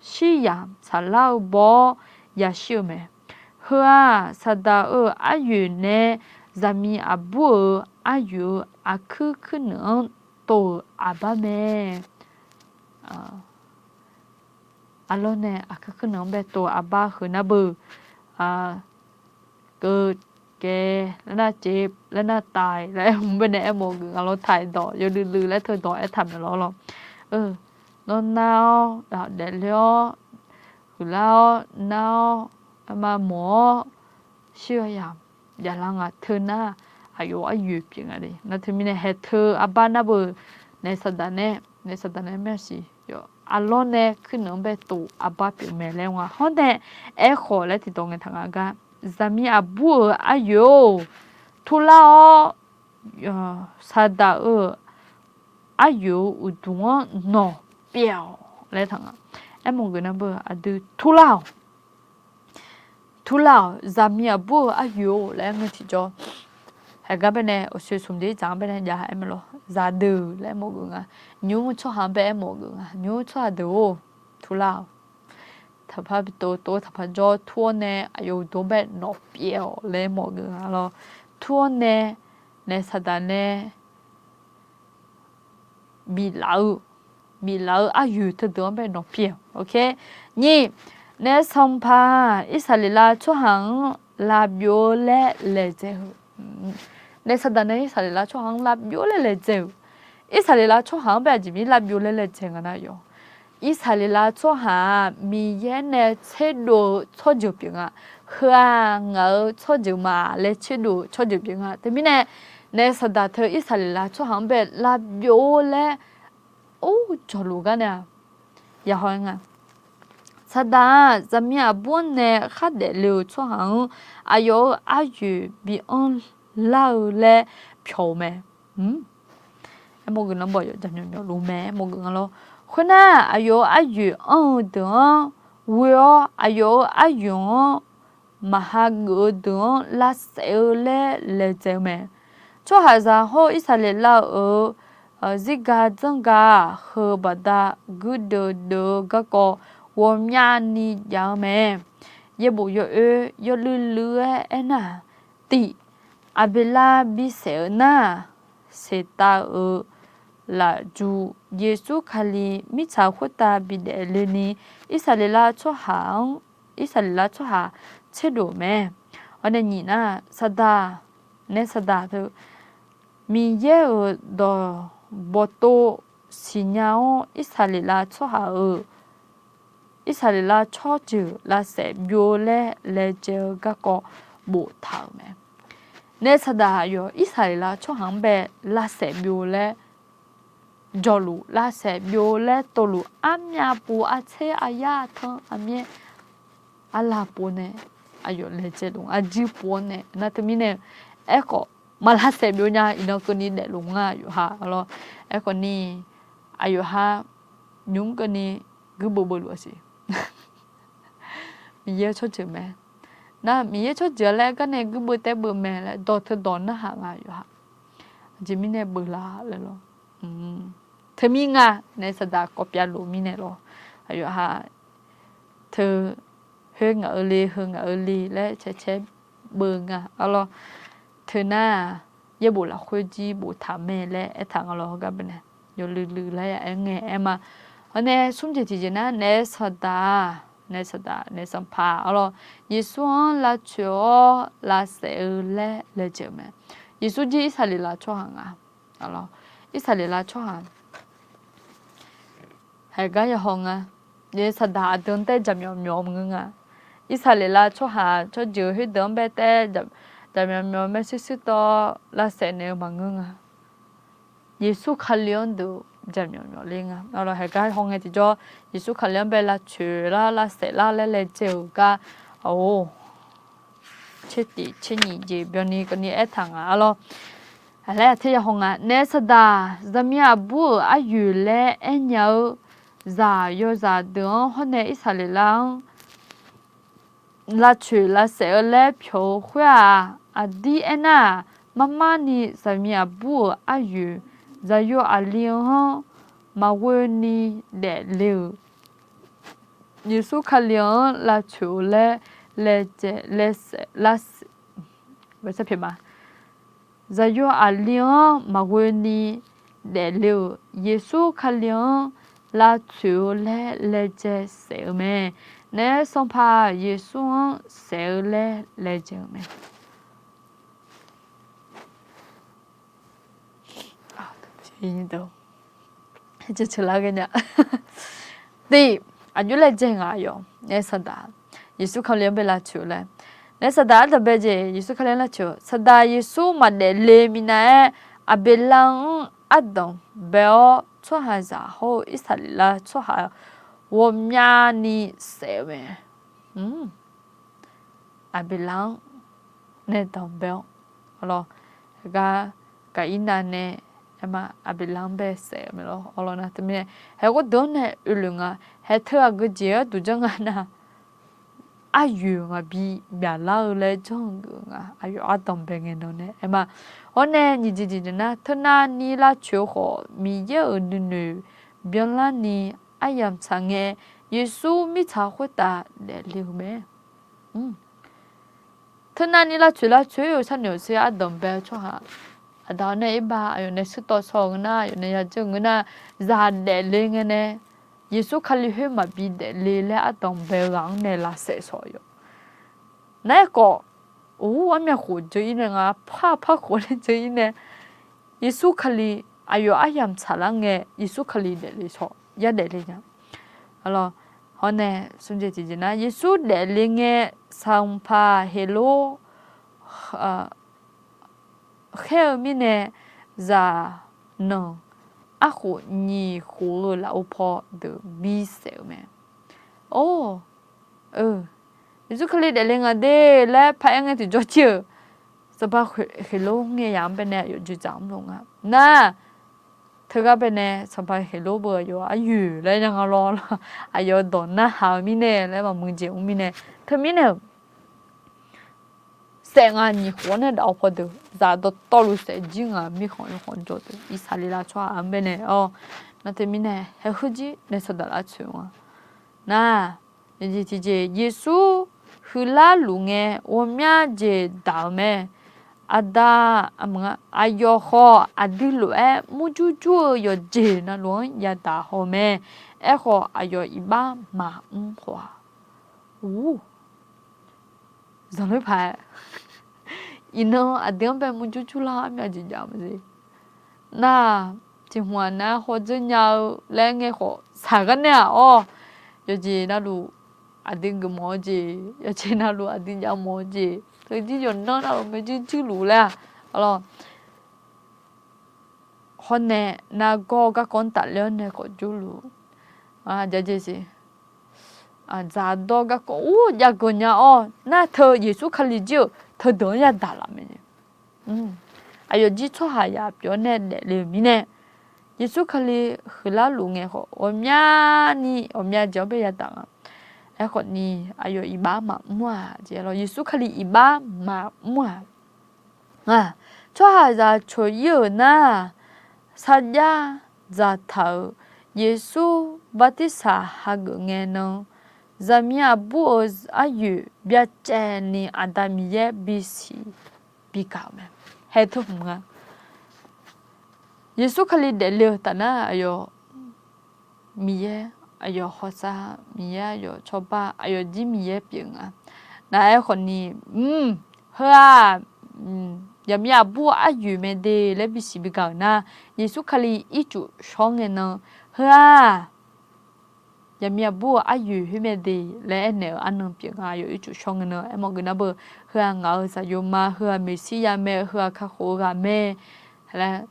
shiryamq tsaqlar-eu baw-awr yashir-eu mae. Heu-aq, saqdaq-euq aryoeq nae zaqmiq aqbur-euq aryoeq-euq aqkuir kuirnuiq-anr tov-euq aqbar mae. Arlawr nae aqkuir kuirnuiq-anr bae tov-eu arbar heu nar beu, keuv, kaev, laer nar cev, laer nar taiq laer aer hmq baenae aermawf geuf nga lawr. Taiq dawq yawluiv luiv laer teu dawq aertaq maeq lawr lawr. Nawr nar-awr, daefle-awr, huiqlar-awr, nar-awr, arma mawq-awr, shir-awr yamq javlar nga teu nar, aqyawf aryoeq pyeuf nga de. Nar teumirnae haeq teu arbar nar beu, naef saqdaq nae, naef saqdaq nae myav siq yawf arlawr nae kuirnuiq-anr bae tov arbar pyeuf mae laer nga. Hawr nae aerkhawf laer tiqdawq ngaeqtaq nga gar, zaqmiq aqbur-euq aryoeq-or, turlar-awr, saqdaq-euq aryoeq-euq uqduq-anr nawq pyaeq-awq laer taq nga. Aermawf geuf nar beu aqdui turlar-awq. Turlar-awq, zaqmiq aqbur-euq aryoeq-or laer aer ngae tiqjawr, haeq gar baenae awqshoe smq jeq dzaq-anr baenae jav aer mae lawr. Zaqdeuq laer aermawf geuf nga. Nymr tsawrhaq-anr bae aermawf geuf nga. Nymr tsawrhaq deuq-or, turlar-awq. Taqpar bitov tov-eu taqpar jawr, tur-awr nae aqyawf uqduq-anr bae nawq pyaeq-awq laer aermawf geuf nga lawr. Tur-awr nae, naef saqdaq nae biflaf-eu, biflaf-eu aryoeq teudeuq-anr bae nawq pyaeq-awq. Nyiq, naef sanqpaq-aq, Irsaqleqlav tsawrhaq-anr lavbyov-eu laer laedzae-eu. Naef saqdaq nae Irsaqleqlav tsawrhaq-anr lavbyov laer laedzae-euq. Irsaqleqlav tsawrhaq-anr bae aqjeq mir lavbyov laer laedzae nga nar yawq, Irsaqleqlav tsawrhaq-aq, Miqyaer nae tserdov-eu tsawrjeuq pyeuf nga. Heu-aq ngaq-euq tsawrjeuq ma laer tserdov-eu tsawrjeuq pyeuf nga. Teumirnae, naef saqdaq teu Irsaqleqlav tsawrhaq-anr bae lavbyov-or laer, or, jawqluf gar nae-aq, yahaw-aer nga. Saqdaq-aq, zaqmiq aqbur-anr nae khardaef le-euq tsawrhaq-anr aqyawf-euq aryoeq bi anrlar-eu laer pyawq-eu mae. Aermawf geuf nar bawq yawf jaqmyawf myawfluf mae, aermawf geuf nga lawr. Khoernar, aqyawf-euq aryoeq anr-eu deuq-anr ghoe-awr, aqyawf-euq aryoeq-anr maqha geuf-eu deuq-anr lavsaef-eu laer laedzae-eu mae. Tsawrhaqzaq hawr-eu Irsaqleqlav-euq zirga dzanrgaq-aq, heu baqda guirdeuv deuv-eu garkawv ghawqmyani jav-eu mae. Yaerbof yawoer yawluiv luiv-aer aernar-aq, tiq, Aqbeqlav bisaef-euq nar, Seqtav-euq lafjuq Yeqsur Kali mirtsaq khoertav bidaef le ni, Irsaqleqlav tsawrhaq-anr, Irsaqleqlav tsawrhaq tserdov-euq mae. Hawr nae nyiq nar, Saqdaq, naef Saqdaq teu, Miqyaer-euq dawq bawqtov siqnya-awr, Irsaqleqlav tsawrhaq-euq, Irsaqleqlav tsawrjeuq lavsaef byov-eu laer laejae-eu garkawv boftaq-euq mae. Naef Saqdaq aqyawf Irsaqleqlav tsawrhaq-anr bae lavsaef byov-eu laer jawqluf lavsaef byov-eu laer tawvluf armyav pov artser aryar tanr armyaer arlav pov nae aqyawf laejae luf-anr arjir pov-awr nae nar teumirnae aerkhawf maq lavsaef byov nya iqnan keuvni daefluf nga yawqha arlawr. Aerkhawf ni aqyawf ha nymq-mr keuvni guirbeuv beuvluf-a siq. Miqyaer tsawrjeuq mae. Nar Miqyaer tsawrjeuq-a laer aer gar nae guirbeuv taev beuv mae laer dawq teudawq narhaq nga yawqha. Aqjeq mirnae beuvlar laer lawr. Teumir nga naef Saqdaq kawv pyav luf mirnae lawr. Aqyawf ha teu khoer ngaq-eu le heu ngaq-eu le laer caercaer beuv nga arlawr. Teu nar-aq, yaerbof lafkhoer jir boftaq mae laer aertaq nga lawr heugar beuv nae yawluiv luiv lar ya aer ngae aer ma. Hawr nae smr jeq tiqjeq nar naef Saqdaq, naef Saqdaq naef Sanqpaq arlawr, Yeqsur-anr lavtsoeq-awr lavsaef-eu laer laejae-euq mae. Yeqsur jir Irsaqleqlav tsawrhaq nga. Irsaqleqlav tsawrhaq haeq gar yahaw nga. Naef Saqdaq aqdui-anr taef jaqmyawf myawf maqngeur nga. Irsaqleqlav tsawrhaq tsawrjeuq khoerdeuq-anr bae taef jaqmyawf myawf maershuir shuir tawv lavsaef naeq-eu maqngeur nga. Yeqsur Kali-anr deuq jaqmyawf myawf ler nga. Arlawr haeq gar haw ngae tiqjawr Yeqsur Kali-anr bae lavtsoeq lar lavsaef lar laer laejae-euq gar, or, tser tiq tser nyiq jeq byanni keuvni aertaq nga arlawr. Laer aqter yahaw nga naef Saqdaq zaqmiq aqbur-euq aryoeq laer aernya-eu zaq yawzaq deuq-anr hawr nae Irsaqleqlav-anr lavtsoeq lavsaef-eu laer pyawq-eu khoer-aq, aqdir aernar-aq, marmar ni zaqmiq aqbur-euq aryoeq zaqyo aqli-anr maqghoe ni daefle-euq Yeqsur Kali-anr lavtsoeq-eu laer laejae laer saef lar zaqyo aqli-anr maqghoe ni daefle-euq Yeqsur Kali-anr lavtsoeq-eu laer laejae saef-eu mae. Naef Sanqpaq Yeqsur-anr saef-eu laer laejae-euq mae. Tiq, aqjox laejae ngaq yawq naef Saqdaq Yeqsur Kali-anr bae lavtsoeq-eu laer. Naef Saqdaq ardanq bae jeq Yeqsur Kali-anr lavtsoeq-eu Saqdaq Yeqsur maqdaef le minav-aer, Aqbeqlav-anr ardanq bae-awr tsawrhaqzaq hawr-eu Irsaqleqlav tsawrhaq ghawqmyani saef-eu mae. Aqbeqlav-anr nae danqbae-awr, arlawr, gar Gaqirnav nae, aerma Aqbeqlav-anr bae saef-eu mae lawr, arlawr nar teumirnae, haeq ghoerdeuq-anr nae oelef nga, haeq teu aqgeu jeq-anr duq janr nga nar, aryoeq maqbi byaqlar-eu laer janr-eu geuf nga, aqyawf ardanq bae ngae nan nae aerma. Hawr nae nyiq jeq jeq nar, teunavni lavtsoeq-eu khawf Miqyaer-euq nuinoeq byanlarni aryamq tsaq ngae, Yeqsur mirtsaq khoertav daefle-eu mae. Teunavni lavtsoeq lavtsoeq-eu sharnoeq-awq sher ardanq bae-eu tsawrhaq, aqda nae irbar aqyawf nae shuirtawv shaw-eu ngeur nar, aqyawf nae yadzeur-eu ngeur nar, zaq daefle ngae nae, Yeqsur Kali khoer maqbi daefle laer ardanq bae-eu ghaq-anr nae lavsaef shaw-eu yawq. Nar-aer khawf, or, armyav khof dzeur-ir nae nga, par par khof nae dzeur-ir nae, Yeqsur Kali, aqyawf aryamq tsaqlar ngae Yeqsur Kali daefle shaw, yar daefle nya. Arlawr, hawr nae smr jeq tiqjeq nar, Yeqsur daefle ngae Sanqpaq Heqlor khaer-eu mirnae, zaqnanq arkhof nyiq khof-eu lafov paw deuq bisaef-eu mae. Or, Yeqsur Kali daefle nga de laer paraer ngae tiqjawr jir-euq, Sanqpaq Heqlor ngae yaq-anr baenae aqyawf dzoeqdzaq mrluf nga nar, teugar baenae Sanqpaq Heqlor beu aqyawf aryoeq laer nya nga lawr, aqyawf dawq narhaq-eu mirnae laer maqmuiq jeq mr mirnae, teumirnae-euq saef nga nyiq khof-anr nae daf-eu pawdeuq zaq dawqtawvluf saef jir nga mirkhanq yawkhanq jawr deuq Irsaqleqlav tsawrhaq-anr baenae-awr, nar teumirnae haeqheu jir nae saqdaq lavtsoeq-eu nga. Nar, tiqjeq Yeqsur huiqlar luf ngae ghawqmya jeq daq-eu mae. Aqda, aqyawf khawf aqdui lof-aer murjur jur-eu yawqjeq navluf-anr yadaq haw-eu mae. Aerkhawf aqyawf iqbax maqmr khawf-aq, ur, zanqler paq-aer, iqnan aqdui-anr bae murjur jur lar-awr armyav jeq jav-eu maqjeq. Nar, tiq hmq-aq nar hawdzeur nya-eu laer ngae khawf saqgar nae-aq awr, yawqjeq navluf aqdui geufmawf-eu jeq, yawqjeq navluf aqdui javmawf-eu jeq, teujir yawqnan navluf maeqjir jir luf laer-aq, arlawr, hawr nae nargawr garkawv-anr tafler-awr nae khawf jur luf, aqjaeq jeq siq, dzaqdawr garkawv ur jav geuq nya-awr nar teu Yeqsur Kali jir-euq teudeuq-anr yadaq laf mae. Aqyawf jir tsawrhaqzaq pyeuf-awr nae daefle-euq mirnae, Yeqsur Kali huiqlar luf ngae khawf ghawqmyani ghawqmya jeq-anr bae yadaq nga. Aerkhawfni aqyawf iqbax maqmr-aq jeq lawr, Yeqsur Kali iqbax maqmr-aq, tsawrhaqzaq coq-ir-euq nar, sarjax dzaqtaq-euq Yeqsur bartirsaq hageuf ngae nan, zaqmiq aqbur-euq aryoeq byacaevni Aqda Miqyaer bisiq bigaq-euq mae. Haer teu hmq nga. Yeqsur Kali daefle-eu tafnar aqyawf Miqyaer, aqyawf hawsar Miqyaer, aqyawf cawba, aqyawf jir Miqyaer pyeuf nga. Nar aerkhawfni, mq, heu-aq, zaqmiq aqbur aryoeq mae de laer bisiq bigaq-euq nar, Yeqsur Kali ircuf shawr ngae nan, heu-aq, zaqmiq aqbur-euq aryoeq khoer mae de laer aernaeq-eu arnan pyeuf nga. Aqyawf ircuf shawr ngae nan aermawf geuf nar beu, heu-aq ngaq-euq zaqyo ma, heu-aq Meqsirya mae, heu-aq kakhof-eu ghaq mae laer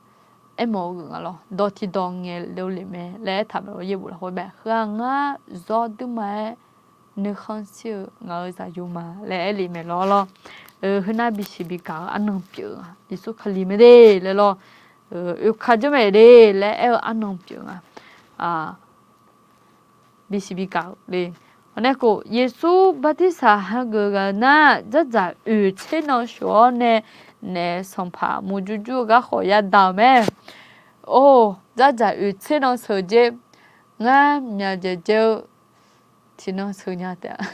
aermawf-eu geuf nga lawr. Dawq tiqdawq ngaeq lov lef mae laer aertaq mae lawr. Yaerbof lafkhoer bae, heu-aq ngar zawr duirma-aer nuikhanr shir-eu ngaq-euq zaqyo ma laer aer lef mae lawr lawr. Heu nar bisiq bigaq-eu arnan pyeuf-eu-aq Yeqsur Kali mae de laer lawr. Oeka jawr mae de laer aer-eu arnan pyeuf nga. Bisiq bigaq-eu le. Hawr nae khof, Yeqsur bartirsaq hageuf ghaq nar, dzardzaq oeq tser nan sheuq-awr nae, naef sanqpaq murjur jur-eu gar khawf yadaq-euq mae. Or, dzardzaq oeq tser nan sheuq jer, ngar myaqdzaeq dzae-eu tiqnan sheuq nya taef-a.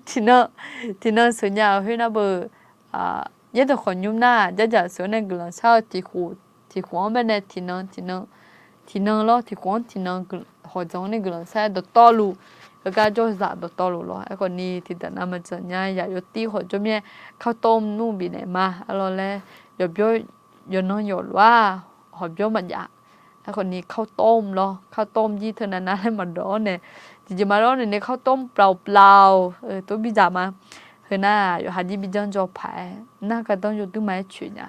Tiqnan, tiqnan sheuq nya-euq khoer nar beu, yaerdawq khawf nymr nar, dzardzaq sheuq-awr nae guiqlanq shar-eu tiq khof, tiq khof-anr bae nae tiqnan, tiqnan, tiqnan lawr, tiq khof-anr tiqnan hawqdzanq-anr nae guiqlanq shar-aer dawqtawvluf, heugar jawrzaq dawqtawvluf lawr. Aerkhawfni tiqdaq nav maqdzanq nya yaq yawtiv khawf jawr mir-aer, ข้าวต้ม nmr bifnaeq ma arlawr laer, yawqbyawr yawqnan yawqlof-aq hawqbyawr maqjav. Aerkhawfni ข้าวต้ม lawr, ข้าวต้ม jir teunav nav laer maqdawq-awr nae, tiqjeq maqdawq-awr nae nae ข้าวต้ม plavplavq tov bidzaq ma. Heu nar yawqha jir bijanr jawr paq-aer nar gardanr yawduir ma-aer coeq nya.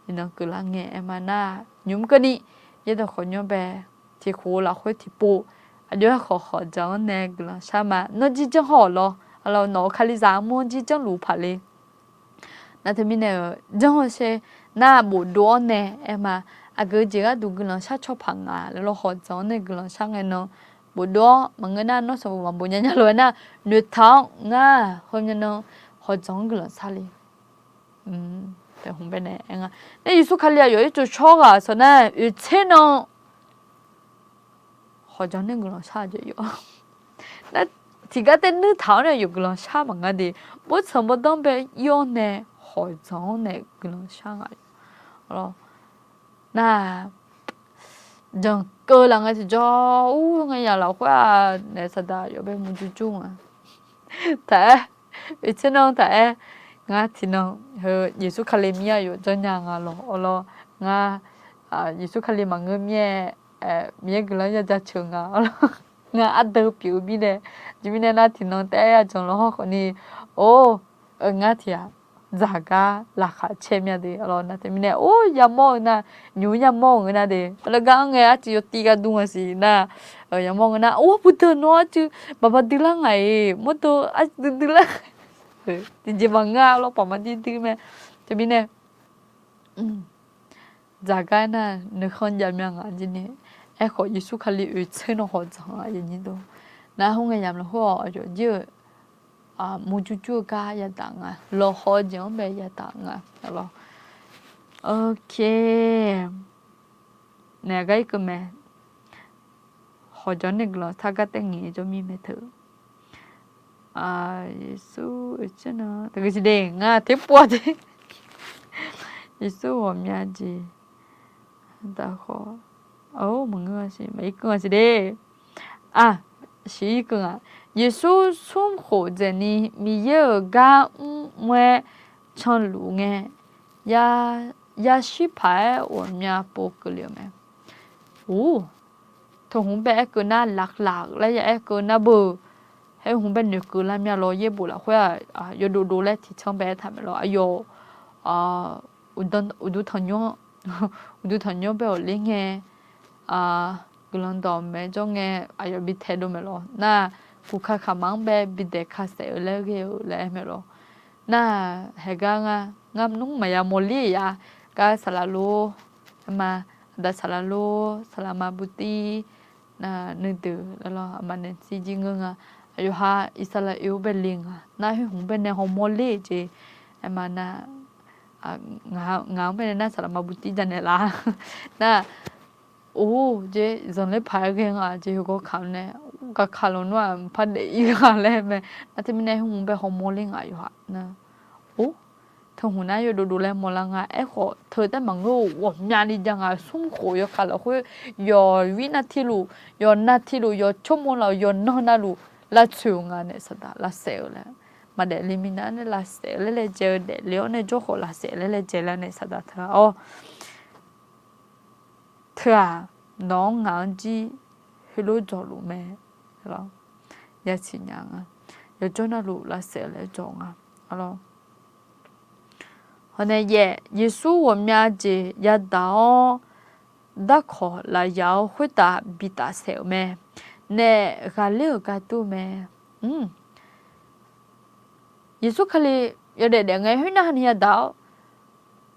Iqnan keuvlar ngae aer ma nar, nymq mr keuvni yaerdawq khawf nymr bae, tiq khof lafkhoer tiqpov, aqjox-aer khawf hawqdzanq-anr nae guiqlanq shar ma. Nawr jir janr haw-awq lawr, arlawr nawq-euq kalizaq armur-anr jir janrluf paq le. Nar teumirnae-euq janr-eu sher nar bofdov-awr nae aer ma. Aqgeu jeq gharduq guiqlanq shar cawpaq nga laer lawr, hawqdzanq-anr nae guiqlanq shar ngae nan bofdov-awr maqngeur nar, nawr sanqbof maqbof nya nya lof-aer nar, noeqtaq-awr ngar heumyanan hawqdzanq-anr guiqlanq shar le. Taef hmq bae nae aer nga. Nae Yeqsur Kali aqyawf ircuf shawr ghaq shawq nar, oeq tser nan hawqdzanq nae guiqlanq shar-eu jeq yawf. Nar tiqgar taer nuir taq-awr nae yawf guiqlanq shar maqnga de. Bawrtsanq bawrdanr bae ir-awr nae hawqdzanq-anr nae guiqlanq shar nga. Nar, janqkeuv laf ngae tiqjawr ur ngae yaq lafkhoer-aq naef saqdaq yawf bae murjur jur nga. Taq-aer, oeq tser nan taq-aer, ngar tiqnan heu Yeqsur Kali mir-a yawf janrnya nga lawr, arlawr, ngar Yeqsur Kali maqngeur mir-aer, Miqyaer guiqlanq-anr ya jaceuq nga, arlawr, ngar ardeuv pyeuf-eu mirnae, jeq mirnae nar tiqnan taef-aer ya janq lawr hawr khawfni, or, ngar tiq ghaq dzaqgar laqkhaq caer mya de, arlawr, nar teumirnae or yamawr-eu nar, nymq-mr yamawr-eu ngeur nar de, arlawr gar-anr ngae arcuiv yawtiv gar dur nga siq nar, yamawr ngeur nar, or, bawdeuq nawr arcuiv baqba duilar ngaq-iq, mawrdov arcuiv duiduilar, tiqjeq maqngeur-a, arlawr, paqma duidui mae, teumirnae dzaqgar nar nuikhanr jav mya ngaq jir ni. Aerkhawf Yeqsur Kali oeq tser nan hawqdzanq-a, aqyuif aqnyir deuq, nar khoerngae yamq lafkhoer-awq aqyawf jir-euq murjur jur-eu gar yadaq nga, lawqhaw-eu jeq-anr bae yadaq nga, arlawr. Ok. Naeq gar irkeuv mae. Hawqdzanq nae guiqlanq shar gar taer ngaeq-eu jawr mir mae teu. Yeqsur oeq tser nan teu gui siq de, ngar terpov-a de. Yeqsur ghawqmya jeq daq khawf, or, maqngeur-a siq, maqir keuv-a siq de. Aq, shiq ir keuv ngaq. Yeqsur smrkhof dzaeqni Miqyaer-euq gar mrmr-aer canluf ngae, yashir paq-aer ghawqmya pov keuvle-euq mae. Or, teuhmq bae aerkeuv nar laqlaq laer ya aerkeuv nar beu, khoerhmq bae noeqkeuv lar mya lawr. Yaerbof lafkhoer-aq, yawdov dov laer tiqcanr bae aertaq mae lawr. Aqyawf uqduq tanqnymr, uqduq tanqnymr bae awqler ngae, guiqlanq dawq maeq-aer jawr ngae, aqyawf bi taedov mae lawr. Nar, guqka kaqma-anr bae bi daeq ka saef-eu laer ghae-eu laer aer mae lawr. Nar, haeqgar ngar, ngar nmr maqya mawrler-a. Gar saqlaq lor, aerma, aqda saqlaq lor, saqlaqma butir, nuideuq laer lawr, aqma naeq sirjir ngeur nga. Aqyawf ha Iqsaqlaqoeq-anr bae le nga. Nar, khoerhmq bae nae hawmawr ler-eu jeq, aerma nar, ngaq-anr bae nae nar saqlaqma butir janaeq laf. Nar, or, jeq zanqler paq-aer ghae nga jeq, heugawr kaq-eu nae, gaqkaq lawq nmr-aq mqpar daef-ir ghaq laer mae. Nar, teumirnae khoerhmq bae hawmawr ler nga yawqha nar. Or, teuhmq nar yawdov dov laer mawrlar nga. Aerkhawf teu taef maqngeur-eu ghawqmyani jav nga. Smrkhof yawkhav lafkhoer yawqwir navtiluf, yawqnavtiluf, yawqcawq mawrlaf-eu yawqnan navluf lavtsoeq-eu nga naef saqdaq lavsaef-eu laer. Maqdaef le minav nae lavsaef-eu laer laejae-eu daefle-awr nae jawrkhawf lavsaef laer laejae laer naef saqdaq teu-a. Awr, teu-aq, nawq-anr ngaq-anr jir heulof dzawqluf mae. Yasiq nya nga. Yawqjawr navluf lavsaef laer dzawq nga. Hawnae yaef, Yeqsur ghawqmya jeq yadaq-awr, darkawq lafyaq-awr khoertav bitaf saef-euq mae. Naef ghaqler-euq gar dur mae. Yeqsur Kali yawdaef daef ngae khoer narhaq ni yadaq-awr,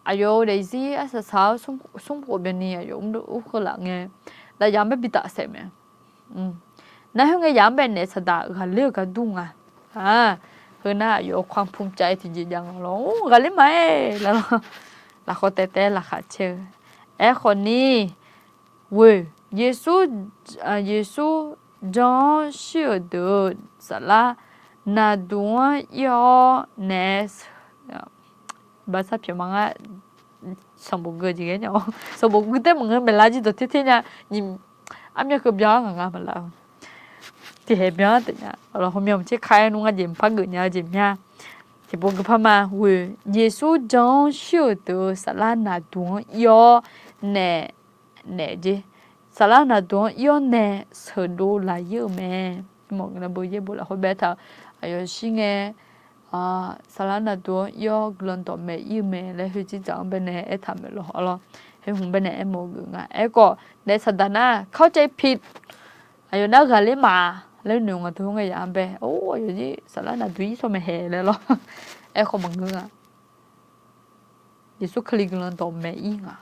aqyawf-euq daefzir arsaq saq-awr smrkhof byanni aqyawf mr khoerlaf ngae, lafyaq-anr bae bitaf saef mae. Nar khoerngae yaq-anr bae naef saqdaq ghaqler-eu gar dur nga. Heunar aqyawf-euq ความภูมิใจ tiqjeq jav nga lawr. Or, ghaqler ma-aer laer lawr. Lafkhawf taev taev-aer laqkhaq caer-eu. Aerkhawf ni, ghoe, Yeqsur, Yeqsur jan-awr shir-euq deuq-euq saflar naqduq-anr ir-awr naef-aer, baqsar pyeuf ma ngar, sanqbof gui jeq ghae nya-awr, sanqbof gui taef maqngeur maeqlar jir dawq ter ter nya. Nyiq, armyan keuv byan-awr ngaq nga maqlar-eu. Tiqhaeq byan-awr taef nya. Lawq, hawmya maqtser ka-aer nmr ngar jeq mqpar geuf nya-eu jeq mya. Tiqpov gui par ma ghoe, Yeqsur jan-awr shir-euq deuq-euq saflar naqduq-anr ir-awr naef, naef jer. Saflar naqduq-anr ir-awr nae sheuqdov laf-ir-euq mae. Mawf-eu na beu yaerbof lafkhoer bae taq-eu, aqyawf shir ngae, saflar naqduq-anr ir-awr guiqlanq dawqmaeq ir-eu mae laer heujeq dzaq-anr bae nae aertaq maeq lawq. Arlawr, khoerhmq bae nae aermawf-eu geuf nga. Aerkhawf naef saqdaq nar เข้าใจผิด, aqyawf nar ghaqler ma laer noeq nga teu ngae yaq-anr bae. Or, aqyawf jir saflar naqduq ir tawr maeqhaeq laer lawr. Aerkhawf maqngeur nga. Yeqsur Kali guiqlanq dawqmaeq ir nga.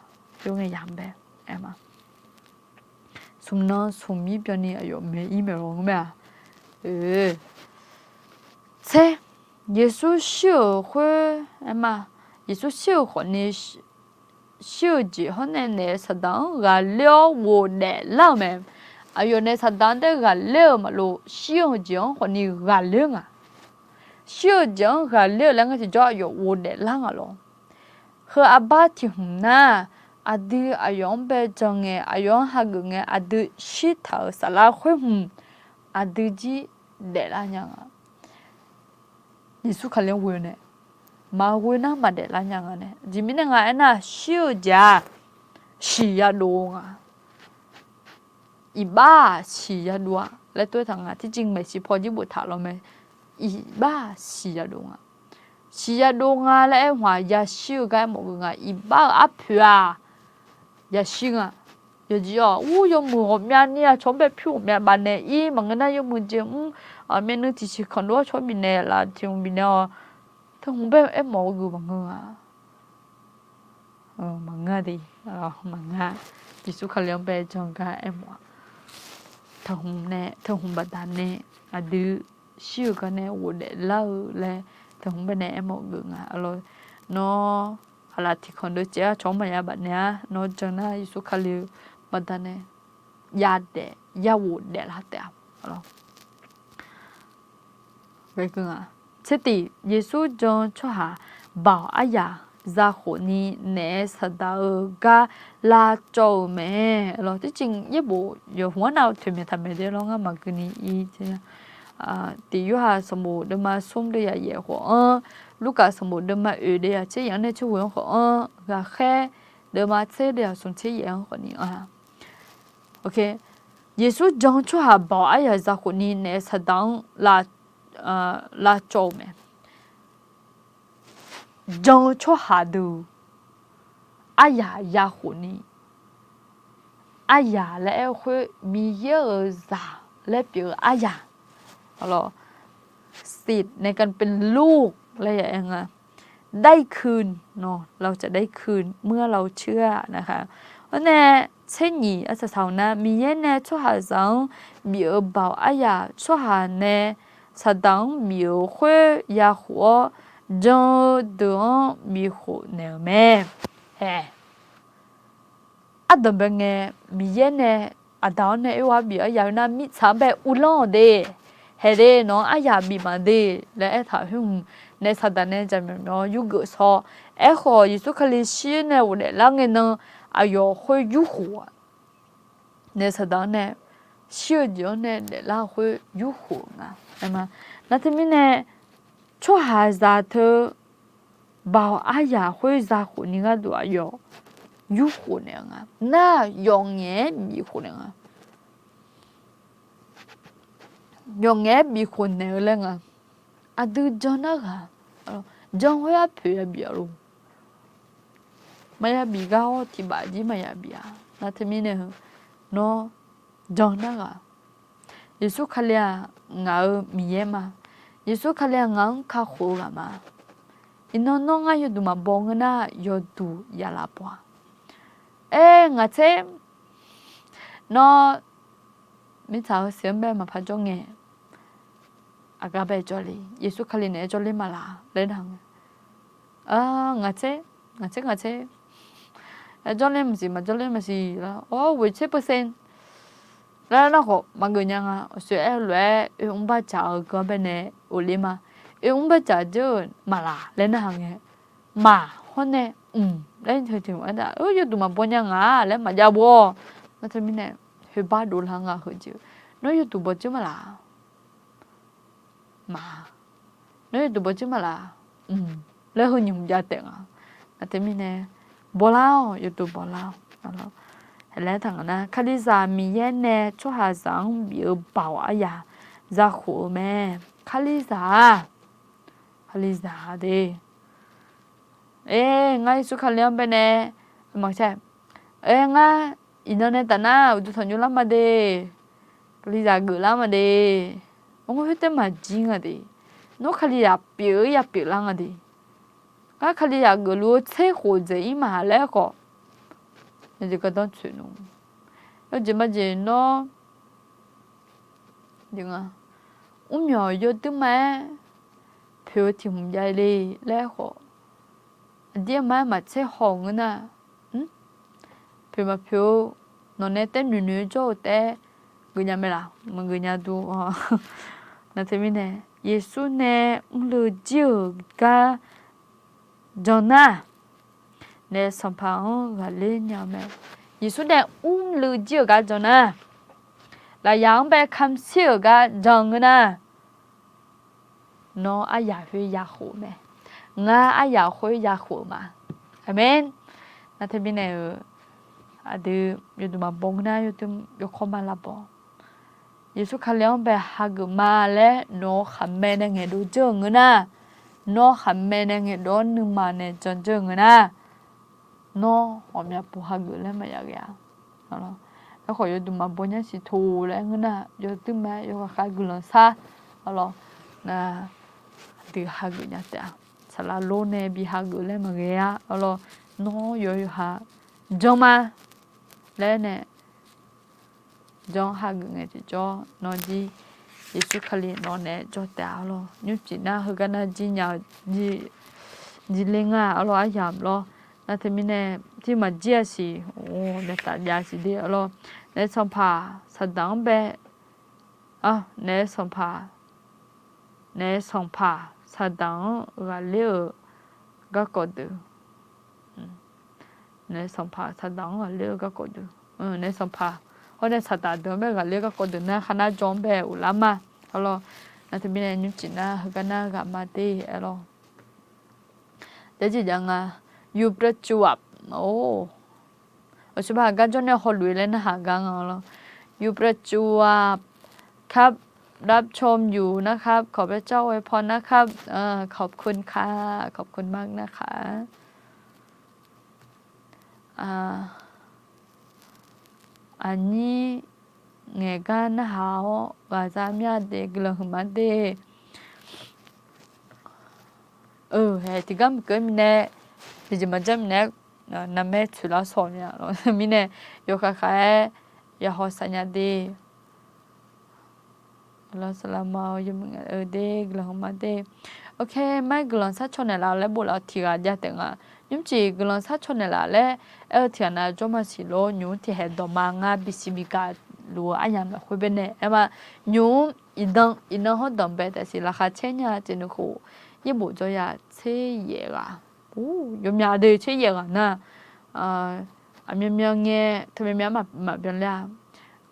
Khoerngae yaq-anr bae aer ma. Smq nan smq mir byanni aqyawf maeq ir maeq lawq ngeur mae-a. Tser, Yeqsur shir-euq khoer aer ma. Yeqsur shir-euq khawfni shir-eu jeq hawr nae naef saqdaq-anr ghaqler-awr ghofdaef lar-euq mae. Aqyawf naef saqdaq-anr taef ghaqler-euq maqlof, shir-eu jeq-anr khawfni ghaqler nga. Shir-eu jeq-anr ghaqler-euq laer ngar tiqjawr aqyawf ghofdaef lar nga lawr. Heu arbar tiq hmq nar, aqdui aqyawf-anr bae jan ngae, aqyawf-anr hageuf ngae, aqdui shirtaq-euq saflar khoer hmq aqdui jir daeflar nya nga. Yeqsur Kali-anr ghoe-eu nae, maqghoe nar maqdaef lar nya nga nae. Aqjeq mirnae nga aernar, shir-eu jeq-aq, siq yadov nga. Iqbax-aq siq yadov-a laer tov-aer taq nga. Tircif maeqshi paw jir boftaq lawr mae. Iqbax-aq siq yadov nga. Siq yadov nga laer aer hmq-aq, yashir-eu gar aermawf geuf nga. Iqbax-euq arpoeq-aq, yashir nga. Yawjir-awq, ur, yawmuiq ghawqmyani aqcawq-anr bae pyur ghawqmya bafnaeq ir maqngeur nar, yawmuiq jeq mr, myavnuiv tiqsiq khanqdov-awr cawr bifnaeq laf tiq hmq bifnaeq-awq. Teu hmq bae aermawf-eu geuf maqngeur-a. Maqngeur-a de, maqngeur-a. Yeqsur Kali-anr bae jan gar aermawf-a. Teu hmq nae, teu hmq baqdanae aqdui shir-eu gar nae ghofdaef lar-eu laer teu hmq bae nae aermawf geuf nga. Arlawr, nawr aqlaf tiq khanq deuv caev-awr cawq-anr maqya bafnaeq-a. Nawr jan nar Yeqsur Kali-eu baqdanae yadaef yaghof daeflar taef-a. Tser tiq, Yeqsur jan-eu tsawrhaq baoq aryaq zakhof ni naef saqdaq-eu gar lavcawv-euq mae. Lawr, tircif yaerbof yawq hmq-anr nav toeqmaeq taqmaeq de lawr, ngar maqgui ni ir. Tiq Yorhaq sanqbof deuvma smr deuvyaq yaef khawf-anr, Lurkaf sanqbof deuvma oeq deuvyaq tser yaef-anr nae tser ghoeq-anr khawf-anr, ghaqkhaer deuvma tser deuvyaq smr tser yaef-anr khawfni-a. Yeqsur jan-eu tsawrhaq baoq aryaq zakhof ni naef saqdaq-anr lavcawv-eu mae. Jan-eu tsawrhaq deuq aryaq yakhof ni, aryaq laer aer-eu khoer Miqyaer-euq zaq laer pyeuf-eu aryaq. Siq nae kan pyeuf lor laer ya aer nga. ได้คืน nawq, เราจะได้คืน เมื่อเราเชื่อนะคะ. Hawr nae tser nyiq arsaq saq-euq nar, Miqyaer nae tsawrhaqzaq-anr bif-eu baoq aryaq, tsawrhaq nae saqdaq-anr bif-euq khoer yakhof-awr, jan-eu deuq-anr bifkhof naeq-euq mae. Ae, ardanqbae ngae, Miqyaer nae aqda-anr nae oerghaq bif-eu aryaq-eu nar, mirtsaq-anr bae uvlanr-awq de, haeq de, nawq-anr aryaq bif maq de laer aertaq khoer hmq, naef saqdaq nae jaqmyawf myawf-awr yurgeuf shawr. Aerkhawf, Yeqsur Kali shir nae ghofdaef lar ngae nan, aqyawf khoer yurkhof-a. Naef saqdaq-anr nae shir-eu jeq-anr nae daeflar-eu khoer yurkhof-eu nga. Aer ma, nar teumirnae tsawrhaqzaq teu baoq aryaq khoer zakhof ni gharduq aqyawf yurkhof naeq-eu nga. Nar yawf ngaef-aer bifkhof naeq-eu nga. Yawf ngaef-aer bifkhof naeq-eu laer nga. Aqdui jan nar ghaq, jan khoer arpoeq yabif-a lor. Maqya bif gar-awr tiq baf jir maqya bif-a. Nar teumirnae heu, nawr jan nar ghaq. Yeqsur Kali-aq ngaq-euq Miqyaer ma. Yeqsur Kali-aq ngaq-anr kakhof-eu ghaq ma. Iqnan nawr ngar yawduq maqbaw ngeur nar, yawduq yaf laf baw-a. Aer ngaq tser, nawr mirtsaq-eu siq-anr bae maqpar jawr ngae, aqgar bae jawrle, Yeqsur Kali naeq-aer jawrler maqlaq laer nar-eu, ngaq tser, ngaq tser, ngaq tser, jawrler maqsiq, maqjawrler maqsiq laer, awr ghoeq tser percent laer nar khawf maqgeuf nya nga. Awqsoeq aer-eu lof-aer oermr bardzaq-eu geur-anr bae nae ghofler ma. Oermr bardzaq dzeur-euq maqlaq laer narhaq ngae, maq hawr nae mq laer teu tiq mq aer-a, yawduq maqbaw nya nga laer maqjav bor-awq. Nar teumirnae, khoebar dovlar nga heujeq-eu, nawr yawduq baw dzeur maqlaq? Maq, nawr yawduq baw dzeur maqlaq? Mq laer heu nymq jav taef nga. Nar teumirnae, bawlar-awq, yawduq bawlar-awq. Laer taq ngaq nar, Kalizaq Miqyaer nae tsawrhaqzaq-anr bif-eu baoq aryaq zakhof-eu mae. Kalizaq-aq, Kalizaq de. Aer, ngar Yeqsur Kali-anr bae nae, maqcae, aer, ngar iqnan nae taf nar uqduq tanqnymr lar ma de, Kalizaq geuflar ma de, ngar khoertav maqjir nga de, nawr Kalizaq pyeuf-eu yapyeuf lar nga de, ngar Kalizaq geufluf-eu tser khof dzaeq-ir ma laer khawf, jeq gardanr tsoeq nmr. Yawjeq majeq nawr mrmyawq yawduirma-aer poeq-eu tiq hmq jav le laer khawf, aqdir aqma-aer maqtser haw-euq ngeur nar, poeq maqpoeq-eu, nawq nae taer noeqnoeq-eu jawr-eu taef-aer geufnya mae laq? Maqgeuf nya dur. Nar teumirnae, Yeqsur nae mrluf jir-euq gar jan nar, naef sanqpaq-anr ghaqler nya-eu mae. Yeqsur nae mrluf jir-euq gar jan nar, lafyaq-anr bae kamq shir-euq gar jan ngeur nar, nawr aryaq khoer ya khof-eu mae. Ngar aryaq khoer ya khof-eu ma. Aqmeq. Nar teumirnae-euq, aqdui yawduq maqbaw ngeur nar, yawduq yawkawr ma lavbaw. Yeqsur Kali-anr bae hageuf ma laer nawq-eu khaqmae nae ngaeqdov dzeur-euq ngeur nar, nawr khaqmae nae ngaeqdov-awr nuima nae jan dzeur-eu ngeur nar, nawr ghawqmya pov hageuf laer maqya ghae-a. Aerkhawf yawduq maqbaw nya siq to laer ngeur nar, yawduirma-aer yawkhav khav guiqlanq sar. Arlawr, nar, aqdui hageuf nya taef-a. Saqlaq lor nae bi hageuf laer maqghae-a. Arlawr, nawr yawqha jan ma laer nae jan hageuf ngae tiqjawr nawr jir, Yeqsur Kali nawq naeq-aer jawr taef-a. Arlawr, nymrcif nar heugar nar jir nya-eu jir ler nga. Arlawr, aryamq lawr. Nar teumirnae, jir maqjir-a siq, or, myaqtaf jav siq de. Arlawr, naef sanqpaq saqdaq-anr bae, naef sanqpaq, naef sanqpaq saqdaq-anr ghaqler-euq garkawv deuq, naef sanqpaq saqdaq-anr ghaqler-eu garkawv deuq, naef sanqpaq, hawr nae saqdaq deuq-anr bae ghaqler-eu garkawv deuq nar, kharnar jawr-anr bae ghoflar ma. Arlawr, nar teumirnae nymrcif nar heugar nar ghaq ma de, arlawr. Daerjeq jav nga, อยู่ประจวบ or. Aqsur bar gar jawrnae hawluf-ir laer narhaq gar nga lawr. อยู่ประจวบครับ รับชมอยู่นะครับ ขอพระเจ้าอวยพรนะครับ ขอบคุณค่ะ ขอบคุณมากนะคะ Aqnyir ngaeq gar narhaq-awr ghaqzaq mir-a de, guiqlanq huiqma de. Ae, tiqgar maqkeuv mirnae, tiqjeq maqjanr mirnae, narmaer tsoeqlar sawq nya lawr mirnae, yawkhav khav-aer yahaw saq nya de. Lawr saqlaq ma-awr yawmuiq nga-eu de, guiqlanq huiqma de. Ok, mar guiqlanq sharcaw naeqlaf laer bof laf-eu tiq ghaq jav taef nga. Nymrcif guiqlanq sharcaw naeqlaf laer aer-eu tiq ghaq nav jawr ma siq lor, nymq-mr tiqhaeq dawqma ngar bisiq bigaq luf-eu aryamq lafkhoer baenae aer ma. Nymq-mr iqnan iqnan hawr danqbae taef siq laqkhaq caer nya jeq nuikhof, yaerbof jawr ya tser yaef ghaq, yawmyaq de tser yaef ghaq nar, aqmyan myan ngae teumyan myan maqbyan ler-a.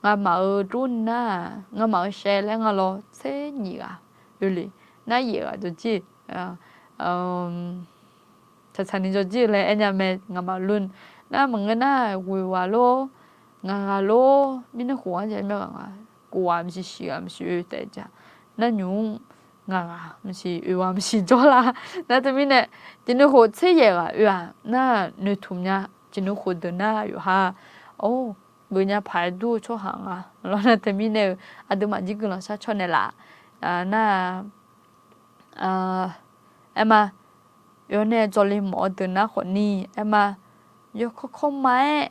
Ngamaf-euq drni nar, ngamaf-euq shaev laer nga lawr tser nyiq ghaq oe le, nar yaef ghaq jawrjir tsaqtsaq ni jawrjir-eu laer aernya mae. Ngamaf lun nar maqngeur nar ghoeq ghaq lor, ngaq ghaq lor, mirnae khof-anr jav mya ghaq nga, kof ghaq maqsiq, shiq ghaq maqsiq oe taef jav. Nar nymq-mr ngaq ghaq maqsiq, oe ghaq maqsiq jawrlar. Nar teumirnae, jeq nuikhof tser yaef ghaq oe-aq nar noeqtmq nya. Jeq nuikhof deuq nar yawqha, or, geufnya paq-aer dur-eu tsawrhaq nga lawr. Nar teumirnae-euq aqduimaf jir guiqlanq sharcaw naeqlaf nar, aer ma, oe-awr nae jawrle mawf-eu deuq nar khawfni aer ma, yawkawr kawr ma-aer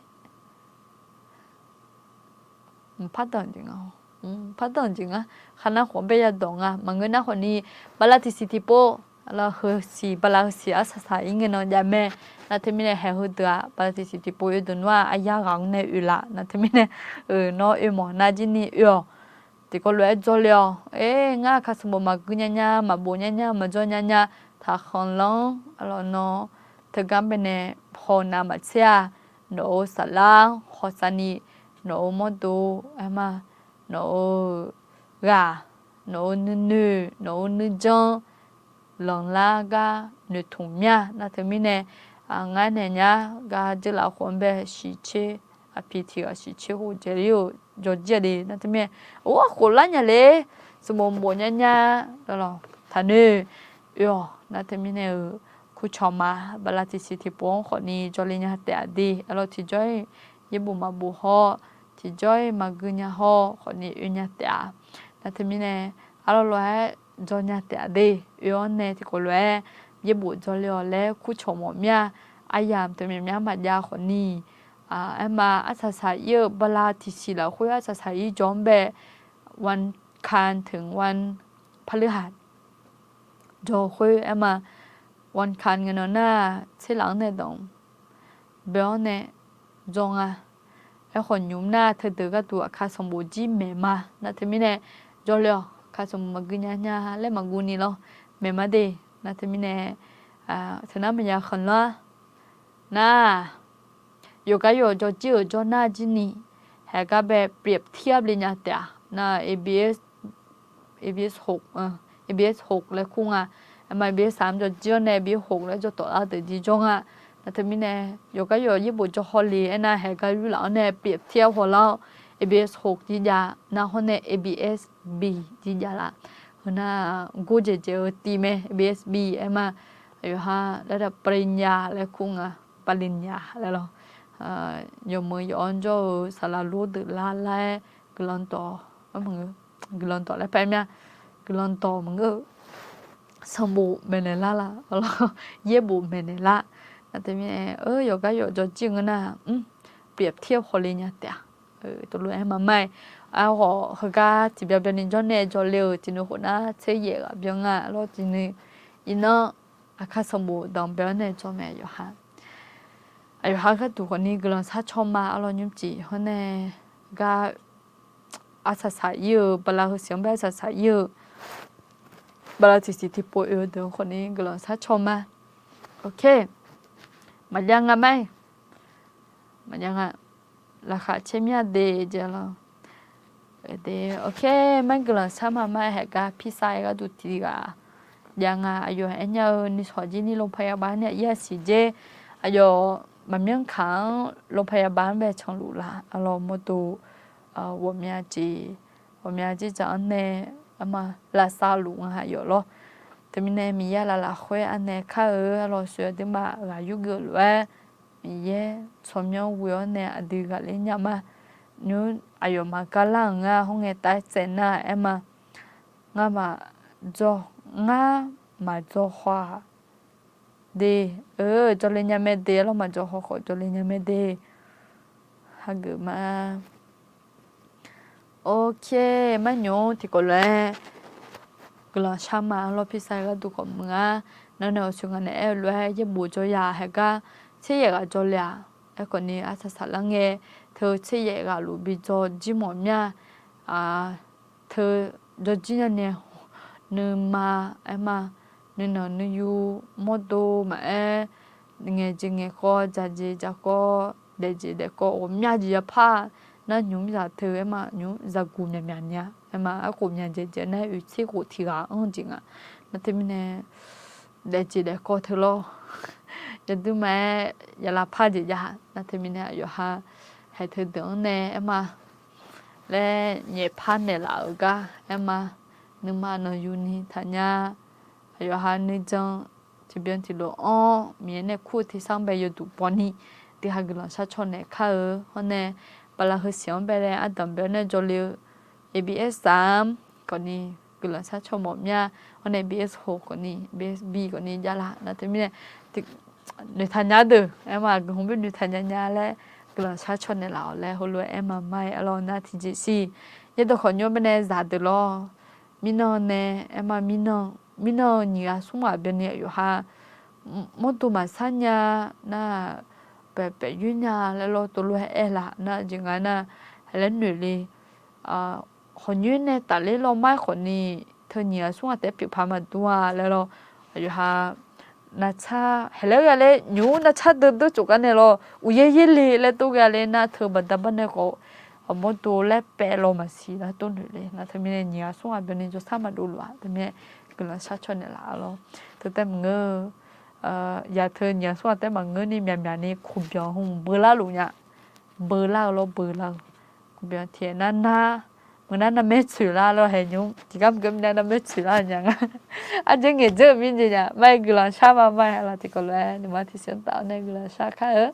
mqpar danq jeq nga, mqpar danq jeq nga. Khar nar khawf bae yadawq nga. Maqngeur nar khawfni, bala tiqsiq tiqpov, heusiq bala heusiq arsaq saq-ir ngae nan jav mae. Nar teumirnae haeq heudeuq-aq bala tiqsiq tiqpov oe deuq nar-aq aqyar ghaq-anr nae oe laf. Nar teumirnae, nawr oe mawf nar jir ni oe-awq. Tiqkawv lof-aer jawrle-awq. Aer, ngar aqkar sanqbof maqgui nya nya, maqbof nya nya, maqjawr nya nya, taqkhanqlanr-anr, arlawq nawr teugar baenae haw nav maqtser-a. Nawq-euq saflar hawsav ni, nawq-euq mawrdo, aer ma, nawq-euq ghaq, nawq-euq nuinoeq, nawq-euq nuijanr lanqlar gar noeqtmq mya. Nar teumirnae, ngar naeq nya gar dzeurlaf khof-anr bae shiqtser, aqpiq tiq ghaq shiqtser khof dzaeq ler-euq jawrjir-a de. Nar teumirnae, or, khof lar nya le, sanqbof bof nya nya, lawq, taqnoeq oe-awq. Nar teumirnae-euq kurcawq ma, bala tiqsiq tiqpov-anr khawfni jawrle nya taef-a de. Arlawq tiqjawr-ir yaerbof maqbof hawr, tiqjawr-ir maqgui nya hawr khawfni oe nya taef-a. Nar teumirnae, arlawq lof-aer jawr nya taef-a de. Oe-awr nae tiqkawv lof-aer yaerbof jawrle-awq laer kurcawq mawf mya. Aryamq teumyanr myanr maqjav khawfni, aer ma, arsaq saq-ir-eu bala tiqsiq lafkhoer arsaq saq-ir jawr-anr bae, วันอังคาร ถึงวันพฤหัส jawr khoer aer ma, วันอังคาร ngae nan nar tser laf-anr nae danq bae-awr nae jawr nga. Aerkhawf nymq nar teudeuq gharduq aqkar sanqbof jir maeq ma. Nar teumirnae jawrle-awq, aqkar sanqbof maqgui nya nya laer maqguv ni lawr, maeq ma de. Nar teumirnae, teunar maqya khanqlanr-a nar, yawqgar yawq jawrjir-euq jawr nar jir ni, haeq gar bae เปรียบเทียบ le nya taef-a. Nar ABS, ABS หก, ABS หก laer kur nga. Aer ma ABS สาม jawrjir-awr nae ABS หก laer jawr tawf lar deuq jir jawr nga. Nar teumirnae, yawqgar yawq yaerbof jawr hawle aernar haeq gar yur laf-awr nae เปรียบเทียบ hawlar-awr, ABS หก jir jav nar hawr nae ABS B jir jav laf. Heu nar gordzaeq dzaeq-eu tiv mae, ABS B aer ma. Aqyawf ha laer da ปริญญา laer kur nga, ปริญญา laer lawq. Yawmuiq yawf-anr jawr-eu saqlaq lor deuq lar lar-aer guiqlanq dawq, guiqlanq dawq laer paer mya, guiqlanq dawq maqngeur-eu sanqbof maeqnaeq lar la, yaerbof maeqnaeq lar. Nar teumirnae, yawqgar yawq jawrjir-eu ngeur nar, เปรียบเทียบ hawle nya taef-a. Tov lof-aer maqmar-aer, arkhawf heugar tiqbyan byan ni jawr nae jawrle-euq tiqnui khof nar tser yaef ghaq byan nga lawr tiqnui. Iqnan aqkar sanqbof danqbae-awr nae jawr mae yawqha. Aqyawf ha gharduq khawfni guiqlanq sharcaw ma arlawr nymrcif hawr nae gar arsaq saq-ir-eu bala heusiq-anr bae arsaq saq-ir-eu bala tiqsiq tiqpov oe-eu deuq-anr khawfni guiqlanq sharcaw ma. Ok, maqjav nga ma-aer, maqjav nga. Laqkhaq caer mir-a de jeq lawr. Ok, mar guiqlanq shar ma mar-aer haeq gar พี่ชาย gharduq tiq ghaq jav nga. Aqyawf aernya-eu 你手机 ni โรงพยาบาล nae ir-a siq jer. Aqyawf maqmyanr kaq-anr โรงพยาบาล bae canluf laf arlawr mawrdo ghawqmya jeq, ghawqmya jeq dzaq-anr nae arma lavsav luf nga aqyawf lawr. Teumirnae Miqyaer laf lafkhoer anaeq kar-eu arlawr sheuq-eu aqduimaf ghaq yurgeuf lof-aer Miqyaer tsawrmyanr ghoe-awr nae aqdui ghaqler nya ma. Nymr aqyawfmaf gar lar-euq ngar hawr ngae taef-aer tsaev nar-aer ma. Ngar maqdzaw, ngar maqdzaw haw-aq de, eu, jawrle nya mae de, arlawr maqdzaw haw khawf jawrle nya mae de. Hageuf ma. Ok, mar nymr tiqkawv lof-aer guiqlanq shar ma arlawr พี่ชาย gharduq khawf muiq-a. Nar nae awqsoeq ngaq naeq-aer-eu lof-aer yaerbof dzaw ya haeq gar tser yaef ghaq dzaw le-aq. Aerkhawf ni arsaq saflar ngae teu tser yaef ghaq luf bi dzaw jir mawf mya. Teu jawrjir nya nae nuima aer ma, nuinanq nuiyu mawrdo maqaer, ngaeq jeq ngaeq kawv dzaq jeq dzaq kawv daef jeq daef kawv ghawqmya jeq yapar nar nymr zaq teu aer ma, nymr zaqguq myaqmyaq ni-a aer ma, arkhof myaq dzaeq dzaeq nar oeqtser khof tiq ghaq-anr jeq nga. Nar teumirnae daef jeq daef kawv teu lawr. Yawduir ma-aer yalapar jeq jav-a. Nar teumirnae aqyawf ha haeq teudeuq-anr nae aer ma laer nyaefpar naeqlaf-euq gar aer ma, nuima nanqyuni taqnya. Aqyawf ha nuijan tiqbyan tiqlof-anr Miqyaer nae kur-eu tersar-anr bae yawduq baw ni, dui ha guiqlanq shar caw naeq kar-eu hawr nae, bala heu siq-anr bae laer ardanq bae-awr nae jawrle-eu ABS saq-anr khawf ni guiqlanq shar caw mawf mya. Hawr nae ABS hoq khawf ni, ABS bi khawf ni javlaf nar teumirnae noeqtaq nya deuq aer ma, guiqlanq beu noeqtaq nya nya laer guiqlanq shar caw naeqlaf-awq laer heulof-aer aer ma ma-aer arlawr nar tiqjeq siq. Yaerdawq khawf nymr bae nae zaqdeuq lawr. Mirnan nae aer ma, mirnan, mirnan-eu nyiq ghaq smr ghaq byanni aqyawf ha mawrdo maqsar nya nar-aq, paef paef yoer nya laer lawr tov lof-aer aer laf nar jeq nga nar, haeq laer noeq le. Hawq nyoer nae tafler lawr mar-aer khawf ni, teu nyiq ghaq smr ghaq taef-aer pyeuf paq maqdur-a laer lawr. Aqyawf ha navcar haeq laer ghae laer nymr navcar deuv deuv tsofgar nae lawr uqyaer yaer le laer tov ghae le nar teu baqda bar nae khawf mawrdo laer paef lawr maqsiq laer tov noeq le nar teumirnae nyiq ghaq smr ghaq byanni jawrsar maqdov luf-aq teumirnae guiqlanq shar caw naeqlaf-a lawr. Teu taef maqngeur-eu yaq teu nyiq ghaq smr ghaq taef-aer maqngeur ni myaqmyaq ni kuqbyan hmq beular luf nya. Beular-eu lawr beular-eu. Kuqbyan tiq nar nar, meuq nar narmaer tsoeq lar lawr haeq nymr tiqgar maqgeur mirnae narmaer tsoeq lar-eu nya nga. Arjeur ngaeq dzeur-euq mirnae nya ma-aer guiqlanq shar ma ma-aer laf tiqkawv lof-aer nuima tiqsiq-anr taf-awr nae guiqlanq shar kar-eu.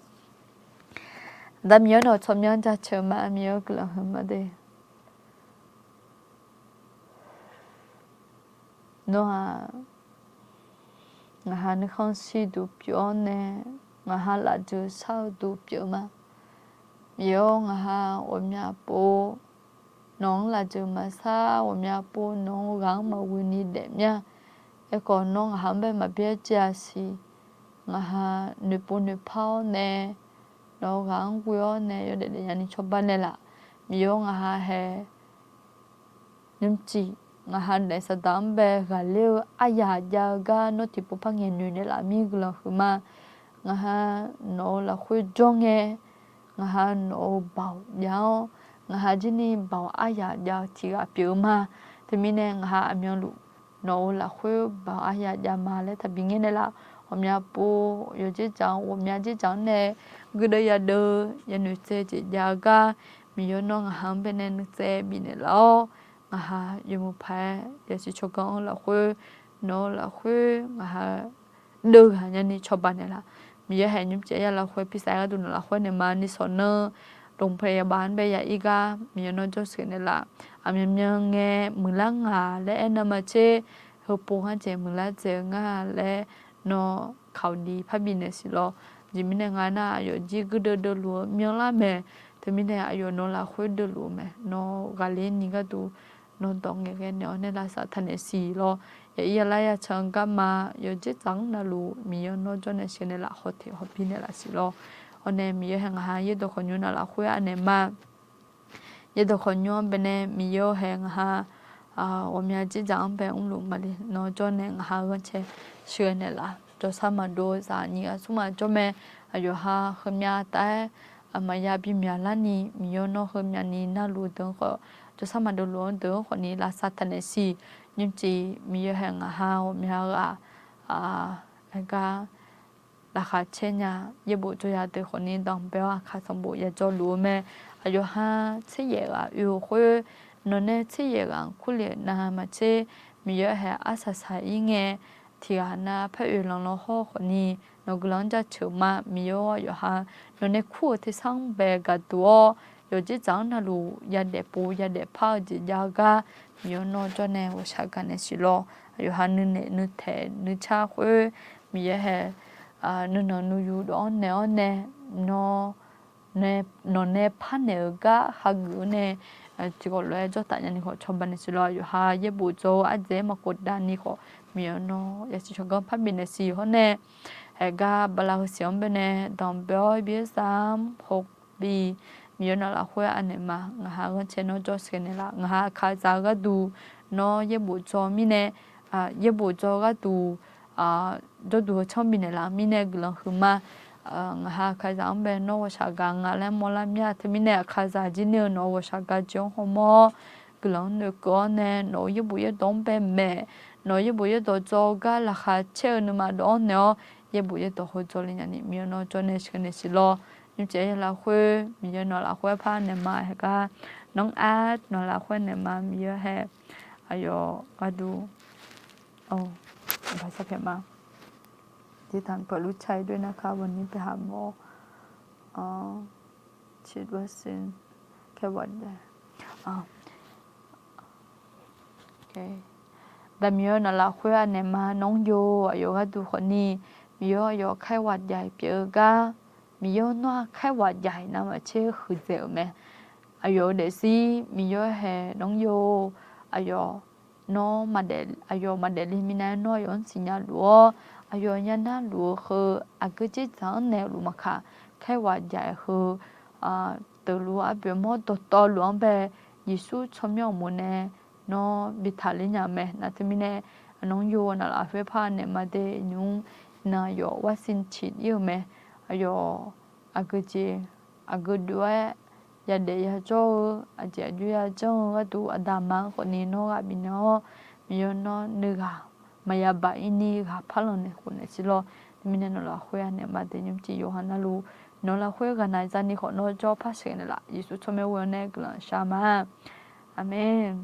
Aqda Miqyaer nawq-eu tsawrmyanr jaceuq-eu ma, Miqyaer-eu guiqlanq huiq ma de. Nawr-aq, ngaq ha nuikhanr shirduq pyeuf-awr nae, ngaq ha lafjeuq shar-eu duq pyeuf ma. Miqyaer-awr, ngaq ha ghawqmya pov nawq-anr lafjeuq maqsar, ghawqmya pov nawq-eu ghaq-anr maqghoe ni daef mya. Aerkhawf, nawr ngaq ha-anr bae maqbyaer jav-a siq. Ngaq ha noeqpov noeqpar-awr nae, nawq-eu ghaq-anr ghoe-awr nae yawdaef daefnya ni cawba naeqlaf. Miqyaer-awr, ngaq ha haeq nymrcif ngaq ha daef saqdaq-anr bae ghaqler-eu aryaq jav-eu gar nawr tiqpov par ngaeqnoeq naeqlaf mir guiqlanq huiqma. Ngaq ha nawq-eu lafkhoer jawr ngae, ngaq ha nawq-eu baoq jav-awr, ngaq ha jirni baoq aryaq jav-eu tiq ghaq pyeuf-eu ma. Teumirnae ngaq ha aqmyanluf nawq-eu lafkhoer baoq aryaq jav ma laer taqbi ngaer naeqlaf. Ghawqmya pov yawqjeq dzaq-anr, ghawqmya jeq dzaq-anr nae guirdeuv yadeuv yanoeq tsaev jeq jav-eu gar, Miqyaer nawr ngaq ha-anr bae nae nuitsaev bifnaeq laf-awr, ngaq ha yawmuiq paq-aer yasiq tsawrganr-anr lafkhoer, nawq-eu lafkhoer ngaq ha deuv ghaq nyani cawba naeqlaf. Miqyaer haeq nymrcif aryaq lafkhoer pirsav-aer gharduq nawq lafkhoer naeq ma ni sawq nan, โรงพยาบาล bae ya ir gar Miqyaer nawr jawrsheuq naeqlaf. Aqmyanmyan ngae muiqlar ngaq laer aernar ma tser, heupov ngar jeq muiqlar dzaeq-eu nga laer nawr kaqdi parbi naeq siq lawr. Jeq mirnae nga nar aqyawf jir guirdeuv deuvluf-eu myanrlar mae. Teumirnae aqyawf nawq lafkhoer deuvluf-eu mae, nawq ghaqler ni gharduq nawr dawq ngaeqghae naeq-awr nae lavsav taqnaeq siq lawr. Yaqir yalar yacan garma yawqjeq dzaq-anr navluf Miqyaer nawr jawr nae sheuq naeqlaf, hawteq hawbi naeqlaf siq lawr. Hawr nae Miqyaer haeq ngaq ha yaerdawq khawqnymr nawq lafkhoer anaeq ma. Yaerdawq khawqnymr-anr bae nae Miqyaer-awr haeq ngaq ha ghawqmya jeq dzaq-anr bae mrluf male nawr jawr nae ngaq ha ghanrcae sheuqghae naeqlaf. Jawrsar maqdov zaq nyiq ghaq smr ghaq jawr mae. Aqyawf ha heumya taef-aer maqya bimyaq larni Miqyaer nawr heumyani narluf deuq-anr khawf jawrsar maqdov luf-anr deuq-anr khawfni lavsav taqnaeq siq. Nymrcif Miqyaer hae ngaq ha ghawqmya ghaq, aergar laqkhaq caer nya, yaerbof jawr ya deuq khawfni danqbae-awr aqkaq sanqbof yajawr luf-eu mae. Aqyawf ha tser yaef ghaq oe-euq khoer, nawq nae tser yaef ghaq-anr kurle-euq navmaqtser, Miqyaer hae arsaq saq-ir ngae, tiqghaq nav paer oeq lanqlan hawr khawfni, nawq guiqlanq-anr jaceuq ma. Miqyaer-awr, yawqha nawq nae kur-eu tersar-anr bae gaqduq-awr, yawqjeq dzaq-anr navluf yadaef pov yadaef par-eu jeq jav-eu gar, Miqyaer nawr jawr nae ghawqshaq gaqnaeq siq lawr. Aqyawf ha nuinaeq nuitaeq nuicar khoer, Miqyaer hae nuinanq nuiyu dawv-anr naeq-awr nae, nawq nae parnaeq-euq gar hageuf-awr nae, tiqghawq lof-aer jawr taf nyani khawf cawba naeq siq lawr. Yawqha yaerbof dzaw-eu ardzaeq-aer maqkhof davni khawf, Miqyaer nawr yasiq tsawrganr parbi naeq siq hawr nae, aergar bala heu siq-anr baenae danqbae-awr byaer sar-anr hawbi, Miqyaer nawq lafkhoer anaeq ma. Ngaq ha ghanrcae nawr jawr sheuq naeqlaf. Ngaq ha aqkaqzaq-eu gharduq nawr yaerbof dzaw mirnae, yaerbof dzaw-eu gharduq jawrduq heu canr bifnaeq laf mirnae guiqlanq huiqma. Ngaq ha aqkaqzaq-anr bae nawr ghawqshaq gaq nga laer mawrlar mir-a. Teumirnae aqkaqzaq jir ner-eu nawq-eu ghawqshaq gaq jeq-anr hawmawr-awr, guiqlanq-anr noeqkeuv-awr nae nawq-eu yaerbof yaerdawq-anr bae maeq, nawq-eu yaerbof yaerdawq dzaw-eu gar laqkhaq caer-eu nuima dawq-anr naeq-awr, yaerbof yaerdawq heu dzaw le nyani Miqyaer nawr jawr nae sheuq naeq siq lawr. Nymrcif aryamq lafkhoer Miqyaer nawq lafkhoer par naeq ma. Haeqgar nawq-anr aq nawq lafkhoer naeq ma. Miqyaer hae aqyawf gharduq เดี๋ยวถามเผื่อลูกชายด้วยนะคะ วันนี้ไปหาหมอ ฉีดวัคซีน ไข้หวัดใหญ่ Daqmiq-eu nawq lafkhoer anaeq ma. Nawq-anr yo aqyawf gharduq khawfni, Miqyaer aqyawf ไข้หวัดใหญ่ pyeuf-eu gar, Miqyaer nawr-aq ไข้หวัดใหญ่ navmaqtser huiqdzaeq-euq mae. Aqyawf-eu daefzir Miqyaer hae nawq-anr yo, aqyawf nawr, aqyawf maqdaef le minav nawr aqyawf-anr siqnya luf-awr, aqyawf nya narluf-eu heu aqgeu dzerdzaq-anr naeqluf maqkaq, ไข้หวัดใหญ่ heu teuqluf arpoeq mawr dawqtawvluf-anr bae Yeqsur tsawrmyanr uqmov nae nawr bi taqler nya-eu mae. Nar teumirnae nawq-anr yo nawq lafkhoer par naeq ma de nymr, iqnan aqyawf วัคซีน ciq ir-eu mae. Aqyawf aqgeu jeq aqgeu dov-aer yadaef yajawr-eu, aqjeq aqjox yajanr-eu gharduq aqda aqma-anr khawfni nawr ghaq bifnaeq-awr, Miqyaer nawr nuighaq maqya baq ir ni ghaq par lanq naeq khof naeq siq lawr. Teumirnae nawq lafkhoer anaeq ma de nymr tiq yawqha navluf nawq lafkhoer ghaqnaq zani khawf nawr jawr par sheuq naeqlaf. Yeqsur tsawrmyanr ghoe-awr nae guiqlanq shar ma. Aqmeq.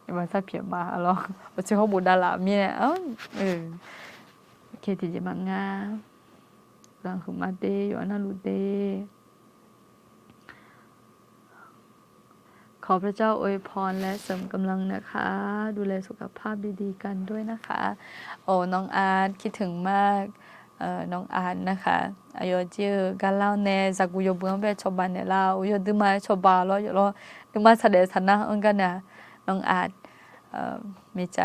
Iqbax sarpyaeq ma lawr. Aqtser hawr bof davlaf mirnae, tiqjeq maqnga. Guiqlanq huiqma de yawqha navluf de. ขอพระเจ้าอวยพรและเสริมกำลังนะคะ ดูแลสุขภาพดีๆกันด้วยนะคะ โอ้ น้องอาร์ต คิดถึงมาก น้องอาร์ต นะคะ Aqyawf jir-eu garlar-awr nae zaqguq yawbui-anr bae cawba naeqlar-awr, yawduima cawba lawr yawf lawr, nuima saqdaef saqnar-anr gar nae, น้องอาร์ต มีใจ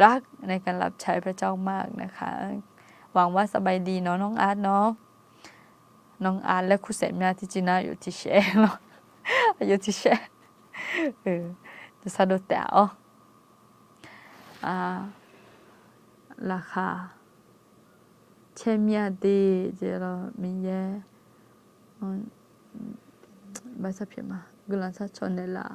รัก ในการรับใช้พระเจ้ามากนะคะ หวังว่าสบายดีเนาะ น้องอาร์ต เนาะ น้องอาร์ต และคุณแสนมาที่จริงนะ อยู่ที่แชร์เนาะ อยู่ที่แชร์ Jawrsar dov taef-awr, laqkhaq caer mir-a de jeq lawr Miqyaer, iqbax sarpyaeq ma, guiqlanq sharcaw naeqlaf.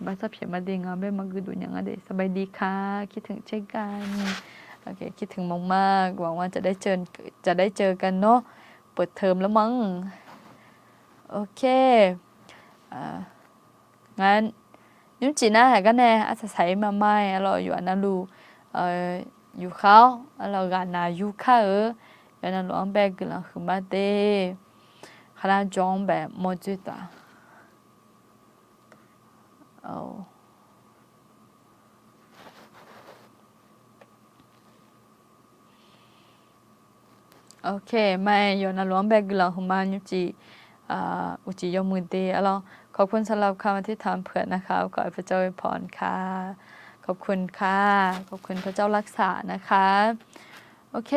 Iqbax sarpyaeq ma de ngaq bae maqgui duq nya nga de สบายดีค่ะ คิดถึงเช่นกัน คิดถึงมากๆ หวังว่าจะได้เจอกันเนาะ เปิดเทอมแล้วมั้ง โอเค Ngar nymrcif nar haeq gar nae arsaq saq-ir ma ma-aer arlawr yawqha navluf yufkhav-awr arlawr ghaqnaq yurkar-eu yawqha navluf-anr bae guiqlanq huiqma de. Khaqnav jawr-anr bae mawrdzoer taf. Ok, ma-aer yawqha navluf-anr bae guiqlanq huiqma nymrcif uqcif yawmuiq de arlawr. ขอบคุณสำหรับคำอธิษฐานเผื่อนะคะ ขอพระเจ้าอวยพรค่ะ ขอบคุณค่ะ ขอบคุณพระเจ้ารักษานะคะ Ok,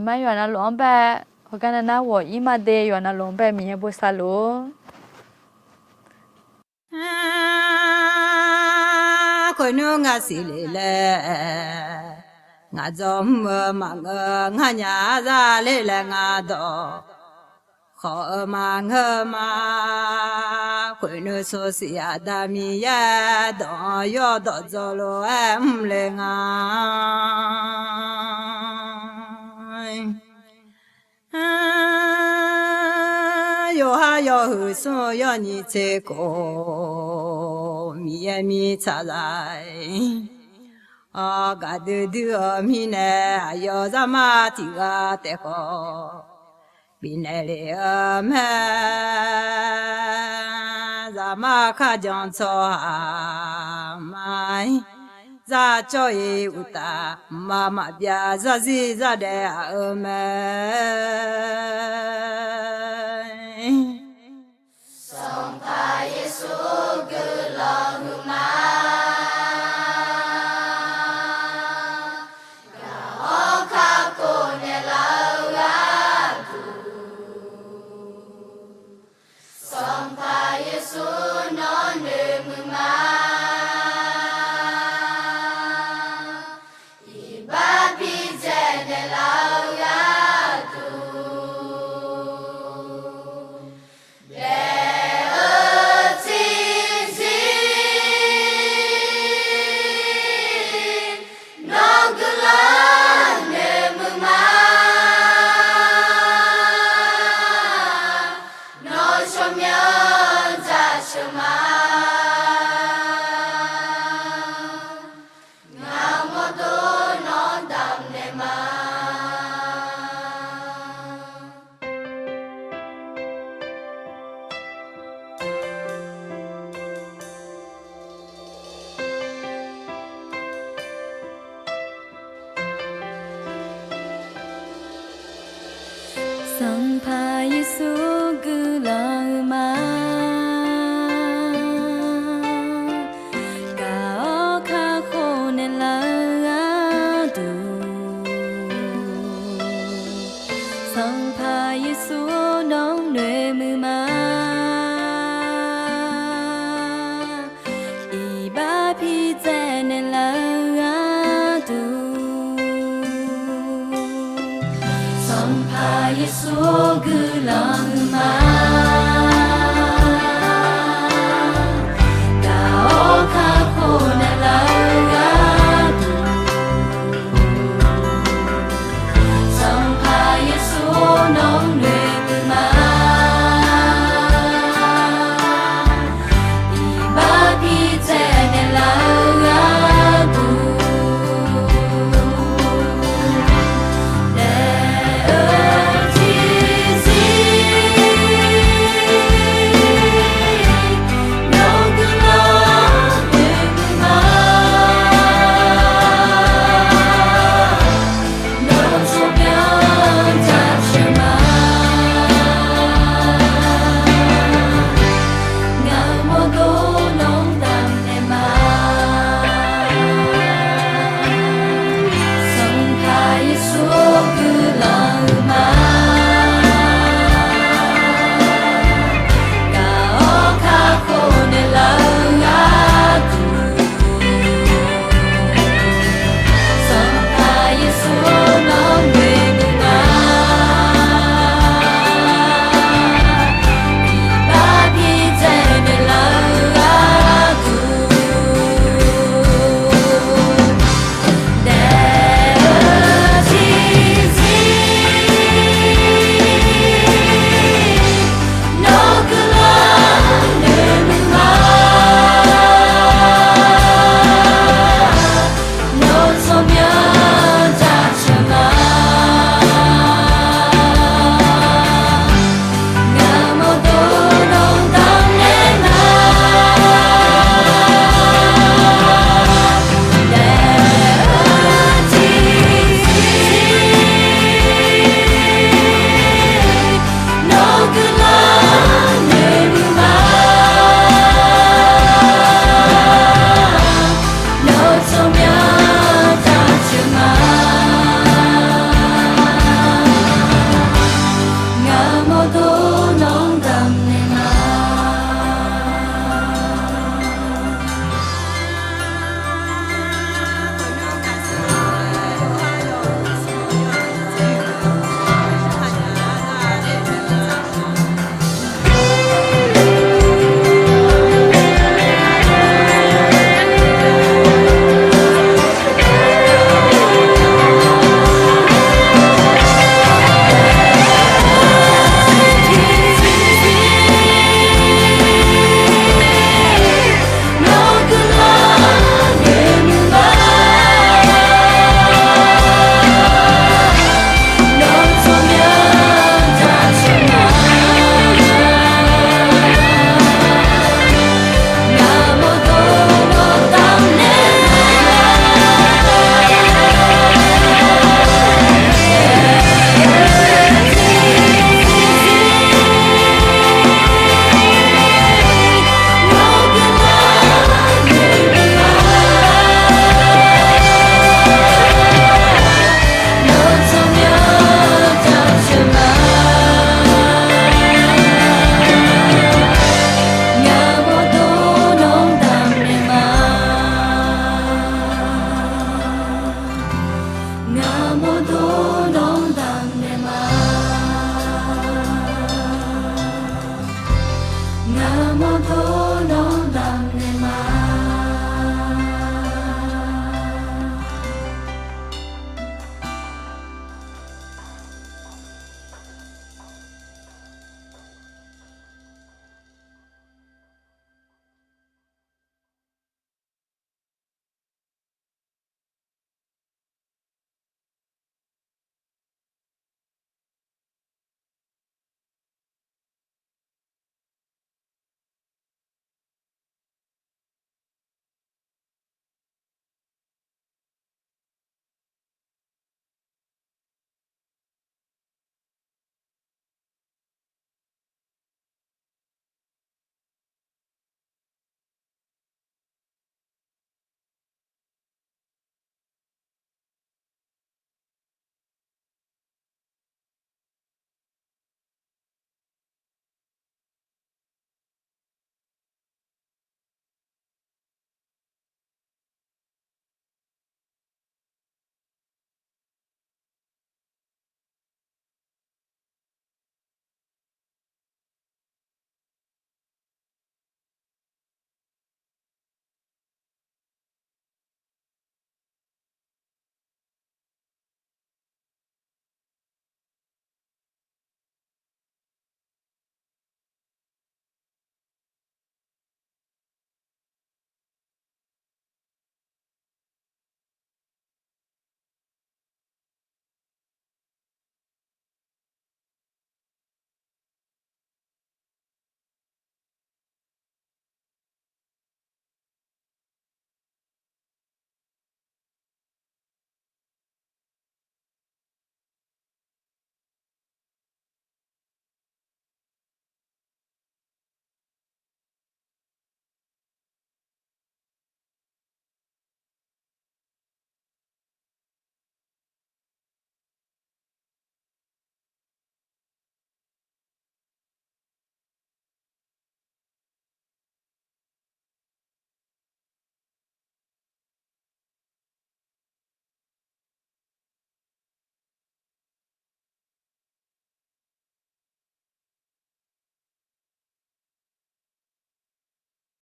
ma-aer yawqha navluf-anr bae heugar nav nar ghawq-ir ma de yawqha navluf-anr bae Miqyaer bosav luf-ur. Khoernmr ngaq siqle laer, ngaq dzawr mr-eu maqngeur, ngaq nya za le laer ngaq dawq. khawf-eu maqngeur ma. Khoeqnuiv sawqsiq Aqda Miqyaer dawq-anr yawdawq dzaw lof-aer mr le nga. Yawqha yawhuiq smr-eu yawnyiq tser khof, Miqyaer mirtsaq zaq-aer, gaqdui dui-eu mirnae, aqyawf zaqmar tiq ghaq taef khawf, bifnaeq lef-eu mae. Zaqmar kharjan tsawrhaq ma-ir, zar cawr-iq uqtaf, mqmaq maqbyav zarzir zardaef aq-eu mae. Sanqpaq Yeqsur guiqlanq huiqma. Gaq-awr kakhof naeqlaf-eu gharduq, Sanqpaq Yeqsur nawr noeqmuiq ma. Iqbax bidzaeq naeqlaf-eu gharduq, daef-eu tiqzir nawr guiqlanq noeqmuiq ma. Nawr tsawrmyanr dzaqsheuq ma. Ngaq-euq mawrdo nawr damqnaeq ma. Sanqpaq Yeqsur guiqlanq huiqma. Gaq-awr kakhof naeqlaf-eu gharduq, Sanqpaq Yeqsur nawr noeqmuiq ma. Iqbax bidzaeq naeqlaf-eu gharduq, Sanqpaq Yeqsur guiqlanq huiqma.